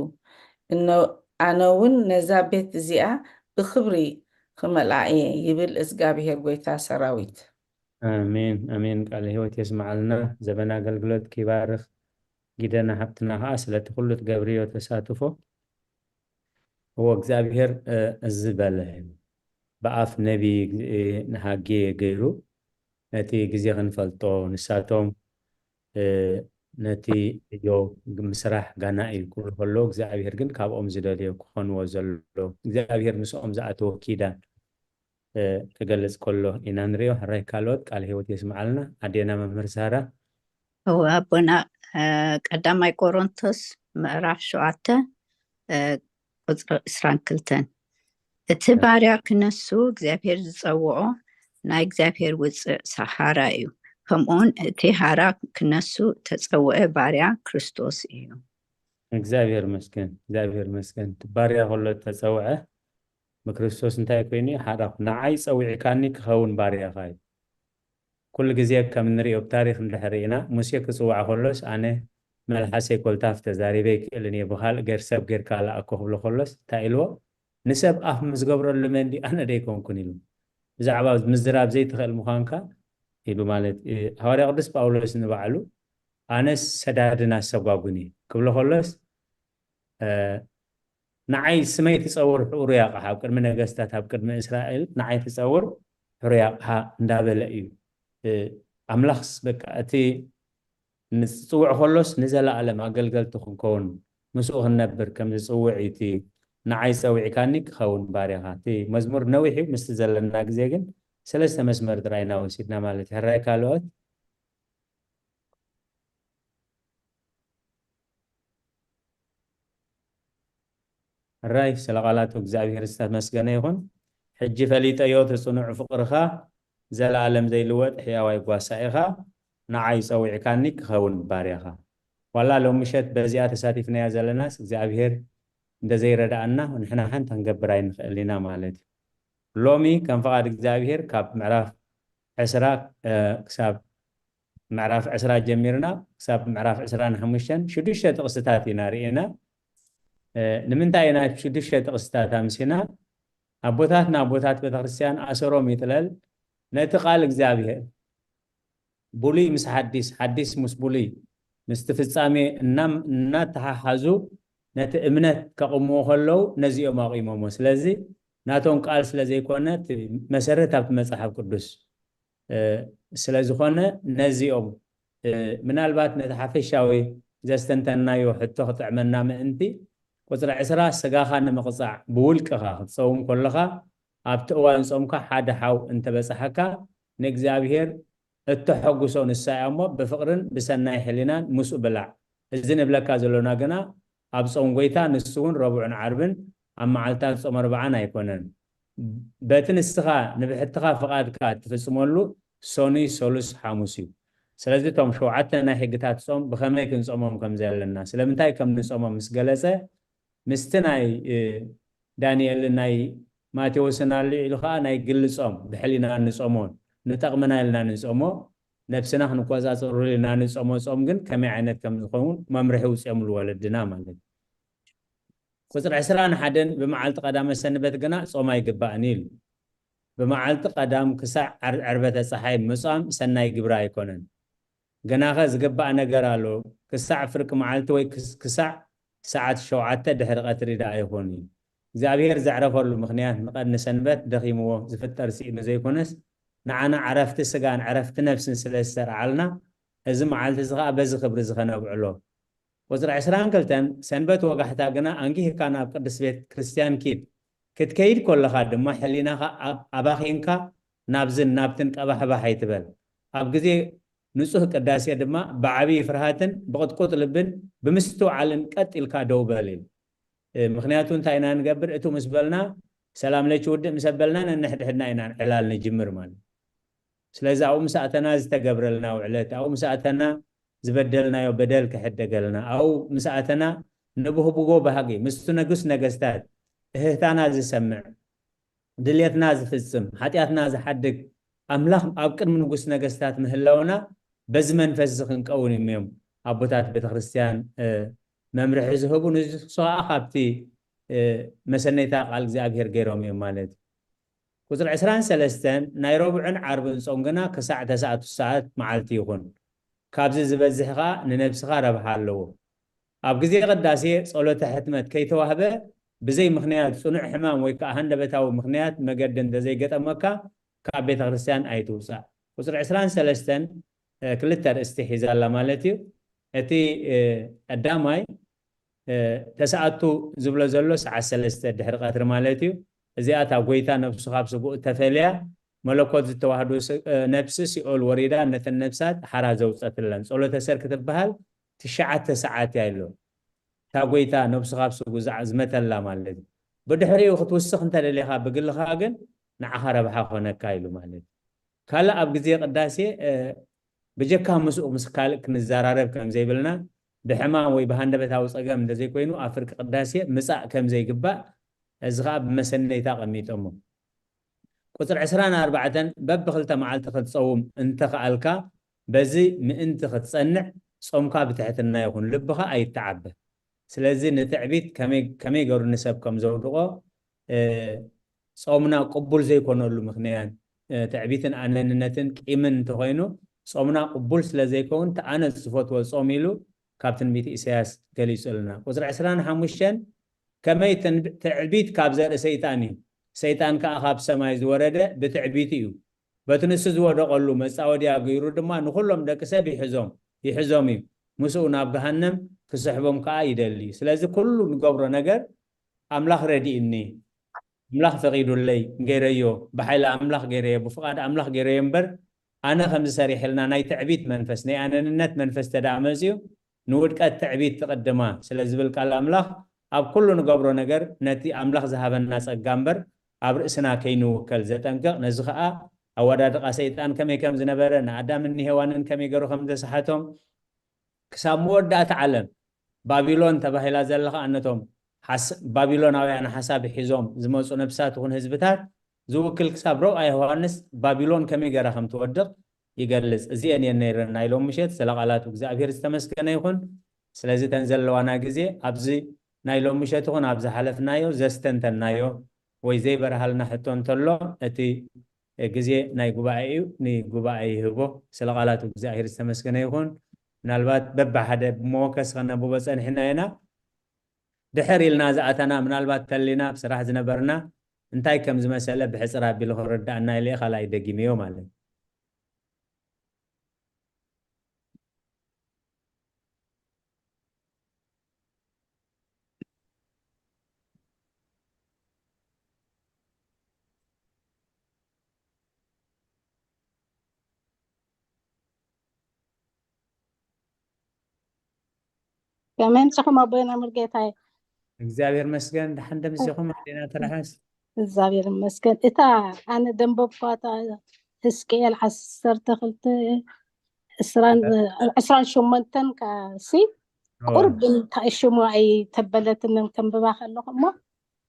እነ- ኣነ እውን ነዛ ቤት እዚኣ ብኽብሪ ክመልኣ እየ፣ ይብል እግዚኣብሄር ጐይታ ሰራዊት። ኣሜን ኣሜን። ቃለ ህይወት የስምዓልና፣ ዘበን ኣገልግሎት ይባርኽ። ጊደና ሓብትና ኸዓ ስለቲ ኩሉ ትገብርዮ ተሳትፎ እዎ እግዚኣብሔር እዚ በለ ብኣፍ ነቢ ንሃጌ ገይሩ ነቲ ግዜ ክንፈልጦ ንሳቶም ነቲ ዕዮ ምስራሕ ጋና እዩ ክብሉ ከለዉ እግዚኣብሔር ግን ካብኦም ዝደልዮ ክኾንዎ ዘሎ እግዚኣብሔር ምስኦም ዝኣተዎ ኪዳን ክገልጽ ከሎ ኢና ንሪኦ። ሕራይ ካልኦት ቃል ህይወት የስምዓልና። ኣዴና መምህር ሳራ። እወ ኣቦና፣ ቀዳማይ ቆሮንቶስ ምዕራፍ ሸውዓተ ቁፅሪ ዕስራን ክልተን፣ እቲ ባርያ ክነሱ እግዚኣብሔር ዝፀውዖ ናይ እግዚኣብሔር ውፅእ ሃራ እዩ። ከምኡውን እቲ ሃራ ክነሱ ተፀውዐ ባርያ ክርስቶስ እዩ። እግዚኣብሔር መስገን፣ እግዚኣብሔር መስገን። እቲ ባርያ ከሎ ተፀውዐ ብክርስቶስ እንታይ ኮይኑ እዩ? ሓራ ንዓይ ፀዊዕካኒ ክኸውን ባርያኻ እዩ። ኩሉ ግዜ ከም እንሪኦ ብታሪክ እንድሕር ርኢና ሙሴ ክፅዋዕ ከሎስ ኣነ መልሓሰይ ኮልታፍ ተዛሪበ ይክእልን እየ ብካልእ ገር ሰብ ጌርካ ለኣኮ ክብሎ ከሎስ እንታይ ኢልዎ? ንሰብ ኣፍ ምስ ገብረሉ መን ድዩ ኣነ ደይኮንኩን ኢሉ። ብዛዕባ ምዝራብ ዘይትኽእል ምዃንካ ኢሉ ማለት እዩ። ሃዋርያ ቅዱስ ጳውሎስ ንባዕሉ ኣነስ ሰዳድን ኣሰጓጉን እየ ክብሎ ከሎስ ንዓይ ስመይ ትፀውር ሕሩይ ኣቕሓ ኣብ ቅድሚ ነገስታት ኣብ ቅድሚ እስራኤል ንዓይ ትፀውር ሕሩይ ኣቕሓ እንዳበለ እዩ። ኣምላኽስ በቃ እቲ ንፅውዕ ከሎስ ንዘለኣለም ኣገልገልቲ ክንከውን ምስኡ ክንነብር ከም ዝፅውዕ እዩ እቲ ንዓይ ፀዊዕካኒ ክኸውን ባርያኻ። እቲ መዝሙር ነዊሕ እዩ፣ ምስቲ ዘለና ግዜ ግን ሰለስተ መስመር ጥራይ ኢና ወሲድና ማለት እዩ። ሕራይ ካልኦት ሕራይ ስለ ቃላቱ እግዚኣብሔር ዝተመስገነ ይኹን። ሕጂ ፈሊጠዮ እቲ ጽኑዕ ፍቕርኻ ዘለኣለም ዘይልወጥ ሕያዋይ ጓሳ ኢኻ። ንዓይ ጸዊዕካኒ ክኸውን ባርያኻ። ዋላ ሎም ምሸት በዚኣ ተሳቲፍናያ ዘለናስ እግዚኣብሔር እንተዘይረዳኣና ንሕና ሓንቲ ክንገብር ኣይንኽእል ኢና ማለት እዩ። ሎሚ ከም ፍቓድ እግዚኣብሔር ካብ ምዕራፍ ዕስራ ክሳብ ምዕራፍ ዕስራ ጀሚርና ክሳብ ምዕራፍ ዕስራን ሓሙሽተን ሽዱሽተ ጥቕስታት ኢና ርኢና። ንምንታይ ኢና ሽዱሽተ ጥቕስታት ኣምሲና? ኣቦታትና ኣቦታት ቤተክርስትያን ኣሰሮም ይጥለል ነቲ ቃል እግዚኣብሔር ብሉይ ምስ ሓዲስ ሓዲስ ምስ ብሉይ ምስቲ ፍጻሜ እናተሓሓዙ ነቲ እምነት ከቕምዎ ከለዉ ነዚኦም ኣቑሞሞ። ስለዚ ናቶም ቃል ስለ ዘይኮነ እቲ መሰረት ኣብቲ መጽሓፍ ቅዱስ ስለ ዝኾነ ነዚኦም ምናልባት ነቲ ሓፈሻዊ ዘስተንተንናዮ ሕቶ ክጥዕመና ምእንቲ ቁፅሪ ዕስራ ስጋኻ ንምቕፃዕ ብውልቅኻ ክትፀውም ከለኻ ኣብቲ እዋን ፆምካ ሓደ ሓው እንተበፃሓካ ንእግዚኣብሔር እተሐጉሶ ንሳ እያ እሞ ብፍቕርን ብሰናይ ሕሊናን ምስኡ ብላዕ። እዚ ንብለካ ዘሎና ግና ኣብ ጾም ጎይታ ንሱ እውን ረቡዕን ዓርብን ኣብ መዓልታት ጾም ኣርብዓን ኣይኮነን። በቲ ንስኻ ንብሕትኻ ፍቓድካ እትፍጽመሉ ሰኑይ፣ ሰሉስ፣ ሓሙስ እዩ። ስለዚ እቶም ሸውዓተ ናይ ሕግታት ጾም ብኸመይ ክንጾሞም ከም ዘለና፣ ስለምንታይ ከም ንጾሞም ምስ ገለጸ፣ ምስቲ ናይ ዳንኤልን ናይ ማቴዎስን ኣልዒሉ ኸዓ ናይ ግሊ ጾም ብሕሊና ንጾሞን ንጠቕመና ኢልና ንጾሞ ነብስና ክንቆጻጸሩ ኢልና ንጾሞ ጾም ግን ከመይ ዓይነት ከም ዝኸውን መምርሒ ውፅኦምሉ ወለድና ማለት እዩ። ቁፅሪ ዕስራን ሓደን ብመዓልቲ ቀዳመ ሰንበት ግና ጾም ኣይግባእን ኢሉ። ብመዓልቲ ቀዳም ክሳዕ ዕርበተ ፀሓይ ምጻም ሰናይ ግብሪ ኣይኮነን። ገናኸ ዝግባእ ነገር ኣሎ። ክሳዕ ፍርቂ መዓልቲ ወይ ክሳዕ ሰዓት ሸውዓተ ድሕሪ ቀትሪ ደኣ ይኹን እዩ። እግዚኣብሔር ዘዕረፈሉ ምኽንያት ንቐርኒ ሰንበት ደኺምዎ ዝፍጠር ስኢኑ ዘይኮነስ ንዓና ዕረፍቲ ስጋን ዕረፍቲ ነፍስን ስለ ዝተርዓልና እዚ መዓልቲ እዚ ኸዓ በዚ ክብሪ እዚ ኸነብዕሎ። ቁፅሪ ዕስራን ክልተን ሰንበት ወጋሕታ ግና ኣንጊህካ ናብ ቅድስት ቤተ ክርስቲያን ኪድ። ክትከይድ ከለኻ ድማ ሕሊናኻ ኣባኺንካ ናብዝን ናብትን ቀባሕባሕ ኣይትበል። ኣብ ግዜ ንጹህ ቅዳሴ ድማ ብዓብዪ ፍርሃትን ብቕጥቁጥ ልብን ብምስትውዓልን ቀጥ ኢልካ ደው በል ኢሉ። ምኽንያቱ እንታይ ኢና ንገብር? እቱ ምስ በልና ሰላም ለች ውድእ ምስ ኣበልና ነንሕድሕድና ኢና ዕላል ንጅምር ማለት። ስለዚ ኣብኡ ምስ ኣተና ዝተገብረልና ውዕለት፣ ኣብኡ ምስ ኣተና ዝበደልናዮ በደል ክሕደገልና፣ ኣብኡ ምስ ኣተና ንብህብጎ ባህጊ ምስቱ ንጉስ ነገስታት እህህታና ዝሰምዕ ድልየትና ዝፍጽም፣ ሓጢኣትና ዝሓድግ ኣምላኽ ኣብ ቅድሚ ንጉስ ነገስታት ምህላውና በዚ መንፈስ እዚ ክንቀውን እዮም ኣቦታት ቤተክርስትያን መምርሒ ዝህቡ። ንሱ ከዓ ካብቲ መሰነይታ ቃል እግዚኣብሔር ገይሮም እዮም ማለት እዩ። ቁፅሪ ዕስራን ሰለስተን ናይ ረቡዕን ዓርብን ጾም ግና ክሳዕ ተስዓቱ ሰዓት መዓልቲ ይኹን። ካብዚ ዝበዝሕ ከዓ ንነብስኻ ረብሓ ኣለዎ። ኣብ ግዜ ቅዳሴ ጸሎተ ሕትመት ከይተዋህበ ብዘይ ምኽንያት ጽኑዕ ሕማም ወይ ከዓ ሃንደበታዊ ምኽንያት መገዲ እንተዘይገጠመካ ካብ ቤተ ክርስቲያን ኣይትውጻእ። ቁጽሪ ዕስራን ሰለስተን ክልተ ኣርእስቲ ሒዛ ኣላ ማለት እዩ። እቲ ቀዳማይ ተሰኣቱ ዝብሎ ዘሎ ሰዓት ሰለስተ ድሕሪ ቀትሪ ማለት እዩ። እዚኣ እታ ጎይታ ነብሱ ካብ ስግኡ ተፈልያ መለኮት ዝተዋህዶ ነብሲ ሲኦል ወሪዳ ነተን ነብሳት ሓራ ዘውፀትለን ጸሎተ ሰርክ ትበሃል ትሽዓተ ሰዓት እያ ኢሉ። እታ ጎይታ ነብሱ ካብ ስጉ ዝመተላ ማለት እዩ። ብድሕሪኡ ክትውስኽ እንተደሊኻ ብግልኻ ግን ንዓኻ ረብሓ ኮነካ ኢሉ ማለት እዩ። ካልእ ኣብ ግዜ ቅዳሴ ብጀካ ምስኡ ምስ ካልእ ክንዘራረብ ከም ዘይብልና ብሕማም ወይ ብሃንደበታዊ ጸገም እንተዘይኮይኑ ኣብ ፍርቂ ቅዳሴ ምጻእ ከም ዘይግባእ እዚ ኸኣ ብመሰነይታ ኣቐሚጦሞ። ቁጽሪ ዕስራን ኣርባዕተን በብኽልተ መዓልቲ ክትጸውም እንተኸኣልካ በዚ ምእንቲ ክትጸንዕ ጾምካ ብትሕትና ይኹን ልብኻ ኣይተዓበ። ስለዚ ንትዕቢት ከመይ ገሩ ንሰብ ከም ዘውድቖ ጾምና ቅቡል ዘይኮነሉ ምኽንያት ትዕቢትን ኣነንነትን ቂምን እንተኾይኑ ጾምና ቅቡል ስለ ዘይከውን እቲ ኣነ ዝፈትዎ ጾም ኢሉ ካብ ትንቢት ኢሳያስ ገሊጹልና። ቁጽሪ ዕስራን ሓሙሽተን ከመይ ትዕቢት ካብ ዘርኢ ሰይጣን እዩ፣ ሰይጣን ከኣ ካብ ሰማይ ዝወረደ ብትዕቢት እዩ። በቲ ንሱ ዝወደቐሉ መጻወድያ ገይሩ ድማ ንኹሎም ደቂ ሰብ ይሕዞም ይሕዞም እዩ፣ ምስኡ ናብ ገሃነም ክስሕቦም ከኣ ይደሊ እዩ። ስለዚ ኩሉ ንገብሮ ነገር ኣምላኽ ረዲእኒ፣ ኣምላኽ ፈቒዱለይ ገይረዮ፣ ብሓይሊ ኣምላኽ ገይረዮ፣ ብፍቓድ ኣምላኽ ገይረዮ እምበር ኣነ ከምዚ ሰሪሐልና ናይ ትዕቢት መንፈስ ናይ ኣነንነት መንፈስ ተደኣ መፅዩ ንውድቀት ትዕቢት ትቕድማ ስለ ዝብል ቃል ኣምላኽ ኣብ ኩሉ ንገብሮ ነገር ነቲ ኣምላኽ ዝሃበና ጸጋ እምበር ኣብ ርእስና ከይንውከል ዘጠንቅቕ። ነዚ ኸኣ ኣወዳድቓ ሰይጣን ከመይ ከም ዝነበረ ንኣዳምን ንሄዋንን ከመይ ገይሩ ከም ዘሰሓቶም ክሳብ መወዳእታ ዓለም ባቢሎን ተባሂላ ዘላ ኸኣ ነቶም ባቢሎናውያን ሓሳብ ሒዞም ዝመፁ ነብሳት ይኹን ህዝብታት ዝውክል ክሳብ ረብኣ ዮሃንስ ባቢሎን ከመይ ገይራ ከም ትወድቕ ይገልጽ። እዚአን እየን ነይረን ናይ ሎም ምሸት ስለ ቃላቱ እግዚኣብሔር ዝተመስገነ ይኹን። ስለዚ ተን ዘለዋና ግዜ ኣብዚ ናይ ሎም ምሸት ይኹን ኣብ ዝሓለፍናዮ ዘስተንተናዮ ወይ ዘይበርሃልና ሕቶ እንተሎ እቲ ግዜ ናይ ጉባኤ እዩ፣ ንጉባኤ ይህቦ። ስለ ቃላቱ እግዚኣብሔር ዝተመስገነ ይኹን። ምናልባት በብሓደ ብመወከስ ከነብቦ ጸኒሕና ኢና። ድሕር ኢልና ዝኣተና ምናልባት ተሊና ብስራሕ ዝነበርና እንታይ ከም ዝመሰለ ብሕፅር ኣቢሉ ክርዳእና ኢለ ካልኣይ ደጊምዮ ማለት ከመይ ንስኹም ኣቦና ሙልጌታይ? እግዚኣብሔር መስገን ደሓን ደምሲኹም ኣዴና ተረሓስ እግዚኣብሔር መስገን። እታ ኣነ ደንበብኳታ ህዝቅኤል ዓሰርተ ክልተ ዕስራን ሸሞንተን ካሲ ቁርብ እንታይ ሽሙ ኣይተበለትንን ከንብባ ከለኹ እሞ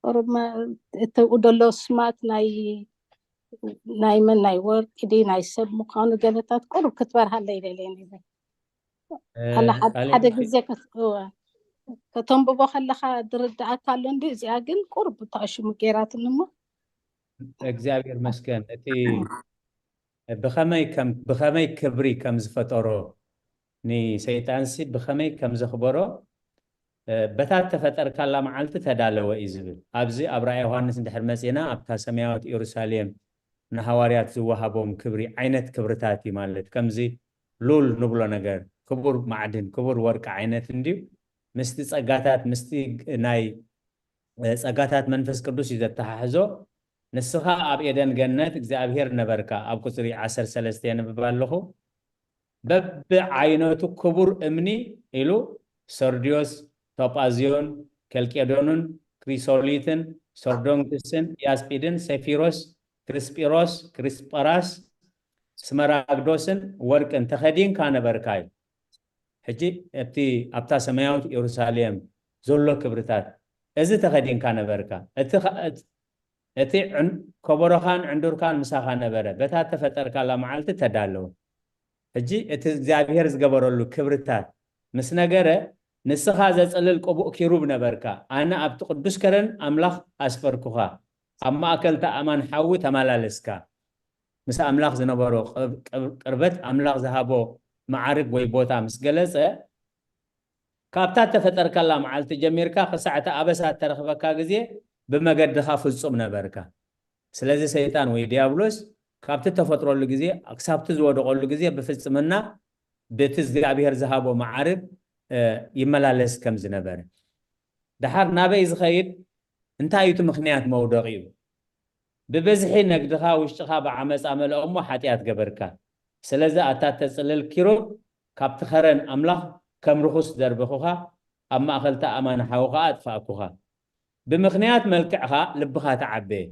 ቁርብ እትብኡ ደሎ ስማት ናይ ናይ መን ናይ ወርቂ ድዩ ናይ ሰብ ምዃኑ ገለታት ቁርብ ክትበርሃለይ ደልየ ነይረ። ኣላ ሓደ ግዜ ከተንብቦ ከለኻ ዝርድኣካ ኣሎ እንዲ እዚኣ ግን ቁርብ ታሽሙ ገይራትኒ እሞ እግዚኣብሔር መስገን እቲ ብኸመይ ከም ብኸመይ ክብሪ ከም ዝፈጠሮ ንሰይጣንሲ ብኸመይ ከም ዘኽበሮ በታ ተፈጠርካላ መዓልቲ ተዳለወ እዩ ዝብል። ኣብዚ ኣብ ራእይ ዮሃንስ እንድሕር መጺና ኣብታ ሰማያዊት ኢየሩሳሌም ንሃዋርያት ዝወሃቦም ክብሪ ዓይነት ክብርታት እዩ ማለት ከምዚ ሉል ንብሎ ነገር ክቡር ማዕድን ክቡር ወርቂ ዓይነት እንድዩ ምስቲ ጸጋታት ምስቲ ናይ ጸጋታት መንፈስ ቅዱስ እዩ ዘተሓሕዞ። ንስኻ ኣብ ኤደን ገነት እግዚኣብሔር ነበርካ። ኣብ ቁጽሪ ዓሰርተ ሰለስተ የንብብ ኣለኹ። በብዓይነቱ ክቡር እምኒ ኢሉ ሰርድዮስ፣ ቶጳዝዮን፣ ኬልቄዶንን፣ ክሪሶሊትን፣ ሰርዶንክስን፣ ያስጲድን፣ ሰፊሮስ፣ ክሪስጲሮስ፣ ክሪስጳራስ፣ ስመራግዶስን ወርቅን ተኸዲንካ ነበርካ እዩ። ሕጂ ኣብቲ ኣብታ ሰማያዊት ኢየሩሳሌም ዘሎ ክብርታት እዚ ተኸዲንካ ነበርካ። እቲ እቲ ከበሮኻን ዕንዱርካን ምሳኻ ነበረ፣ በታ ተፈጠርካላ መዓልቲ ተዳለወ። ሕጂ እቲ እግዚኣብሔር ዝገበረሉ ክብርታት ምስ ነገረ፣ ንስኻ ዘጽልል ቅቡእ ኪሩብ ነበርካ፣ ኣነ ኣብቲ ቅዱስ ከረን ኣምላኽ ኣስፈርኩኻ፣ ኣብ ማእከል እቲ ኣእማን ሓዊ ተመላለስካ። ምስ ኣምላኽ ዝነበሮ ቅርበት ኣምላኽ ዝሃቦ መዓርግ ወይ ቦታ ምስ ገለጸ፣ ካብታ እተፈጠርካላ መዓልቲ ጀሚርካ ክሳዕ እቲ ኣበሳ እተረኽበካ ግዜ ብመገድኻ ፍጹም ነበርካ። ስለዚ ሰይጣን ወይ ድያብሎስ ካብቲ እተፈጥረሉ ግዜ ክሳብቲ ዝወደቐሉ ግዜ ብፍጽምና በቲ እግዚኣብሔር ዝሃቦ መዓርግ ይመላለስ ከም ዝነበረ። ደሓር ናበይ ዝኸይድ? እንታይ እዩ እቲ ምኽንያት መውደቂኡ? ብብዝሒ ነግድኻ ውሽጥኻ ብዓመፃ መልኦ እሞ ሓጢኣት ገበርካ። ስለዚ ኣታ ተፅልል ኪሩብ ካብቲ ኸረን ኣምላኽ ከም ርኹስ ደርበኹኻ፣ ኣብ ማእኸልታ ኣማን ሓው ኸዓ ኣጥፋእኩኻ። ብምኽንያት መልክዕኻ ልብኻ ተዓበየ።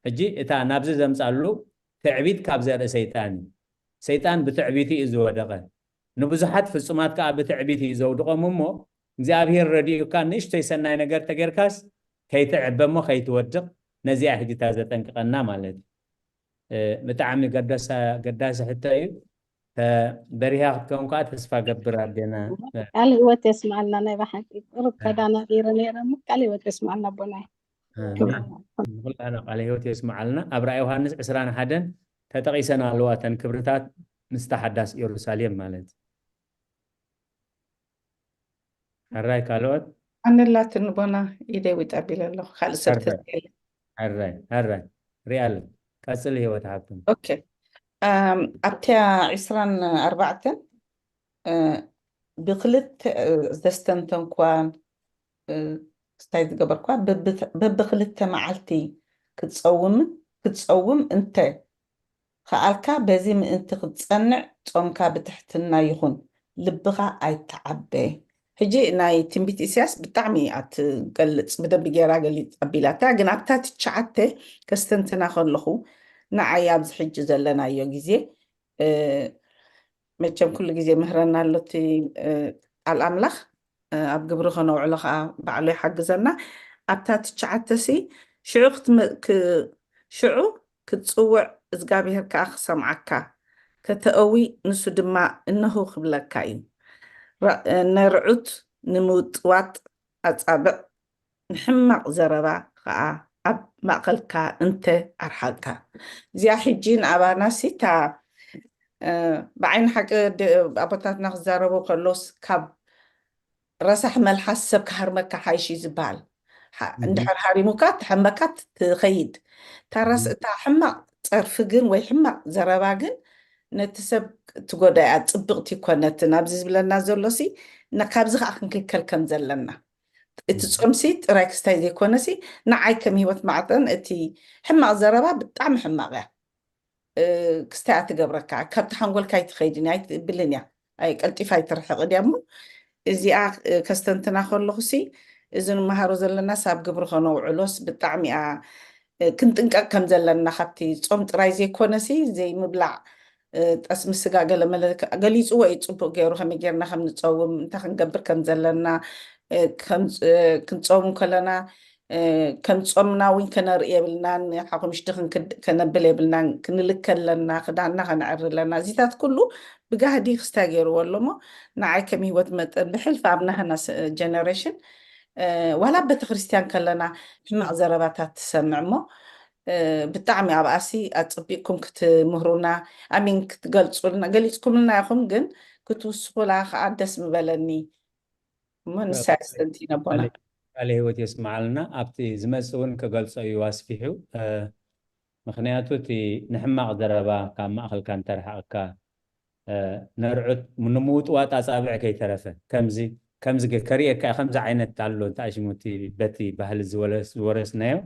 ሕጂ እታ ናብዚ ዘምፃሉ ትዕቢት ካብ ዘርኢ ሰይጣን እዩ። ሰይጣን ብትዕቢቱ እዩ ዝወደቐ። ንብዙሓት ፍጹማት ከኣ ብትዕቢት እዩ ዘውድቖም እሞ እግዚኣብሔር ረዲኡካ ንእሽቶይ ሰናይ ነገር ተጌርካስ ከይትዕበ እሞ ከይትወድቕ ነዚኣ ሕጂ እታ ዘጠንቅቐና ማለት እዩ። ብጣዕሚ ገዳሲ ሕቶ እዩ። በሪሃ ክትከውን ከዓ ተስፋ ገብር ኣዴና። ቃል ህይወት የስማዓልና። ናይ ብሓቂ ቁሩብ ተዳናጊረ ነይረ እሞ ቃል ህይወት የስማዓልና ኣቦናይ። ንኩላና ቃለ ህይወት የስማዓልና። ኣብ ራእይ ዮሃንስ ዕስራን ሓደን ተጠቒሰን ኣለዋ እተን ክብርታት ምስታ ሓዳስ ኢየሩሳሌም ማለት። ሕራይ ካልኦት ኣነላትን ቦና ኢደይ ዊጥ ኣቢለ ኣለኹ። ካልእ ሰብ ተዘየለ። ሕራይ ሕራይ ሪኣለ ቀፅሊ ህይወት ሓብትን። ኦኬ። ኣም፣ ኣብቲያ ዕስራን ኣርባዕተን እ፣ ብክልተ እ፣ ዘስተንተንኳን እ፣ ስታይ ዝገበርኳ በብ- በብክልተ መዓልቲ ክትፀውምን ክትፀውም እንተ ከኣልካ በዚ ምእንቲ ክትፀንዕ ፆምካ ብትሕትና ይኹን፣ ልብኻ ኣይተዓበ። ሕጂ ናይ ትንቢት ኢሳያስ ብጣዕሚ እያ ትገልፅ፣ ብደንቢ ገይራ ገሊፅ ኣቢላታ። ግን ኣብታ ትሽዓተ ከስተንትና ከለኹ ንዓይ ኣብዚ ሕጂ ዘለናዮ ግዜ እ፣ መቸም ኩሉ ግዜ ምህረና ኣሎ እቲ እ፣ ቃል ኣምላኽ እ፣ ኣብ ግብሪ ከነውዕሎ ከዓ ባዕሉ ይሓግዘና። ኣብታ ትሽዓተ ሲ ሽዑ ክትመ- ክ- ሽዑ ክትፅውዕ እዝጋብሄር ከዓ ክሰምዓካ ከተእዊ፣ ንሱ ድማ እነሆ ክብለካ እዩ። ራ- ነርዑት ንምውጥዋጥ ኣፃብዕ ንሕማቕ ዘረባ ኸዓ ኣብ ማእኸልካ እንተ ኣርሓቕካ። እዚኣ ሕጂ ንኣባና ሲ እታ እ፣ ብዓይኒ ሓቂ ደ- ኣቦታትና ክዛረቡ ከሎስ ካብ ረሳሕ መልሓስ ሰብ ክሃርመካ ሓይሽ እዩ ዝበሃል። ሓ- እንድሕር ሃሪሙካ ተሐመካ ትኸይድ። እታ ራስ እታ ሕማቕ ፀርፊ ግን ወይ ሕማቕ ዘረባ ግን ነቲ ሰብ ትጎዳ እያ፣ ፅብቕቲ ይኮነትን። ኣብዚ ዝብለና ዘሎ ሲ ነ- ካብዚ ከዓ ክንክልከል ከም ዘለና እቲ ጾምሲ ጥራይ ክስታይ ዘይኮነሲ ንዓይ ከም ህይወት ማዕጠን እቲ ሕማቕ ዘረባ ብጣዕሚ ሕማቕ እያ። እ፣ ክስታይ ትገብረካ፣ ካብቲ ሓንጎልካ ኣይትኸይድን እያ፣ ኣይትብልን እያ፣ ኣይ ቀልጢፋ ኣይትርሕቕን እያ። እሞ እዚኣ እ፣ ከስተንትና ከለኹሲ እዚ ንመሃሮ ዘለና ሳብ ግብሪ ከነውዕሎስ ብጣዕሚ እያ እ፣ ክንጥንቀቕ ከም ዘለና ካብቲ ጾም ጥራይ ዘይኮነሲ ዘይምብላዕ እ፣ ጠስሚ ስጋ ገለመለ ከ- ገሊፅዎ እዩ ፅቡቅ ገይሩ ከመይ ጌርና ከም ንፀውም እንታይ ክንገብር ከም ዘለና እ፣ ከም እ፣ ክንፀውም ከለና እ፣ ከም ጾምና እውን ከነርኢ የብልናን ሓሙሽቲ ክንክድ- ከነብል የብልናን ክንልከ ኣለና ክዳንና ከነዕሪ ኣለና እዚታት ኩሉ ብጋህዲ ክስታይ ገይርዎ ኣሎ እሞ ንዓይ ከም ህይወት መጠን ብሕልፊ ኣብ ናህና ጀነሬሽን ዋላ ቤተክርስትያን ከለና ሕማቕ ዘረባታት ትሰምዕ እሞ ብጣዕሚ ኣብኣሲ ኣፅቢቅኩም ክትምህሩና ኣሚን ክትገልፁልና ገሊፅኩምልና ኢኹም ግን ክትውስኹላ ከዓ ደስ ምበለኒ እሞ ንሳ ያስተንቲነ ኣቦና። ቃለ ህይወት የስምዓልና። ኣብቲ ዝመፅእ እውን ክገልፆ እዩ ኣስፊሑ። ምክንያቱ እቲ ንሕማቕ ዘረባ ካብ ማእኸልካ እንተረሓቕካ ነርዑት ንምውጥዋጥ ኣፃብዕ ከይተረፈ ከምዚ ከምዚ ከሪኤካ ከምዚ ዓይነት ኣሎ እንተኣሽሙ እቲ በቲ ባህሊ ዝወረስናዮ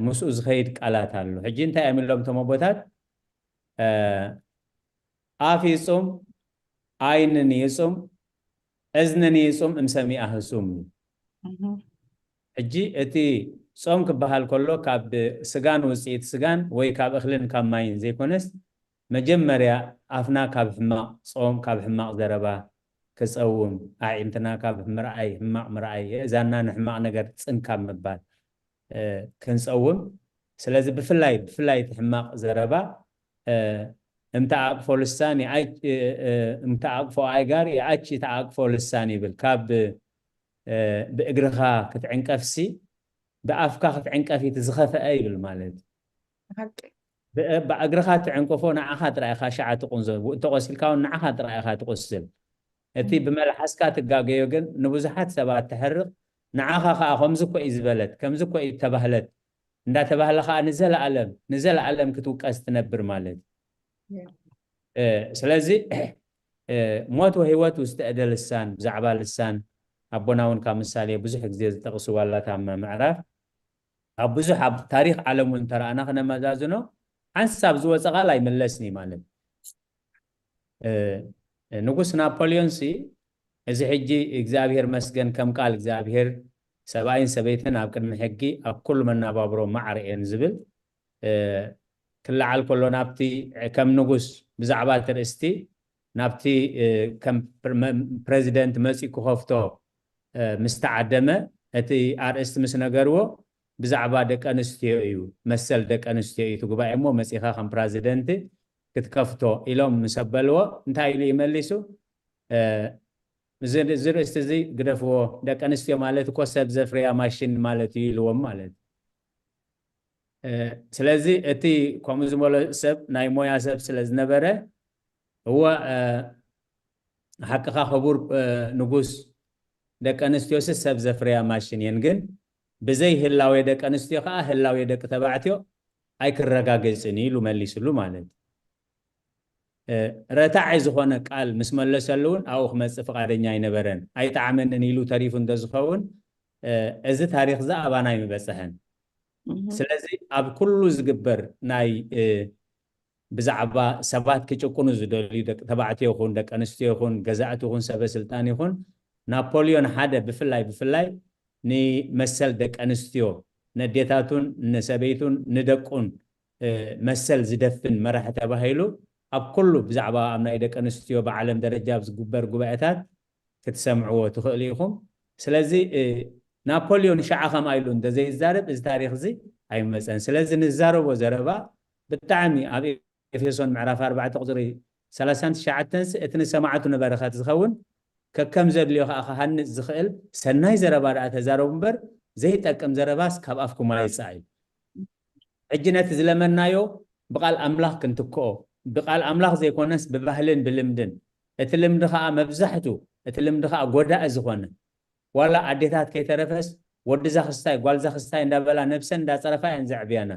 ምስኡ ዝኸይድ ቃላት ኣሎ። ሕጂ እንታይ እዮም ኢሎም እቶም ኣቦታት? ኣፍ ይፁም ዓይንን ይፁም እዝንን ይፁም እምሰሚኣ ህሱም እዩ። ሕጂ እቲ ፆም ክበሃል ከሎ ካብ ስጋን ውፅኢት ስጋን ወይ ካብ እኽልን ካብ ማይን ዘይኮነስ መጀመርያ ኣፍና ካብ ሕማቕ ፆም ካብ ሕማቕ ዘረባ ክፀውም ኣዒንትና ካብ ምርኣይ ሕማቕ ምርኣይ የእዛንና ንሕማቕ ነገር ፅን ካብ ምባል ክንፀውም። ስለዚ ብፍላይ ብፍላይ እቲ ሕማቕ ዘረባ እምተኣቅፎ ልሳኒ እምተኣቅፎ ኣይጋር የኣች ተኣቅፎ ልሳን ይብል። ካብ ብእግርኻ ክትዕንቀፍሲ ብኣፍካ ክትዕንቀፍ እቲ ዝኸፈአ ይብል ማለት እዩ። ብእግርኻ ትዕንቅፎ ንዓኻ ጥራይ ኢኻ ሻዓ ትቁንዞ። እንተቆሲልካ እውን ንዓኻ ጥራይ ኢኻ ትቁስል። እቲ ብመልሓስካ ትጋገዮ ግን ንብዙሓት ሰባት ትሕርቕ። ንዓኻ ከዓ ከምዚ እኮ እዩ ዝበለት ከምዚ እኮ እዩ ተባህለት እንዳተባህለ ከዓ ንዘለኣለም ንዘለኣለም ክትውቀስ ትነብር ማለት እዩ። ስለዚ እ፣ ሞት ወህይወት ውስተ እደ ልሳን፣ ብዛዕባ ልሳን ኣቦና እውን ካብ ምሳሌ ብዙሕ ግዜ ዝጠቕስዋ ኣላ እታ ምዕራፍ። ኣብ ብዙሕ ኣብ ታሪኽ ዓለም እውን እንተረኣና ክነመዛዝኖ ሓንሳብ ዝወፀ ቃል ኣይምለስን እዩ ማለት። እ፣ ንጉስ ናፖሊዮን ሲ እዚ ሕጂ እግዚኣብሔር መስገን ከም ቃል እግዚኣብሔር ሰብኣይን ሰበይትን ኣብ ቅድሚ ሕጊ ኣብ ኩሉ መናባብሮ ማዕረ እየን ዝብል እ፣ ክለዓል ከሎ ናብቲ ከም ንጉስ ብዛዕባ እቲ ርእስቲ ናብቲ እ፣ ከም ፕር- መ- ፕሬዚደንት መፂኡ ክኸፍቶ እ፣ ምስ ተዓደመ እቲ ኣርእስቲ ምስ ነገርዎ ብዛዕባ ደቂ ኣንስትዮ እዩ፣ መሰል ደቂ ኣንስትዮ እዩ እቲ ጉባኤ እሞ መፂኻ ከም ፕሬዚደንት ክትከፍቶ ኢሎም ምስ ኣበልዎ እንታይ ኢሉ ይመሊሱ? እ፣ እዚ እዚ ርእስቲ እዚ ግደፍዎ፣ ደቂ ኣንስትዮ ማለት እኮ ሰብ ዘፍርያ ማሽን ማለት እዩ ኢልዎም ማለት እዩ። እ፣ ስለዚ እቲ ከምኡ ዝበሎ ሰብ ናይ ሞያ ሰብ ስለ ዝነበረ እወ እ፣ ሓቅኻ ክቡር እ፣ ንጉስ፣ ደቂ ኣንስትዮስ ሰብ ዘፍርያ ማሽን እየን፣ ግን ብዘይ ህላዌ ደቂ ኣንስትዮ ከዓ ህላዌ ደቂ ተባዕትዮ ኣይክረጋገፅን እዩ ኢሉ መሊስሉ ማለት እዩ። እ፣ ረታዒ ዝኾነ ቃል ምስ መለሰሉ እውን ኣብኡ ክመፅእ ፍቓደኛ ኣይነበረን። ኣይጠዓመንን ኢሉ ተሪፉ እንተዝኸውን እ፣ እዚ ታሪኽ እዚ ኣባና ኣይምበፀሐን። ስለዚ ኣብ ኩሉ ዝግበር ናይ እ፣ ብዛዕባ ሰባት ክጭቁኑ ዝደልዩ ደቂ ተባዕትዮ ይኹን ደቂ ኣንስትዮ ይኹን ገዛእቲ ይኹን ሰበ ስልጣን ይኹን ናፖሊዮን ሓደ ብፍላይ ብፍላይ ንመሰል ደቂ ኣንስትዮ ነዴታቱን ንሰበይቱን ንደቁን እ፣ መሰል ዝደፍን መራሒ ተባሂሉ ኣብ ኩሉ ብዛዕባ ኣብ ናይ ደቂ ኣንስትዮ ብዓለም ደረጃ ኣብ ዝግበር ጉባኤታት ክትሰምዕዎ ትኽእሉ ኢኹም። ስለዚ እ፣ ናፖሊዮን ሸዓ ከምኣ ኢሉ እንተዘይዛረብ እዚ ታሪኽ እዚ ኣይመፀን። ስለዚ ንዛረቦ ዘረባ ብጣዕሚ ኣብ ኤፌሶን ምዕራፍ ኣርባዕተ ቁፅሪ ሰላሳን ትሽዓተን እቲ ንሰማዕቱ ንበረኸት ዝኸውን ከከም ዘድልዮ ከዓ ክሃንፅ ዝኽእል ሰናይ ዘረባ ደኣ ተዛረቡ እምበር ዘይጠቅም ዘረባስ ካብ ኣፍኩም ኣይፃእ እዩ። ሕጂ ነቲ ዝለመናዮ ብቃል ኣምላኽ ክንትክኦ፣ ብቃል ኣምላኽ ዘይኮነስ ብባህልን ብልምድን፣ እቲ ልምዲ ከዓ መብዛሕቱ እቲ ልምዲ ከዓ ጎዳኢ ዝኾነ ዋላ ኣዴታት ከይተረፈስ ወዲ ዛኽስታይ ጓል ዛኽስታይ እንዳበላ ነብሰን እንዳፀረፋ እየን ዘዕብያና።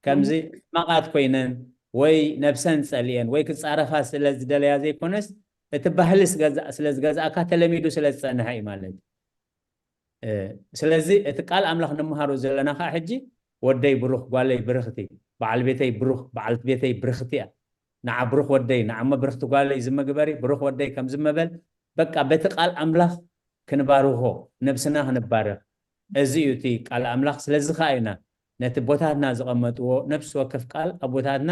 ከምዚ ሕማቓት ኮይነን ወይ ነብሰን ፀሊአን ወይ ክፃረፋ ስለ ዝደለያ ዘይኮነስ እቲ ባህሊ ስለ ዝገዝኣካ ተለሚዱ ስለ ዝፀንሐ እዩ ማለት እዩ። ስለዚ እቲ ቃል ኣምላኽ ንምሃሮ ዘለና ከዓ ሕጂ ወደይ ብሩኽ ጓለይ ብርኽቲ በዓል ቤተይ ብሩኽ በዓልቲ ቤተይ ብርኽቲ እያ። ንዓ ብሩኽ ወደይ ንዓሞ ብርኽቲ ጓለይ ዝምግበሪ ብሩኽ ወደይ ከም ዝመበል በቃ በቲ ቃል ኣምላኽ ክንባርኾ ነብስና ክንባረኽ እዚ እዩ እቲ ቃል ኣምላኽ። ስለዚ ከዓ ኢና ነቲ ቦታትና ዝቐመጥዎ ነፍሲ ወከፍ ቃል ኣቦታትና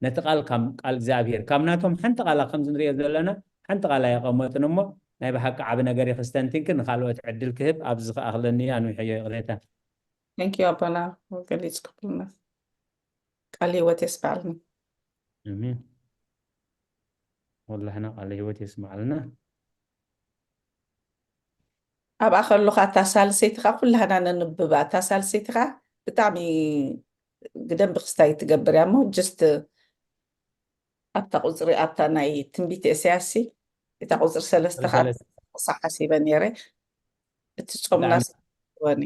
ነቲ ቃል ካብ ቃል እግዚኣብሔር ካብ ናቶም ሓንቲ ቃላ ከም ዝንሪኦ ዘለና ሓንቲ ቃላ የቐመጥን እሞ ናይ ብሓቂ ዓቢ ነገር የኽስተንቲንክ ንካልኦት ዕድል ክህብ ኣብዚ ከኣኽለኒ ኣንዊሐዮ ይቕሬታ። Thank you ኣቦና ገሊጽ ክብልና ቃል ህይወት የስበዓልና። ኣሜን። ወላህና ቃል ህይወት የስማዕልና። ኣብኣ ከለኻ እታ ሳልሰይቲ ኻ ኩላህና ነንብባ እታ ሳልሰይቲ ኻ ብጣዕሚ ግደም ብክስታይ ትገብር እያ እሞ ጅስት ኣብታ ቁፅሪ ኣብታ ናይ ትንቢት ኤስያስ እታ ቁፅሪ ሰለስተ ካ ሓሲበ ነይረ እቲ ፆምና ወኒ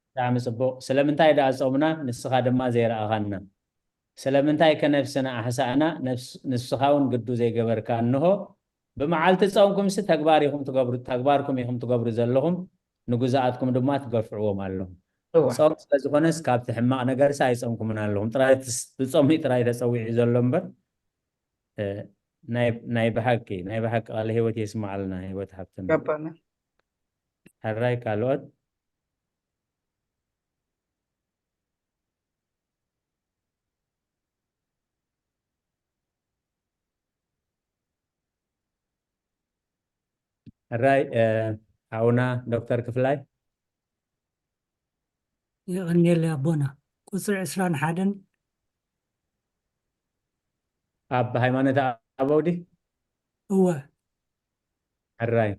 ብጣዕሚ ፅቡቅ ስለምንታይ ደኣ ፆምና ንስኻ ድማ ዘይረኣኻና ስለምንታይ ከነብስና ኣሕሳእና ንስኻ እውን ግዱ ዘይገበርካ እንሆ ብመዓልቲ ጾምኩምሲ ተግባር ኢኹም ትገብሩ ተግባርኩም ኢኹም ትገብሩ ዘለኹም ንጉዛኣትኩም ድማ ትገፍዕዎም ኣለኹም። ጾም ስለ ዝኾነስ ካብቲ ሕማቕ ነገርሲ ኣይጸምኩምን ኣለኹም። ጥራይ ዝጾም ጥራይ ተጸዊዑ ዘሎ እምበር ናይ ብሓቂ ናይ ብሓቂ ቃለ ህይወት የስምዓልና ህይወት ሓብትና። ሕራይ ካልኦት ሕራይ ሓውና ዶክተር ክፍላይ የቐንየለይ ኣቦና። ቁፅሪ ዕስራን ሓደን ኣብ ሃይማኖት ኣበው ድዩ? እወ። ሕራይ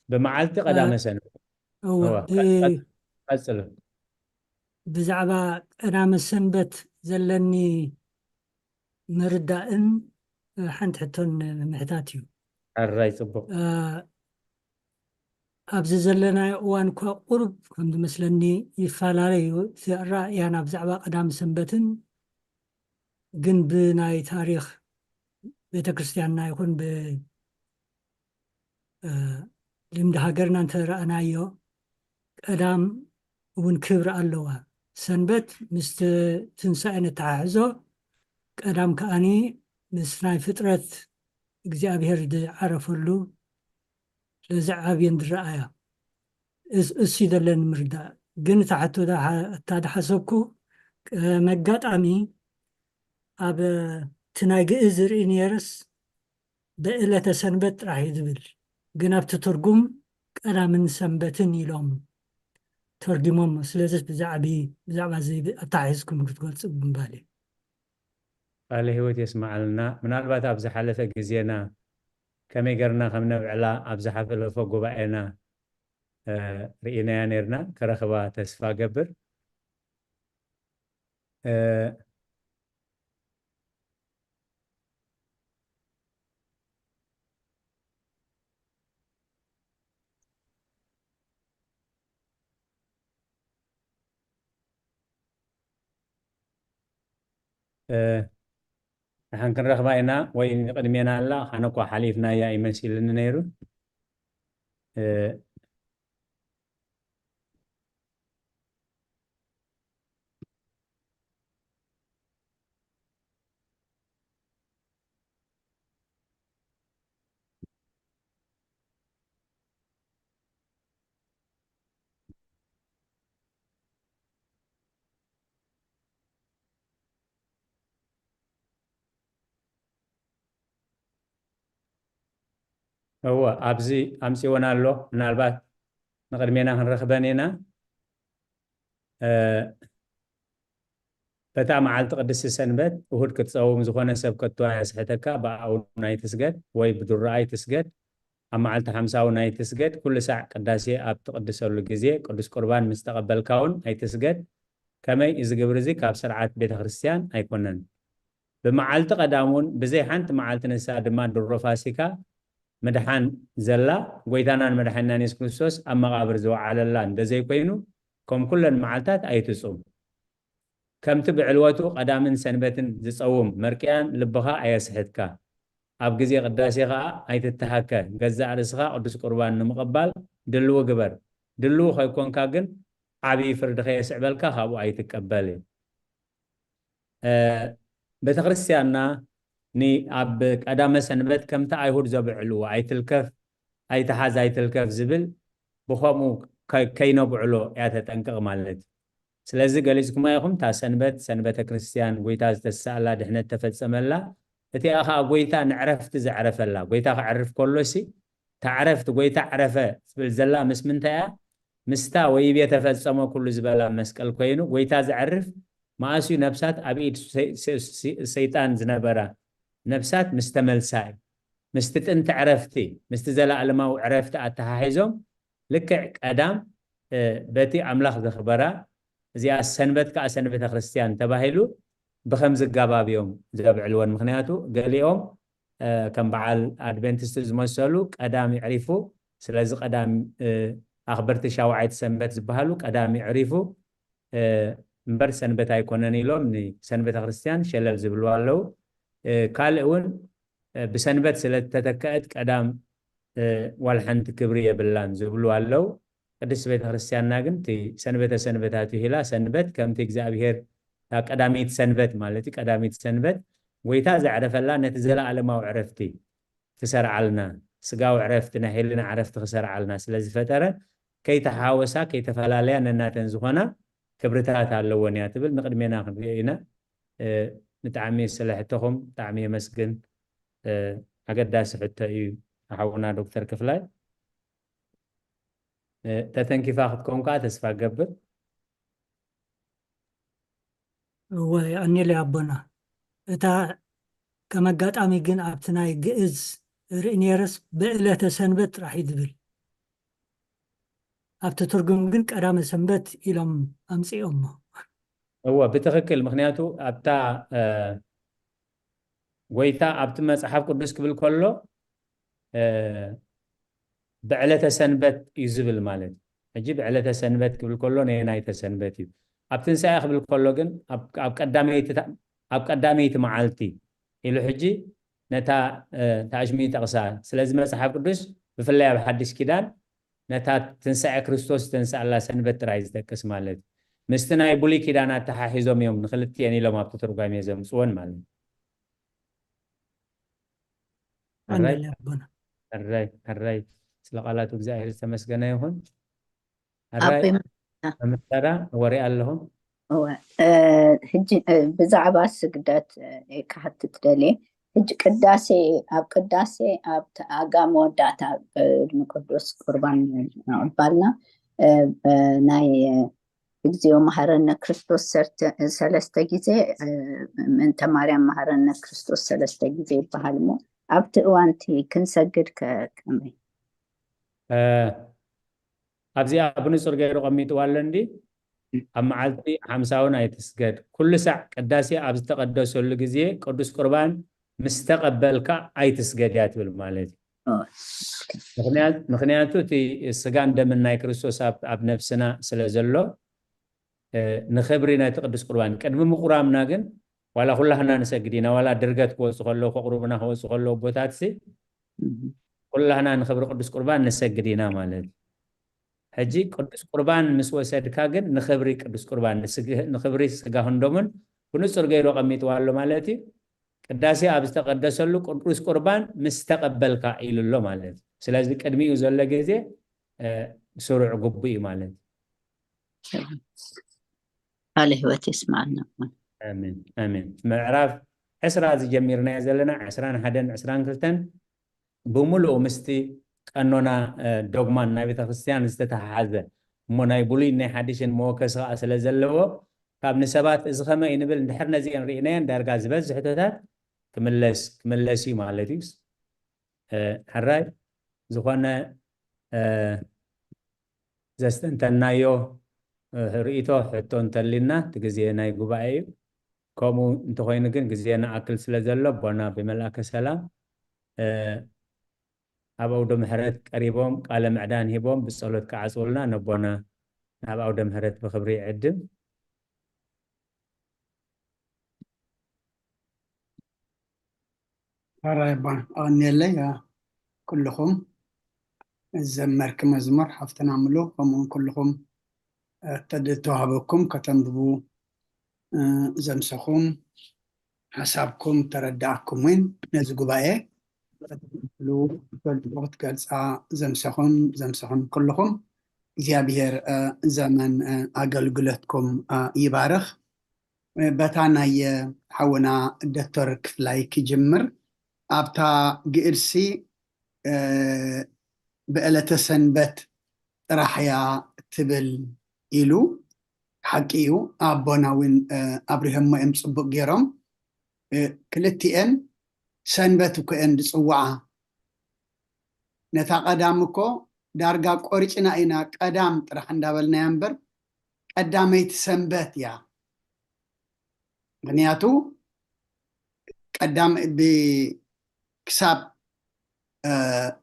ብመዓልቲ ቀዳመ ሰንበት እወ። ቀፅሉ። ብዛዕባ ቀዳመ ሰንበት ዘለኒ ምርዳእን ሓንቲ ሕቶን ምሕታት እዩ። ሕራይ ፅቡቅ። ኣብዚ ዘለናዮ እዋን እኳ ቁሩብ ከም ዝመስለኒ ይፈላለ እዩ እቲ ኣረኣእያና ብዛዕባ ቀዳሚ ሰንበትን ግን ብናይ ታሪኽ ቤተክርስትያንና ይኹን ብ ልምዲ ሃገርና እንተረኣናዮ ቀዳም እውን ክብሪ ኣለዋ። ሰንበት ምስ ትንሳኤ ነተሓሕዞ፣ ቀዳም ከኣኒ ምስ ናይ ፍጥረት እግዚኣብሔር ዝዓረፈሉ ስለዚ ዓብየን ዝረኣያ። እሱ ዘለኒ ምርዳእ ግን እታ ሕቶ እታ ዝሓሰብኩ መጋጣሚ ኣብ እቲ ናይ ግእዝ ዝርኢ ነይርስ ብዕለተ ሰንበት ጥራሕ እዩ ዝብል፣ ግን ኣብቲ ትርጉም ቀዳምን ሰንበትን ኢሎም ተርጉሞሞ። ስለዚ ብዛዕቢ ብዛዕባ እዚ ኣተሓሒዝኩም ክትገልፁ ብምባል እዩ። ቃለ ህይወት የስማዓልና። ምናልባት ኣብ ዝሓለፈ ግዜና ከመይ ገርና ከም ነብዕላ ኣብ ዝሓፈለፎ ጉባኤና ርኢናያ ነርና። ከረኽባ ተስፋ ገብር። ንሓን ክንረኽባ ኢና ወይ ንቕድሜና ኣላ። ኣነ እኳ ሓሊፍናያ ይመሲልኒ ነይሩ። እወ፣ ኣብዚ ኣምጺወን ኣሎ። ምናልባት ንቕድሜና ክንረኽበን ኢና። በታ መዓልቲ ቅድስቲ ሰንበት እሁድ ክትጸውም ዝኾነ ሰብ ከቶ ኣየስሕተካ። ብኣውን ኣይትስገድ ወይ ብድሮኣ ኣይትስገድ። ኣብ መዓልቲ ሓምሳ እውን ኣይትስገድ። ኩሉ ሳዕ ቅዳሴ ኣብ ትቕድሰሉ ግዜ ቅዱስ ቁርባን ምስ ተቐበልካ እውን ኣይትስገድ። ከመይ እዚ ግብሪ እዚ ካብ ስርዓት ቤተ ክርስቲያን ኣይኮነን። ብመዓልቲ ቀዳም እውን ብዘይ ሓንቲ መዓልቲ ንሳ ድማ ድሮ ፋሲካ ምድሓን ዘላ ጎይታናን መድሓኒናን የሱስ ክርስቶስ ኣብ መቓብር ዝወዓለላ እንተዘይኮይኑ ከም ኩለን መዓልታት ኣይትጹም። ከምቲ ብዕልወቱ ቀዳምን ሰንበትን ዝጸውም መርቅያን ልብኻ ኣየስሕትካ። ኣብ ግዜ ቅዳሴ ኸኣ ኣይትተሃከ፣ ገዛእ ርእስኻ ቅዱስ ቁርባን ንምቕባል ድልዊ ግበር። ድልዊ ኸይኮንካ ግን ዓብዪ ፍርዲ ኸየስዕበልካ ካብኡ ኣይትቀበል። ቤተ ክርስቲያንና ን ኣብ ቀዳመ ሰንበት ከምቲ ኣይሁድ ዘብዕልዎ ኣይትልከፍ ኣይትሓዝ ኣይትልከፍ ዝብል ብኸምኡ ከይነብዕሎ እያ ተጠንቅቕ ማለት እዩ። ስለዚ ገሊጽኩማ ኢኹም እታ ሰንበት ሰንበተ ክርስቲያን ጎይታ ዝተሳእላ ድሕነት ተፈጸመላ እቲኣ ኸዓ ጎይታ ንዕረፍቲ ዘዕረፈላ ጎይታ ክዕርፍ ከሎ ሲ እታ ዕረፍቲ ጎይታ ዕረፈ ትብል ዘላ ምስ ምንታይ እያ? ምስታ ወይቤ ተፈጸመ ኩሉ ዝበላ መስቀል ኮይኑ ጎይታ ዘዕርፍ መኣስ እዩ ነብሳት ኣብ ኢድ ሰይጣን ዝነበራ ነብሳት ምስ ተመልሳ እዩ። ምስቲ ጥንቲ ዕረፍቲ ምስቲ ዘለኣለማዊ ዕረፍቲ ኣተሓሒዞም ልክዕ ቀዳም በቲ ኣምላኽ ዘኽበራ እዚኣ ሰንበት ከዓ ሰንበተ ክርስቲያን ተባሂሉ ብኸምዚ ኣገባብ እዮም ዘብዕልወን። ምክንያቱ ገሊኦም ከም በዓል ኣድቨንቲስት ዝመሰሉ ቀዳም ይዕሪፉ። ስለዚ ቀዳም ኣኽበርቲ ሻውዓይቲ ሰንበት ዝበሃሉ ቀዳም ይዕሪፉ እምበር ሰንበት ኣይኮነን ኢሎም ንሰንበተ ክርስቲያን ሸለል ዝብሉ ኣለዉ። ካልእ እውን ብሰንበት ስለተተከአት ቀዳም ዋላ ሓንቲ ክብሪ የብላን ዝብሉ ኣለዉ። ቅድስት ቤተ ክርስቲያንና ግን እቲ ሰንበተ ሰንበታት ይሂላ። ሰንበት ከምቲ እግዚኣብሔር እታ ቀዳመይቲ ሰንበት ማለት እዩ። ቀዳመይቲ ሰንበት ጎይታ ዘዕረፈላ ነቲ ዘለኣለማዊ ዕረፍቲ ትሰርዓልና፣ ስጋዊ ዕረፍቲ ናይ ሕልና ዕረፍቲ ክሰርዓልና ስለ ዝፈጠረ ከይተሓወሳ ከይተፈላለያ ነናተን ዝኾና ክብርታት ኣለወን እያ ትብል። ንቅድሜና ክንሪኦ ኢና። ብጣዕሚ ስለ ሕቶኹም ብጣዕሚ የመስግን። ኣገዳሲ ሕቶ እዩ ሓውና ዶክተር ክፍላይ። ተተንኪፋ ክትከውን ከዓ ተስፋ ገብር። እወ የቐንየለይ ኣቦና። እታ ከም ኣጋጣሚ ግን ኣብቲ ናይ ግእዝ ርኢ ነይረስ ብዕለተ ሰንበት ጥራሕ እዩ ዝብል። ኣብቲ ትርጉም ግን ቀዳመ ሰንበት ኢሎም ኣምጺኦሞ። እወ ብትኽክል። ምክንያቱ ኣብታ ጎይታ ኣብቲ መጽሓፍ ቅዱስ ክብል ከሎ ብዕለተ ሰንበት እዩ ዝብል ማለት እዩ። ሕጂ ብዕለተ ሰንበት ክብል ከሎ ነየናይተ ሰንበት እዩ? ኣብ ትንሳኤ ክብል ከሎ ግን ኣብ ቀዳመይቲ መዓልቲ ኢሉ ሕጂ ነታ ታሽሚ ጠቕሳ። ስለዚ መጽሓፍ ቅዱስ ብፍላይ ኣብ ሓድሽ ኪዳን ነታ ትንሳኤ ክርስቶስ ዝተንሳኣላ ሰንበት ጥራይ ዝጠቅስ ማለት እዩ። ምስቲ ናይ ብሉይ ኪዳን ኣተሓሒዞም እዮም ንክልቲኤን ኢሎም ኣብቲ ትርጓሜ ዘምፅወን ማለት እዩ። ሕራይ? ሕራይ፣ ሕራይ። ስለ ቃላት እግዚኣብሔር ዝተመስገነ ይኹን። ሕራይ? መምሰራ ወሬ ኣለኹም? ሕጂ ብዛዕባ ስግደት ክሓትት ደልየ። ሕጂ ቅዳሴ፣ ኣብ ቅዳሴ ኣብቲ ኣጋ መወዳእታ ቅድሚ ቅዱስ ቁርባን ምቕባልና ናይ እግዚኦ መሐረነ ክርስቶስ ሰለስተ ጊዜ፣ ምእንተ ማርያም መሐረነ ክርስቶስ ሰለስተ ጊዜ ይበሃል። እሞ ኣብቲ እዋንቲ ክንሰግድ ከመይ? ኣብዚኣ ብንጹር ገይሩ ቀሚጥዋ ኣሎ እንዲ፣ ኣብ መዓልቲ ሓምሳውን ኣይትስገድ፣ ኩሉ ሳዕ ቅዳሴ ኣብ ዝተቐደሰሉ ግዜ ቅዱስ ቁርባን ምስ ተቐበልካ ኣይትስገድ እያ ትብል ማለት እዩ። ምኽንያቱ እቲ ስጋን ደምን ናይ ክርስቶስ ኣብ ነፍስና ስለ ዘሎ፣ ንኽብሪ ነቲ ቅዱስ ቁርባን ቅድሚ ምቑራምና ግን ዋላ ኩላህና ንሰግድ ኢና፣ ዋላ ድርገት ክወፁ ከለዉ፣ ከቑርቡና ክወፁ ከለዉ ኣቦታትሲ ኩላህና ንኽብሪ ቅዱስ ቁርባን ንሰግድ ኢና ማለት እዩ። ሕጂ ቅዱስ ቁርባን ምስ ወሰድካ ግን ንኽብሪ ቅዱስ ቁርባን ንኽብሪ ስጋ ክንደሙን ብንጹር ገይሩ ኣቐሚጥዋ ኣሎ ማለት እዩ። ቅዳሴ ኣብ ዝተቐደሰሉ ቅዱስ ቁርባን ምስ ተቐበልካ ኢሉ ኣሎ ማለት እዩ። ስለዚ ቅድሚኡ ዘሎ ግዜ ስሩዕ ግቡእ እዩ ማለት እዩ። ቃለ ህይወት የስማዓልና። ኣሜን ኣሜን። ምዕራፍ ዕስራ ዝጀሚርናዮ ዘለና ዕስራን ሓደን ዕስራን ክልተን ብምሉኡ ምስቲ ቀኖና ዶግማን ናይ ቤተክርስትያን ዝተተሓሓዘ እሞ ናይ ብሉይን ናይ ሓድሽን መወከሲ ከዓ ስለ ዘለዎ ካብ ንሰባት እዚ ከመይ ንብል እንድሕር ነዚአን ርኢናየን ዳርጋ ዝበዝሕ ሕቶታት ክምለስ ክምለስ እዩ ማለት እዩ። ሕራይ ዝኾነ ዘስተንተናዮ ርእይቶ ሕቶ እንተሊና እቲ ግዜ ናይ ጉባኤ እዩ። ከምኡ እንተኮይኑ ግን ግዜ ንኣክል ስለ ዘሎ ኣቦና ብመልኣከ ሰላም ኣብ ኣውደ ምሕረት ቀሪቦም ቃለ ምዕዳን ሂቦም ብጸሎት ክዓጽውልና ነቦና ናብ ኣውደ ምሕረት ብክብሪ ይዕድም። ሕራይ ኣባ ኣቐንየለይ ኩልኹም ዘመርኪ መዝሙር ሓፍትና ምሉ ከምኡውን ኩልኹም ተዋህበኩም ከተንብቡ ዘምሰኹም ሓሳብኩም ተረዳኣኩም እውን ነዚ ጉባኤ ክትገልፃ ዘምሰኹም ዘምሰኹም ኩልኹም እግዚኣብሔር ዘመን ኣገልግሎትኩም ይባርኽ። በታ ናይ ሓውና ዶክተር ክፍላይ ክጅምር ኣብታ ግእድሲ ብዕለተ ሰንበት ጥራሕ እያ ትብል ኢሉ ሓቂ እዩ። ኣቦና እውን ኣብሪሆሞ እዮም ፅቡቅ ገይሮም። ክልቲኤን ሰንበት እኮ እየን ዝፅውዓ። ነታ ቀዳም እኮ ዳርጋ ቆሪፅና ኢና ቀዳም ጥራሕ እንዳበልናያ እምበር ቀዳመይቲ ሰንበት እያ። ምክንያቱ ቀዳም ክሳብ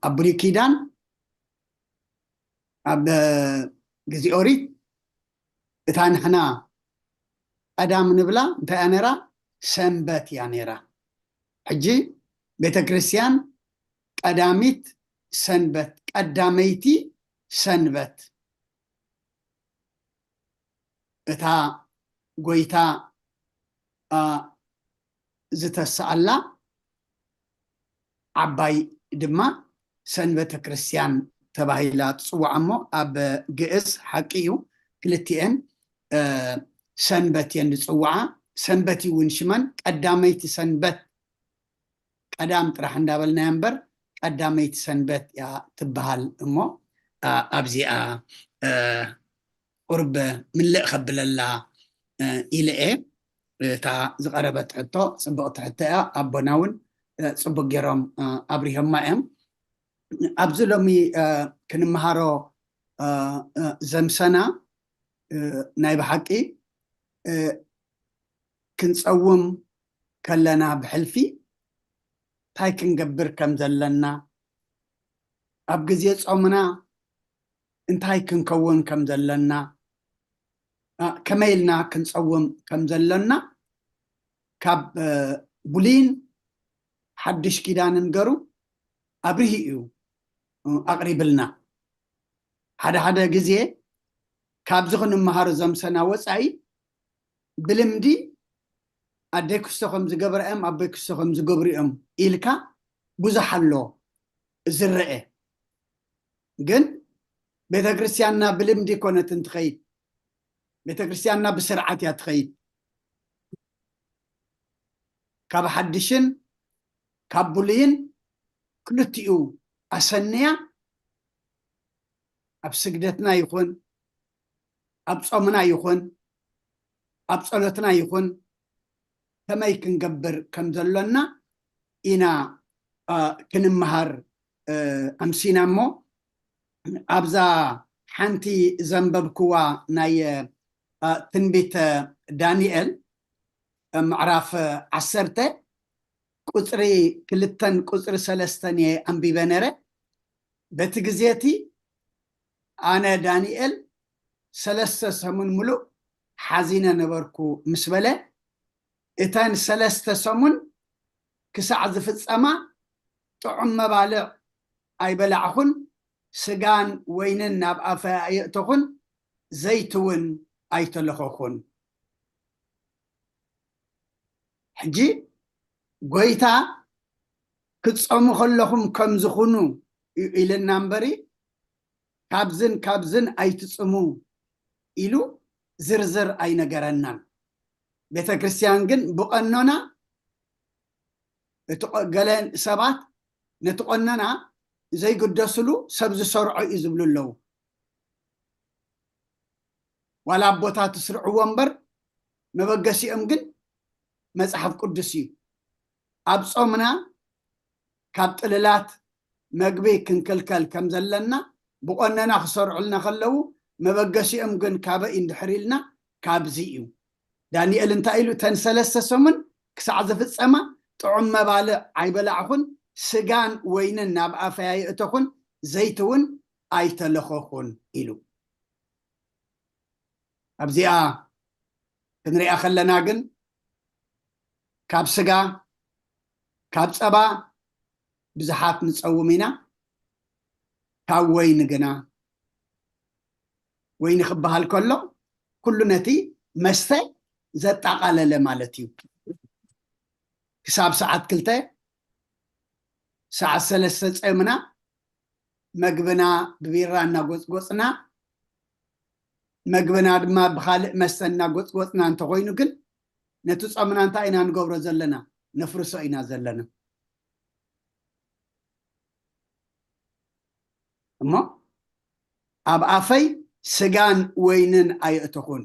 ኣብ ብሉይ ኪዳን ኣብ ግዜ ኦሪት እታ ንሕና ቀዳም ንብላ እንታይ እያ ነይራ? ሰንበት እያ ነይራ። ሕጂ ቤተ ክርስቲያን ቀዳሚት ሰንበት ቀዳመይቲ ሰንበት እታ ጎይታ ዝተሰኣላ ዓባይ ድማ ሰንበተ ክርስቲያን ተባሂላ ትፅዋዕ እሞ ኣብ ግእዝ ሓቂ እዩ ክልቲኤን ሰንበት እየን ዝፅውዓ። ሰንበት እውን ሽመን ቀዳመይቲ ሰንበት ቀዳም ጥራሕ እንዳበልናያ እምበር ቀዳመይቲ ሰንበት እያ ትበሃል እሞ ኣብዚኣ ቁርብ ምልእ ከብለላ ኢለ እየ። እታ ዝቐረበት ሕቶ ፅብቕቲ ሕቶ እያ። ኣቦና እውን ፅቡቅ ገይሮም ኣብሪሆማ እዮም። ኣብዚ ሎሚ ክንመሃሮ ዘምሰና ናይ ብሓቂ ክንፀውም ከለና ብሕልፊ እንታይ ክንገብር ከም ዘለና፣ ኣብ ግዜ ጾምና እንታይ ክንከውን ከም ዘለና፣ ከመይ ኢልና ክንጸውም ከም ዘለና ካብ ብሉይን ሓድሽ ኪዳንን ገሩ ኣብሪሂ እዩ። ኣቕሪብልና። ሓደ ሓደ ግዜ ካብዚ ክንመሃር ዘምሰና ወፃኢ ብልምዲ ኣደይ ክስቶ ከም ዝገብረ እዮም ኣቦይ ክስቶ ከም ዝገብሩ እዮም ኢልካ ብዙሕ ኣሎ ዝረአ። ግን ቤተክርስትያንና ብልምዲ ኮነትን ትኸይድ፣ ቤተክርስትያንና ብስርዓት እያ ትኸይድ። ካብ ሓድሽን ካብ ብሉይን ክልቲኡ ኣሰንያ ኣብ ስግደትና ይኹን ኣብ ጾምና ይኹን ኣብ ጸሎትና ይኹን ከመይ ክንገብር ከም ዘሎና ኢና ክንመሃር ኣምሲና። እሞ ኣብዛ ሓንቲ ዘንበብክዋ ናይ ትንቢት ዳንኤል ምዕራፍ ዓሰርተ ቁፅሪ ክልተን ቁፅሪ ሰለስተን እየ ኣንቢበ ነረ። በቲ ግዜ እቲ ኣነ ዳንኤል ሰለስተ ሰሙን ሙሉእ ሓዚነ ነበርኩ ምስ በለ፣ እተን ሰለስተ ሰሙን ክሳዕ ዝፍጸማ ጥዑም መባልዕ ኣይበላዕኹን፣ ስጋን ወይንን ናብ ኣፈይ ኣየእተኹን፣ ዘይቲ እውን ኣይተለኸኹን። ሕጂ ጎይታ ክትጸሙ ከለኹም ከም ዝኹኑ እዩ ኢልና እምበሪ ካብዝን ካብዝን ኣይትጽሙ ኢሉ ዝርዝር ኣይነገረናን። ቤተ ክርስቲያን ግን ብቐኖና እቲ ገለ ሰባት ነቲ ቀኖና ዘይግደስሉ ሰብ ዝሰርዖ እዩ ዝብሉ ኣለዉ። ዋላ ኣቦታት ስርዕዎ እምበር መበገሲኦም ግን መፅሓፍ ቅዱስ እዩ። ኣብ ፆምና ካብ ጥልላት መግቢ ክንክልከል ከም ዘለና ብቆነና ክሰርዑልና ከለዉ መበገሲኦም ግን ካበይ እንድሕር ኢልና ካብዚ እዩ። ዳንኤል እንታይ ኢሉ? እተን ሰለስተ ሰሙን ክሳዕ ዝፍጸማ ጥዑም መባልዕ ኣይበላዕኹን፣ ስጋን ወይንን ናብ ኣፈይ ኣየእተኹን፣ ዘይቲ እውን ኣይተለኸኹን ኢሉ። ኣብዚኣ ክንሪኣ ከለና ግን ካብ ስጋ ካብ ጸባ ብዙሓት ንጸውም ኢና፣ ካብ ወይኒ ግና፣ ወይኒ ክበሃል ከሎ ኩሉ ነቲ መስተ ዘጠቓለለ ማለት እዩ። ክሳብ ሰዓት ክልተ፣ ሰዓት ሰለስተ ጸምና መግብና ብቢራ እናጎፅጎፅና፣ መግብና ድማ ብኻልእ መስተ እናጎፅጎፅና እንተኾይኑ ግን ነቲ ጾምና እንታይ ኢና ንገብሮ ዘለና? ነፍርሶ ኢና ዘለና። እሞ ኣብ ኣፈይ ስጋን ወይንን ኣየእተኹን።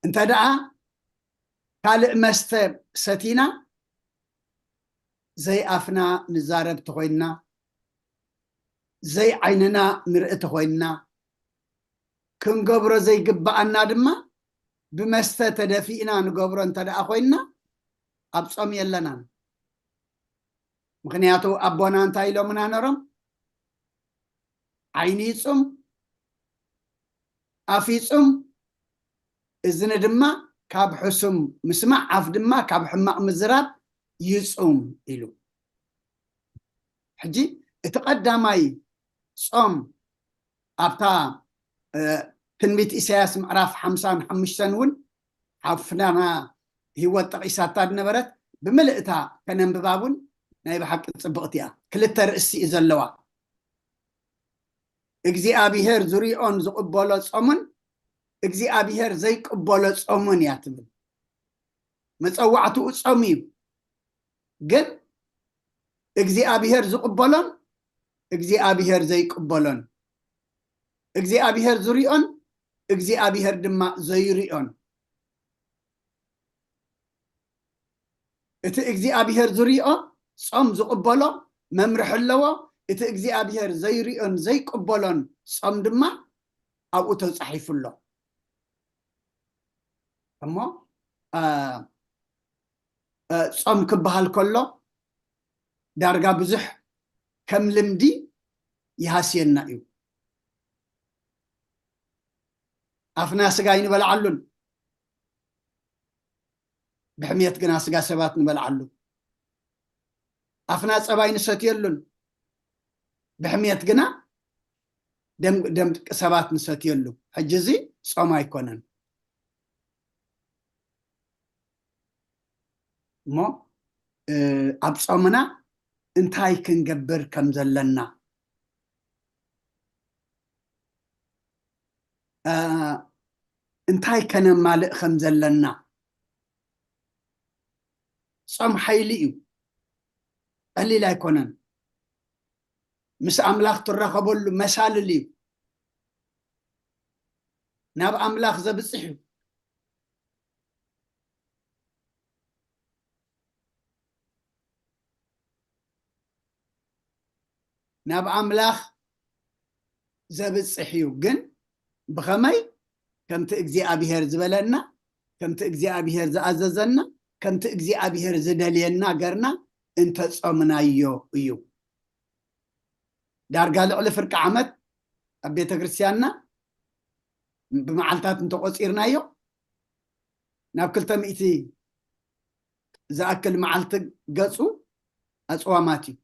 እንተ ደኣ ካልእ መስተ ሰቲና፣ ዘይኣፍና ንዛረብ ተኾይንና፣ ዘይዓይንና ንርኢ ተኾይንና፣ ክንገብሮ ዘይግብኣና ድማ ብመስተ ተደፊእና ንገብሮ እንተ ደኣ ኮይንና፣ ኣብ ጾም የለናን። ምኽንያቱ ኣቦና እንታይ ኢሎምና ነሮም? ዓይኒ ይጹም፣ ኣፍ ይጹም፣ እዝኒ ድማ ካብ ሕሱም ምስማዕ፣ ኣፍ ድማ ካብ ሕማቕ ምዝራብ ይጹም ኢሉ። ሕጂ እቲ ቀዳማይ ጾም ኣብታ ትንቢት ኢሳያስ ምዕራፍ ሓምሳን ሓሙሽተን እውን ሓፍናና ህይወት ጠቒሳታ ዝነበረት ብምልእታ ከነንብባ እውን ናይ ብሓቂ ጽብቕቲ እያ። ክልተ ርእሲ እዩ ዘለዋ። እግዚኣብሔር ዝሪኦን ዝቕበሎ ጾምን እግዚኣብሔር ዘይቅበሎ ጾምን እያ ትብል። መጸዋዕትኡ ጾም እዩ፣ ግን እግዚኣብሔር ዝቕበሎን እግዚኣብሔር ዘይቅበሎን፣ እግዚኣብሔር ዝሪኦን እግዚኣብሔር ድማ ዘይሪኦን። እቲ እግዚኣብሔር ዝሪኦ ጾም ዝቕበሎ መምርሒ ኣለዎ። እቲ እግዚኣብሔር ዘይሪኦን ዘይቅበሎን ጾም ድማ ኣብኡ ተጻሒፉ ኣሎ። እሞ ጾም ክበሃል ከሎ ዳርጋ ብዙሕ ከም ልምዲ ይሃስየና እዩ። ኣፍና ስጋ ኣይንበልዓሉን፣ ብሕምየት ግና ስጋ ሰባት ንበልዓሉ። ኣፍና ጸባይ ንሰትየሉን፣ ብሕምየት ግና ደም ደም ሰባት ንሰትየሉ። ሕጂ እዚ ጾም ኣይኮነን። እሞ ኣብ ጾምና እንታይ ክንገብር ከም ዘለና፣ እንታይ ከነማልእ ከም ዘለና። ጾም ሓይሊ እዩ፣ ቀሊል ኣይኮነን። ምስ ኣምላኽ ትራኸበሉ መሳልል እዩ፣ ናብ ኣምላኽ ዘብጽሕ እዩ። ናብ ኣምላኽ ዘብጽሕ እዩ። ግን ብኸመይ? ከምቲ እግዚኣብሔር ዝበለና፣ ከምቲ እግዚኣብሔር ዝኣዘዘና፣ ከምቲ እግዚኣብሔር ዝደልየና ገርና እንተጾምናዮ እዩ። ዳርጋ ልዕሊ ፍርቂ ዓመት ኣብ ቤተ ክርስቲያንና ብመዓልታት እንተቆጺርናዮ፣ ናብ ክልተ ሚእቲ ዝኣክል መዓልቲ ገጹ ኣጽዋማት እዩ።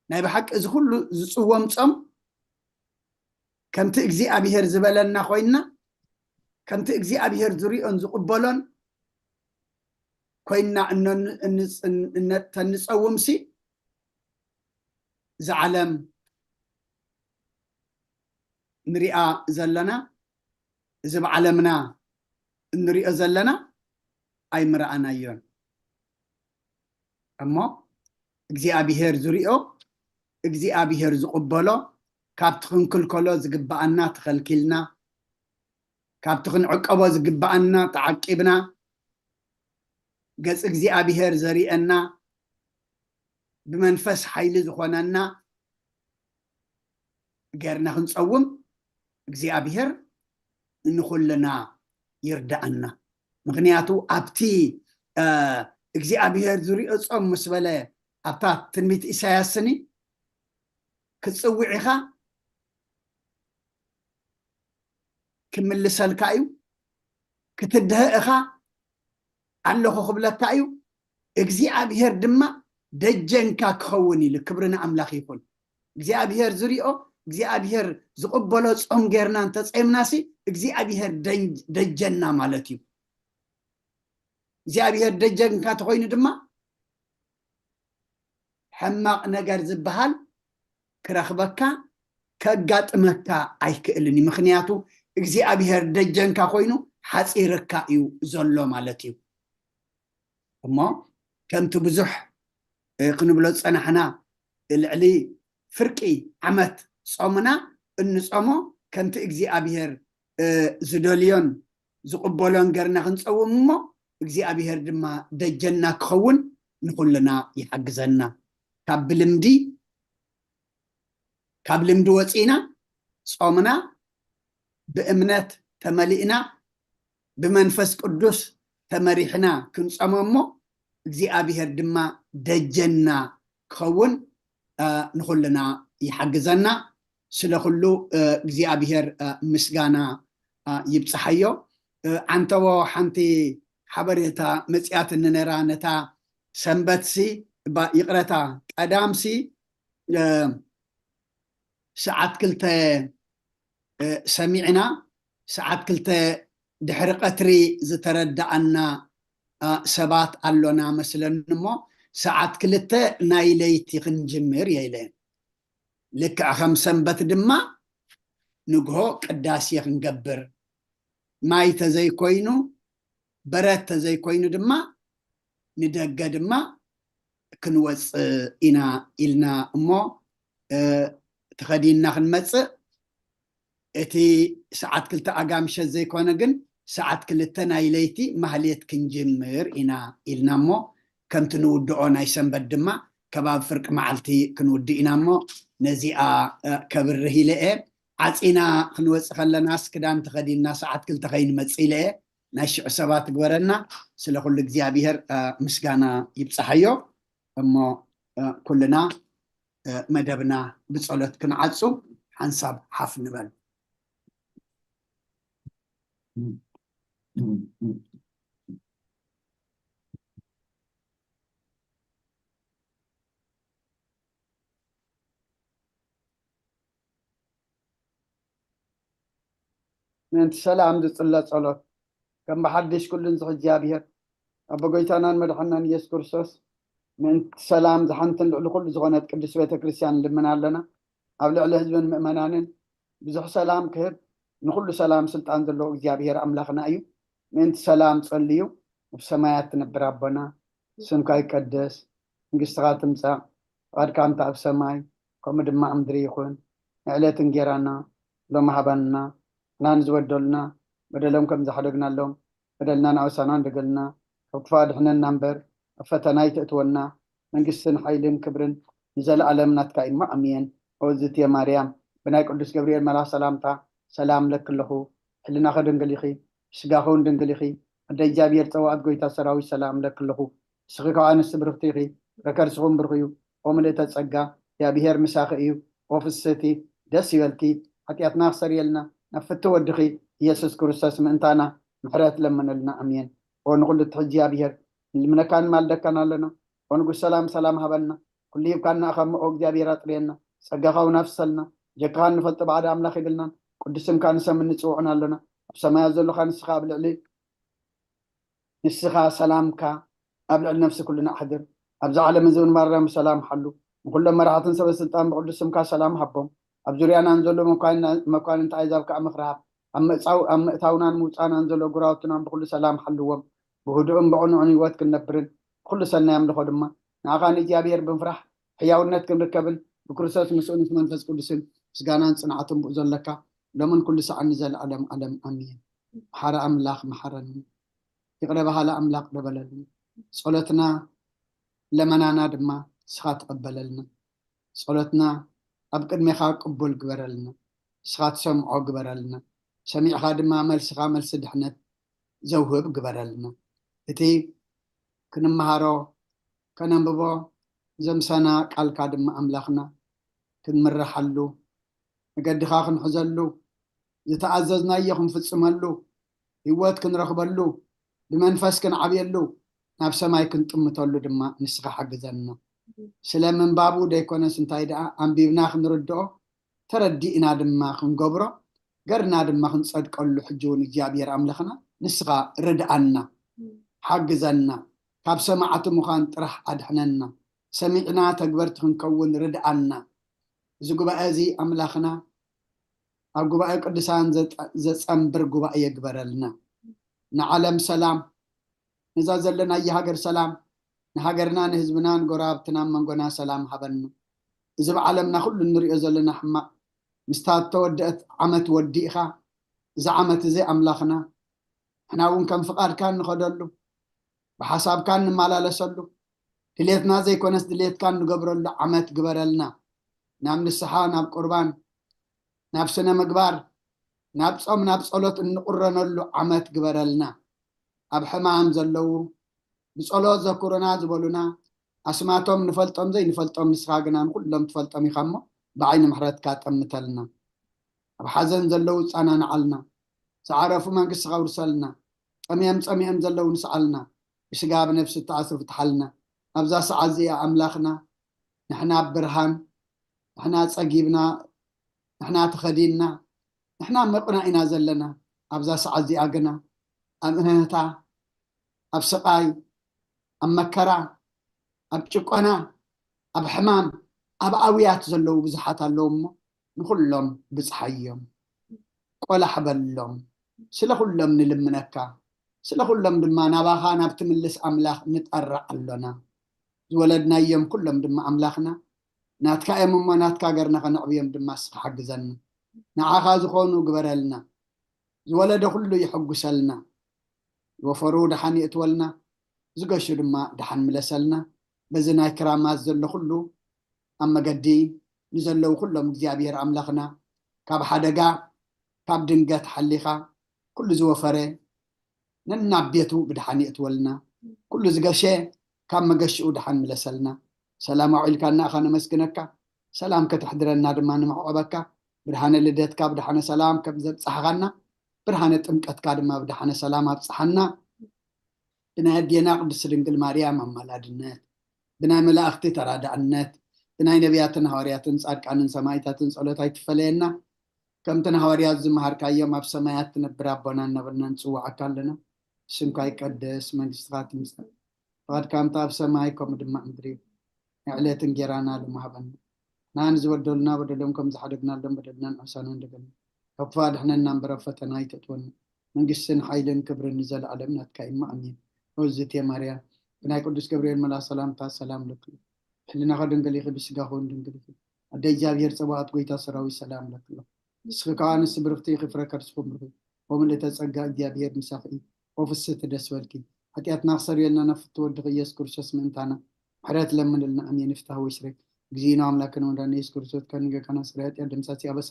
ናይ ብሓቂ እዚ ኩሉ ዝጽወም ጾም ከምቲ እግዚኣብሔር ዝበለና ኮይንና፣ ከምቲ እግዚኣብሔር ዝሪኦን ዝቕበሎን ኮይንና እነን-፣ እንጽ-፣ እነ-፣ ተንጸውምሲ፣ እዛ ዓለም ንሪኣ ዘለና፣ እዚ ብዓለምና እንሪኦ ዘለና ኣይምረኣናዮን። እሞ እግዚኣብሔር ዝሪኦ፣ እግዚኣብሔር ዝቕበሎ፣ ካብቲ ክንክልከሎ ዝግብኣና ተኸልኪልና፣ ካብቲ ክንዕቀቦ ዝግብኣና ተዓቂብና፣ ገጽ እግዚኣብሔር ዘሪአና፣ ብመንፈስ ሓይሊ ዝኾነና ጌርና ክንጸውም እግዚኣብሔር ንኹልና ይርዳኣና። ምኽንያቱ ኣብቲ፣ እ፣ እግዚኣብሔር ዝሪኦ ጾም ምስ በለ ኣብታ ትንቢት ኢሳያስ ስኒ ክትጽውዕ ኢኻ፣ ክምልሰልካ እዩ፣ ክትድሀ ኢኻ፣ ኣለኹ ክብለካ እዩ። እግዚኣብሔር ድማ ደጀንካ ክኸውን ኢሉ። ክብሪ ንኣምላኽ ይኹን። እግዚኣብሔር ዝሪኦ፣ እግዚኣብሔር ዝቕበሎ ጾም ጌርና እንተጸምናሲ፣ እግዚኣብሔር ደን-፣ ደጀንና ማለት እዩ። እግዚኣብሔር ደጀንካ ተኾይኑ ድማ፣ ሕማቕ ነገር ዝበሃል ክረኽበካ፣ ከጋጥመካ ኣይክእልን እዩ። ምኽንያቱ እግዚኣብሔር ደጀንካ ኮይኑ ሓፂርካ እዩ ዘሎ ማለት እዩ። እሞ ከምቲ ብዙሕ፣ እ፣ ክንብሎ ዝጸናሕና፣ ልዕሊ ፍርቂ ዓመት ጾምና እንጾሞ ከምቲ እግዚኣብሔር፣ እ፣ ዝደልዮን ዝቕበሎን ገርና ክንጸውም እሞ እግዚኣብሔር ድማ ደጀና ክኸውን ንኹልና ይሓግዘና። ካብ ብልምዲ፣ ካብ ልምዲ ወጺእና ጾምና ብእምነት ተመሊእና ብመንፈስ ቅዱስ ተመሪሕና ክንጸሞ እሞ እግዚኣብሔር ድማ ደጀና ክኸውን፣ እ፣ ንኹልና ይሓግዘና። ስለ ኩሉ፣ እ፣ እግዚኣብሔር፣ እ፣ ምስጋና፣ እ፣ ይብጽሓዮ። እ፣ ዓንተቦ ሓንቲ ሓበሬታ መጺኣትኒ ነራ፣ ነታ ሰንበትሲ፣ ባ-፣ ይቕረታ፣ ቀዳምሲ፣ እ፣ ሰዓት ክልተ፣ እ፣ ሰሚዕና፣ ሰዓት ክልተ ድሕሪ ቀትሪ ዝተረዳኣና፣ እ፣ ሰባት ኣሎና መስለኒ እሞ፣ ሰዓት ክልተ ናይ ለይቲ ክንጅምር እየ ኢለ። ልክዕ ከም ሰንበት ድማ ንግሆ ቅዳሴ ክንገብር፣ ማይ ተዘይኮይኑ፣ በረድ ተዘይኮይኑ ድማ ንደገ ድማ ክንወፅእ ኢና ኢልና እሞ፣ እ፣ ተኸዲንና ክንመፅእ፣ እቲ ሰዓት ክልተ ኣጋ ምሸት ዘይኮነ ግን ሰዓት ክልተ ናይ ለይቲ ማህሌት ክንጅምር ኢና ኢልና እሞ፣ ከምቲ ንውድኦ ናይ ሰንበት ድማ ከባቢ ፍርቂ መዓልቲ ክንውድእ ኢና እሞ፣ ነዚኣ፣ እ፣ ከብርህ ኢለ እየ። ዓፂና ክንወፅእ ከለናስ ክዳን ተኸዲንና ሰዓት ክልተ ከይንመፅእ ኢለ እየ። ናይ ሽዑ ሰባት ግበረና። ስለ ኩሉ እግዚኣብሔር፣ እ፣ ምስጋና ይብፅሓዮ። እሞ፣ እ፣ ኩልና፣ እ፣ መደብና ብጸሎት ክንዓጹ ሓንሳብ ሓፍ ንበል። ምእንቲ ሰላም ዝጽለ ጸሎት። ከም ብሓድሽ ኩሉን ዝሕ እግዚኣብሔር ኣቦ ጎይታናን መድሓናን ኢየሱስ ክርስቶስ፣ ምእንቲ ሰላም ዝሓንትን ልዕሊ ኩሉ ዝኾነት ቅድስት ቤተ ክርስቲያን ንልምን ኣለና። ኣብ ልዕሊ ህዝብን ምእመናንን ብዙሕ ሰላም ክህብ፣ ንኹሉ ሰላም ስልጣን ዘለዎ እግዚኣብሔር ኣምላኽና እዩ። ምእንቲ ሰላም ጸልዩ። ኣብ ሰማያት ትነብር ኣቦና፣ ስምካ ይቀደስ፣ መንግስትኻ ትምጻእ፣ ፍቓድካ እንተ ኣብ ሰማይ ከምኡ ድማ ኣብ ምድሪ ይኹን። ንዕለት እንጌራና ሎሚ ሃበና፣ ንሕና ንዝበደሉና በደሎም ከም ዝሓደግናሎም በደልና ንኣውሳና እንደገልና፣ ካብ ክፉእ ኣድሕነና እምበር ኣብ ፈተና ኣይተእትወና። መንግስትን ሓይልን ክብርን ንዘለኣለም ናትካ እዩ። ኣሜን። ኦ ዝትየ ማርያም፣ ብናይ ቅዱስ ገብርኤል መልኣኽ ሰላምታ ሰላም እለኪ ኣለኹ። ሕልናኺ ድንግል ኢኺ፣ ስጋኺ እውን ድንግል ኢኺ። ኣደ እግዚኣብሔር ጸዋኣት ጎይታ ሰራዊት ሰላም እለኪ ኣለኹ። ንስኺ ካብ ኣንስቲ ብርኽቲ ኢኺ፣ ፍረ ከርስኺ እውን ብሩኽ እዩ። ኦ ምልእተ ጸጋ፣ እግዚኣብሔር ምሳኺ እዩ። ኦ ፍስህቲ፣ ደስ ይበልኪ። ሓጢኣትና ክሰርየልና ናብ ፍቲ ወድኺ ኢየሱስ ክርስቶስ ምእንታና ምሕረት ለምነልና። ኣሜን። ኦ ንኹሉ ትሕት እግዚኣብሔር፣ ንልምነካን ንማልደካን ኣለና። ኦ ንጉስ ሰላም፣ ሰላም ሃበልና። ኩሉ ሂብካና እኻ እሞ፣ ኦ እግዚኣብሔር ኣጥርየና። ጸጋኻ እውን ኣፍሰልና። ጀካኻ እንፈልጦ ባዕዲ ኣምላኽ የብልናን። ቅዱስ ስምካ ንሰምን ንጽውዑን ኣለና። ኣብ ሰማያት ዘለኻ ንስኻ ኣብ ልዕሊ ንስኻ ሰላምካ ኣብ ልዕሊ ነፍሲ ኩልና ኣሕድር። ኣብዚ ዓለም እዚ እውን ማረና ብሰላም ሓሉ። ንኹሎም መራሕትን ሰበ ስልጣን ብቅዱስ ስምካ ሰላም ሃቦም። ኣብ ዙርያና ንዘሎ መኳንና-፣ መኳንንቲ ኣሕዛብ ከኣ ምኽሪ ሃብ። ኣብ ምእጻው-፣ ኣብ ምእታውናን ምውጻእናን ዘሎ ጉራውትናን ብኹሉ ሰላም ሓልዎም። ብህዱእን ብቕኑዕን ህይወት ክንነብርን ብኹሉ ሰናይ ኣምልኾ ድማ ንኣኻ ንእግዚኣብሔር ብምፍራሕ ሕያውነት ክንርከብን ብክርስቶስ ምስኡ ምስ መንፈስ ቅዱስን ምስጋናን ጽንዓትን ብኡ ዘለካ ሎምን ኩሉ ሰዓን ንዘለኣለም ኣለም ኣሜን። መሓሪ ኣምላኽ መሓረኒ። ይቕረ በሃሊ ኣምላኽ ደበለልና። ጸሎትና ለመናና ድማ ንስኻ ትቐበለልና። ጸሎትና ኣብ ቅድሜኻ ቅቡል ግበረልና። ንስኻ ትሰምዖ ግበረልና። ሰሚዕኻ ድማ መልስኻ መልሲ ድሕነት ዘውህብ ግበረልና። እቲ ክንመሃሮ ከነንብቦ ዘምሰና ቃልካ ድማ ኣምላኽና ክንምርሓሉ፣ መገድኻ ክንሕዘሉ፣ ዝተኣዘዝናዮ ክንፍጽመሉ፣ ህይወት ክንረኽበሉ፣ ብመንፈስ ክንዓብየሉ፣ ናብ ሰማይ ክንጥምተሉ ድማ ንስኻ ሓግዘና። ስለ ምንባቡ ደይኮነስ እንታይ ደኣ ኣንቢብና ክንርድኦ፣ ተረዲእና ድማ ክንገብሮ፣ ገርና ድማ ክንጸድቀሉ ሕጂ እውን እግዚኣብሔር ኣምላኽና ንስኻ ርድኣና፣ ሓግዘና። ካብ ሰማዕቲ ምዃን ጥራሕ ኣድሕነና። ሰሚዕና ተግበርቲ ክንከውን ርድኣና። እዚ ጉባኤ እዚ ኣምላኽና ኣብ ጉባኤ ቅዱሳን ዘጠ-፣ ዘጸንብር ጉባኤ የግበረልና። ንዓለም ሰላም፣ ነዛ ዘለናያ ሃገር ሰላም፣ ንሃገርና፣ ንህዝብና፣ ንጎረባብትና፣ መንጎና ሰላም ሃበና። እዚ ብዓለምና ኩሉ እንሪኦ ዘለና ሕማቕ፣ ምስታ እተወደአት ዓመት ወዲእኻ፣ እዚ ዓመት እዚ ኣምላኽና፣ ንሕና እውን ከም ፍቓድካ እንኸደሉ፣ ብሓሳብካ እንመላለሰሉ፣ ድሌትና ዘይኮነስ ድሌትካ እንገብረሉ ዓመት ግበረልና። ናብ ንስሓ፣ ናብ ቁርባን፣ ናብ ስነ ምግባር፣ ናብ ጾም፣ ናብ ጸሎት እንቑረነሉ ዓመት ግበረልና። ኣብ ሕማም ዘለዉ፣ ብጸሎት ዘኩሩና ዝበሉና፣ ኣስማቶም ንፈልጦም ዘይንፈልጦም፣ ንስኻ ግና ንኹሎም ትፈልጦም ኢኻ እሞ፣ ብዓይኒ ምሕረትካ ጠምተልና። ኣብ ሓዘን ዘለዉ ጻናንዓልና። ዝዓረፉ መንግስትኻ ኣውርሰልና። ጠምዮም ጸሚኦም ዘለዉ ንስዓልና። ብስጋ ብነፍሲ እተኣስሩ ፍትሓልና። ኣብዛ ሰዓት እዚኣ ኣምላኽና፣ ንሕና ብርሃን፣ ንሕና ጸጊብና፣ ንሕና ተኸዲንና፣ ንሕና መቕና ኢና ዘለና። ኣብዛ ሰዓት እዚኣ ግና ኣብ እህህታ፣ ኣብ ስቓይ፣ ኣብ መከራ፣ ኣብ ጭቆና፣ ኣብ ሕማም፣ ኣብ ኣውያት ዘለዉ ብዙሓት ኣለዉ እሞ፣ ንኹሎም ብጽሓዮም፣ ቆላሕ በሎም። ስለ ኩሎም ንልምነካ፣ ስለ ኩሎም ድማ ናባኻ ናብ ትምልስ ኣምላኽ ንጠርዕ ኣሎና። ዝወለድናዮም ኩሎም ድማ ኣምላኽና ናትካ እዮም እሞ ናትካ ገርና ከነዕብዮም ድማ እስኻ ሓግዘና። ንዓኻ ዝኾኑ ግበረልና። ዝወለደ ኩሉ ይሐጉሰልና። ዝወፈሩ ደሓን የእትወልና፣ ዝገሹ ድማ ደሓን ምለሰልና። በዚ ናይ ክራማት ዘሎ ኩሉ ኣብ መገዲ ንዘለዉ ኩሎም እግዚኣብሔር ኣምላኽና ካብ ሓደጋ ካብ ድንገት ሓሊኻ ኩሉ ዝወፈረ ነናብ ቤቱ ብደሓን የእትወልና። ኩሉ ዝገሸ ካብ መገሽኡ ደሓን ምለሰልና። ሰላም ኣውዒልካና ኢኻ ነመስግነካ። ሰላም ከተሕድረና ድማ ንምዕቆበካ። ብርሃነ ልደትካ ብደሓነ ሰላም ከም ዘብጻሕኻና ብርሃነ ጥምቀትካ ድማ ብደሓነ ሰላም ኣብጽሓና። ብናይ ኣዴና ቅድስቲ ድንግል ማርያም ኣማላድነት፣ ብናይ መላእኽቲ ተራዳእነት፣ ብናይ ነቢያትን ሃዋርያትን ጻድቃንን ሰማዕታትን ጸሎት ኣይትፈለየና። ከምቲ ንሃዋርያት ዝመሃርካዮም ኣብ ሰማያት ትነብር ኣቦና እናበልና ንጽውዓካ ኣለና። ስምካ ይቀደስ፣ መንግስትኻ ትምጻእ፣ ፍቓድካ ከምቲ ኣብ ሰማይ ከምኡ ድማ ኣብ ምድሪ ይኹን። ዕለት እንጌራና ሎሚ ሃበና። ንዓና ዝበደሉና በደሎም ከም ዝሓደግናሎም በደልና ንዓና ንሓድጎም። ካብ ክፉእ ኣድሕነና እምበር ኣብ ፈተና ኣይተእትወና። መንግስትን ሓይልን ክብርን ንዘለኣለም ናትካ እዩ። ኣሜን። እዝእቴ ማርያም፣ ብናይ ቅዱስ ገብርኤል መልኣኽ ሰላምታ ሰላም ለኪ። ሕልናኺ ድንግል ኢኺ፣ ብስጋኺ እውን ድንግል ኢኺ። ኣደ እግዚኣብሔር ጸባኦት፣ ጎይታ ሰራዊት ሰላም ለኪ። ንስኺ ከኣ ኣንስቲ ብርኽቲ ኢኺ፣ ፍረ ከርስኺ ብሩኽ እዩ። ወምልእተ ጸጋ፣ እግዚኣብሔር ምሳኺ እዩ። ወፍስሕቲ ደስ በልኪ። ሓጢኣትና ክሰርየልና ናብ ፍትው ወድኺ ኢየሱስ ክርስቶስ ምእንታና ምሕረት ለምንልና። ኣሜን። ይፍታህ ወይ ስረይ። እግዚእነ ኣምላክነ ወመድኃኒነ ኢየሱስ ክርስቶስ፣ ከንገካና ስረ ኃጢአት ደምሳሲ አበሳ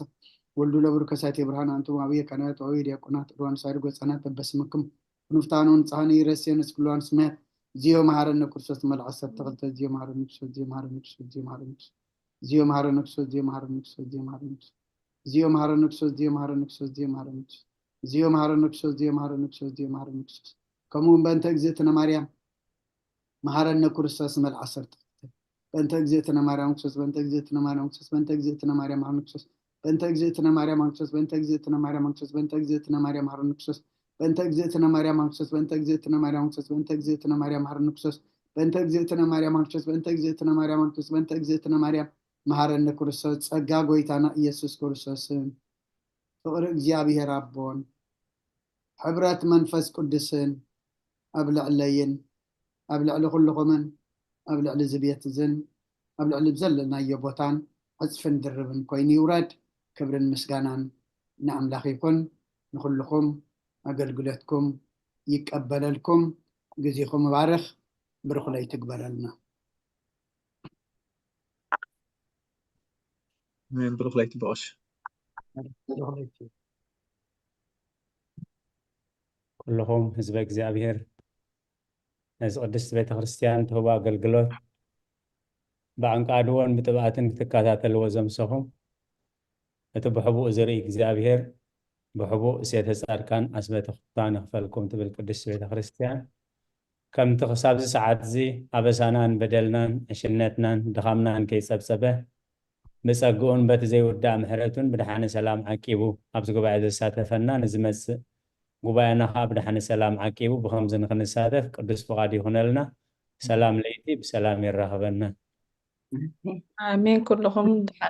ወልዱ ለብሩ ከሳቴ ብርሃን፣ አንቱም አብየ ካህናት ወአብየ ዲያቆናት፣ ርዋን ሳይድ ጎጻናት በበስምክም ክንፍታኑ ንጽሃኒ ይረሴ ንስክሏን ስሜት። ዚዮ መሐረነ ክርስቶስ መልዓ ዓሰርተ ክልተ። ዚዮ መሐረነ ክርስቶስ፣ ዚዮ መሐረነ ክርስቶስ፣ ዚዮ መሐረነ ክርስቶስ። ዚዮ መሐረነ ክርስቶስ፣ ዚዮ መሐረነ ክርስቶስ፣ ዚዮ መሐረነ ክርስቶስ። ዚዮ መሐረነ ክርስቶስ፣ ዚዮ መሐረነ ክርስቶስ፣ ዚዮ መሐረነ ክርስቶስ። ዚዮ መሐረነ ክርስቶስ፣ ዚዮ መሐረነ ክርስቶስ፣ ዚዮ መሐረነ ክርስቶስ። ከምኡ እውን በእንተ እግዝእትነ ማርያም መሐረነ ክርስቶስ መልዓ ዓሰርተ ክልተ። በእንተ እግዝእትነ ማርያም ክርስቶስ፣ በእንተ እግዝእትነ ማርያም ክርስቶስ፣ በእንተ እግዝእትነ ማርያም መሐረነ ክርስቶስ። በእንተ እግዝእትነ ማርያም ክርስቶስ፣ በእንተ እግዝእትነ ማርያም ክርስቶስ፣ በእንተ እግዝእትነ ማርያም መሐረነ ክርስቶስ። በእንተ እግዝእትነ ማርያም ክርስቶስ፣ በእንተ እግዝእትነ ማርያም ክርስቶስ፣ በእንተ እግዝእትነ ማርያም መሐረነ ክርስቶስ። በእንተ እግዝእትነ ማርያም ክርስቶስ፣ በእንተ እግዝእትነ ማርያም ክርስቶስ፣ በእንተ እግዝእትነ ማርያም መሐረነ ክርስቶስ። ጸጋ ጎይታና ኢየሱስ ክርስቶስን ፍቕሪ እግዚኣብሔር ኣቦን ሕብረት መንፈስ ቅዱስን ኣብ ልዕለይን ኣብ ልዕሊ ኩልኹምን ኣብ ልዕሊ እዚ ቤት እዝን ኣብ ልዕሊ ዘለናዮ ቦታን ዕጽፍን ድርብን ኮይኑ ይውረድ። ክብርን ምስጋናን ንኣምላኽ ይኹን። ንኹልኹም ኣገልግሎትኩም ይቀበለልኩም። ግዜኹም ይባርኽ። ብሩኽ ለይቲ ይግበረልና። ኣሜን። ብሩኽ ለይቲ ብቐሽ። ኩልኹም ህዝበ እግዚኣብሔር ነዚ ቅድስቲ ቤተ ክርስቲያን ትህቦ ኣገልግሎት ብኣንቃድዎን ብጥብኣትን ክትከታተልዎ ዘምሰኹም እቲ ብሕቡእ ዝርኢ እግዚኣብሔር ብሕቡእ ሴተ ጻድቃን ኣስበተ ክፋን ይኽፈልኩም ትብል ቅድስቲ ቤተ ክርስቲያን። ከምቲ ክሳብዚ ሰዓት እዚ ኣበሳናን በደልናን ዕሽነትናን ድኻምናን ከይጸብጸበ ብጸግኡን በቲ ዘይውዳእ ምሕረቱን ብድሓነ ሰላም ዓቂቡ ኣብዚ ጉባኤ ዘሳተፈና ንዝመጽእ ጉባኤና ከዓ ብድሓነ ሰላም ዓቂቡ ብኸምዚ ንክንሳተፍ ቅዱስ ፍቓድ ይኹነልና። ሰላም ለይቲ ብሰላም የራኽበና። ኣሜን። ኩልኹም ድሓን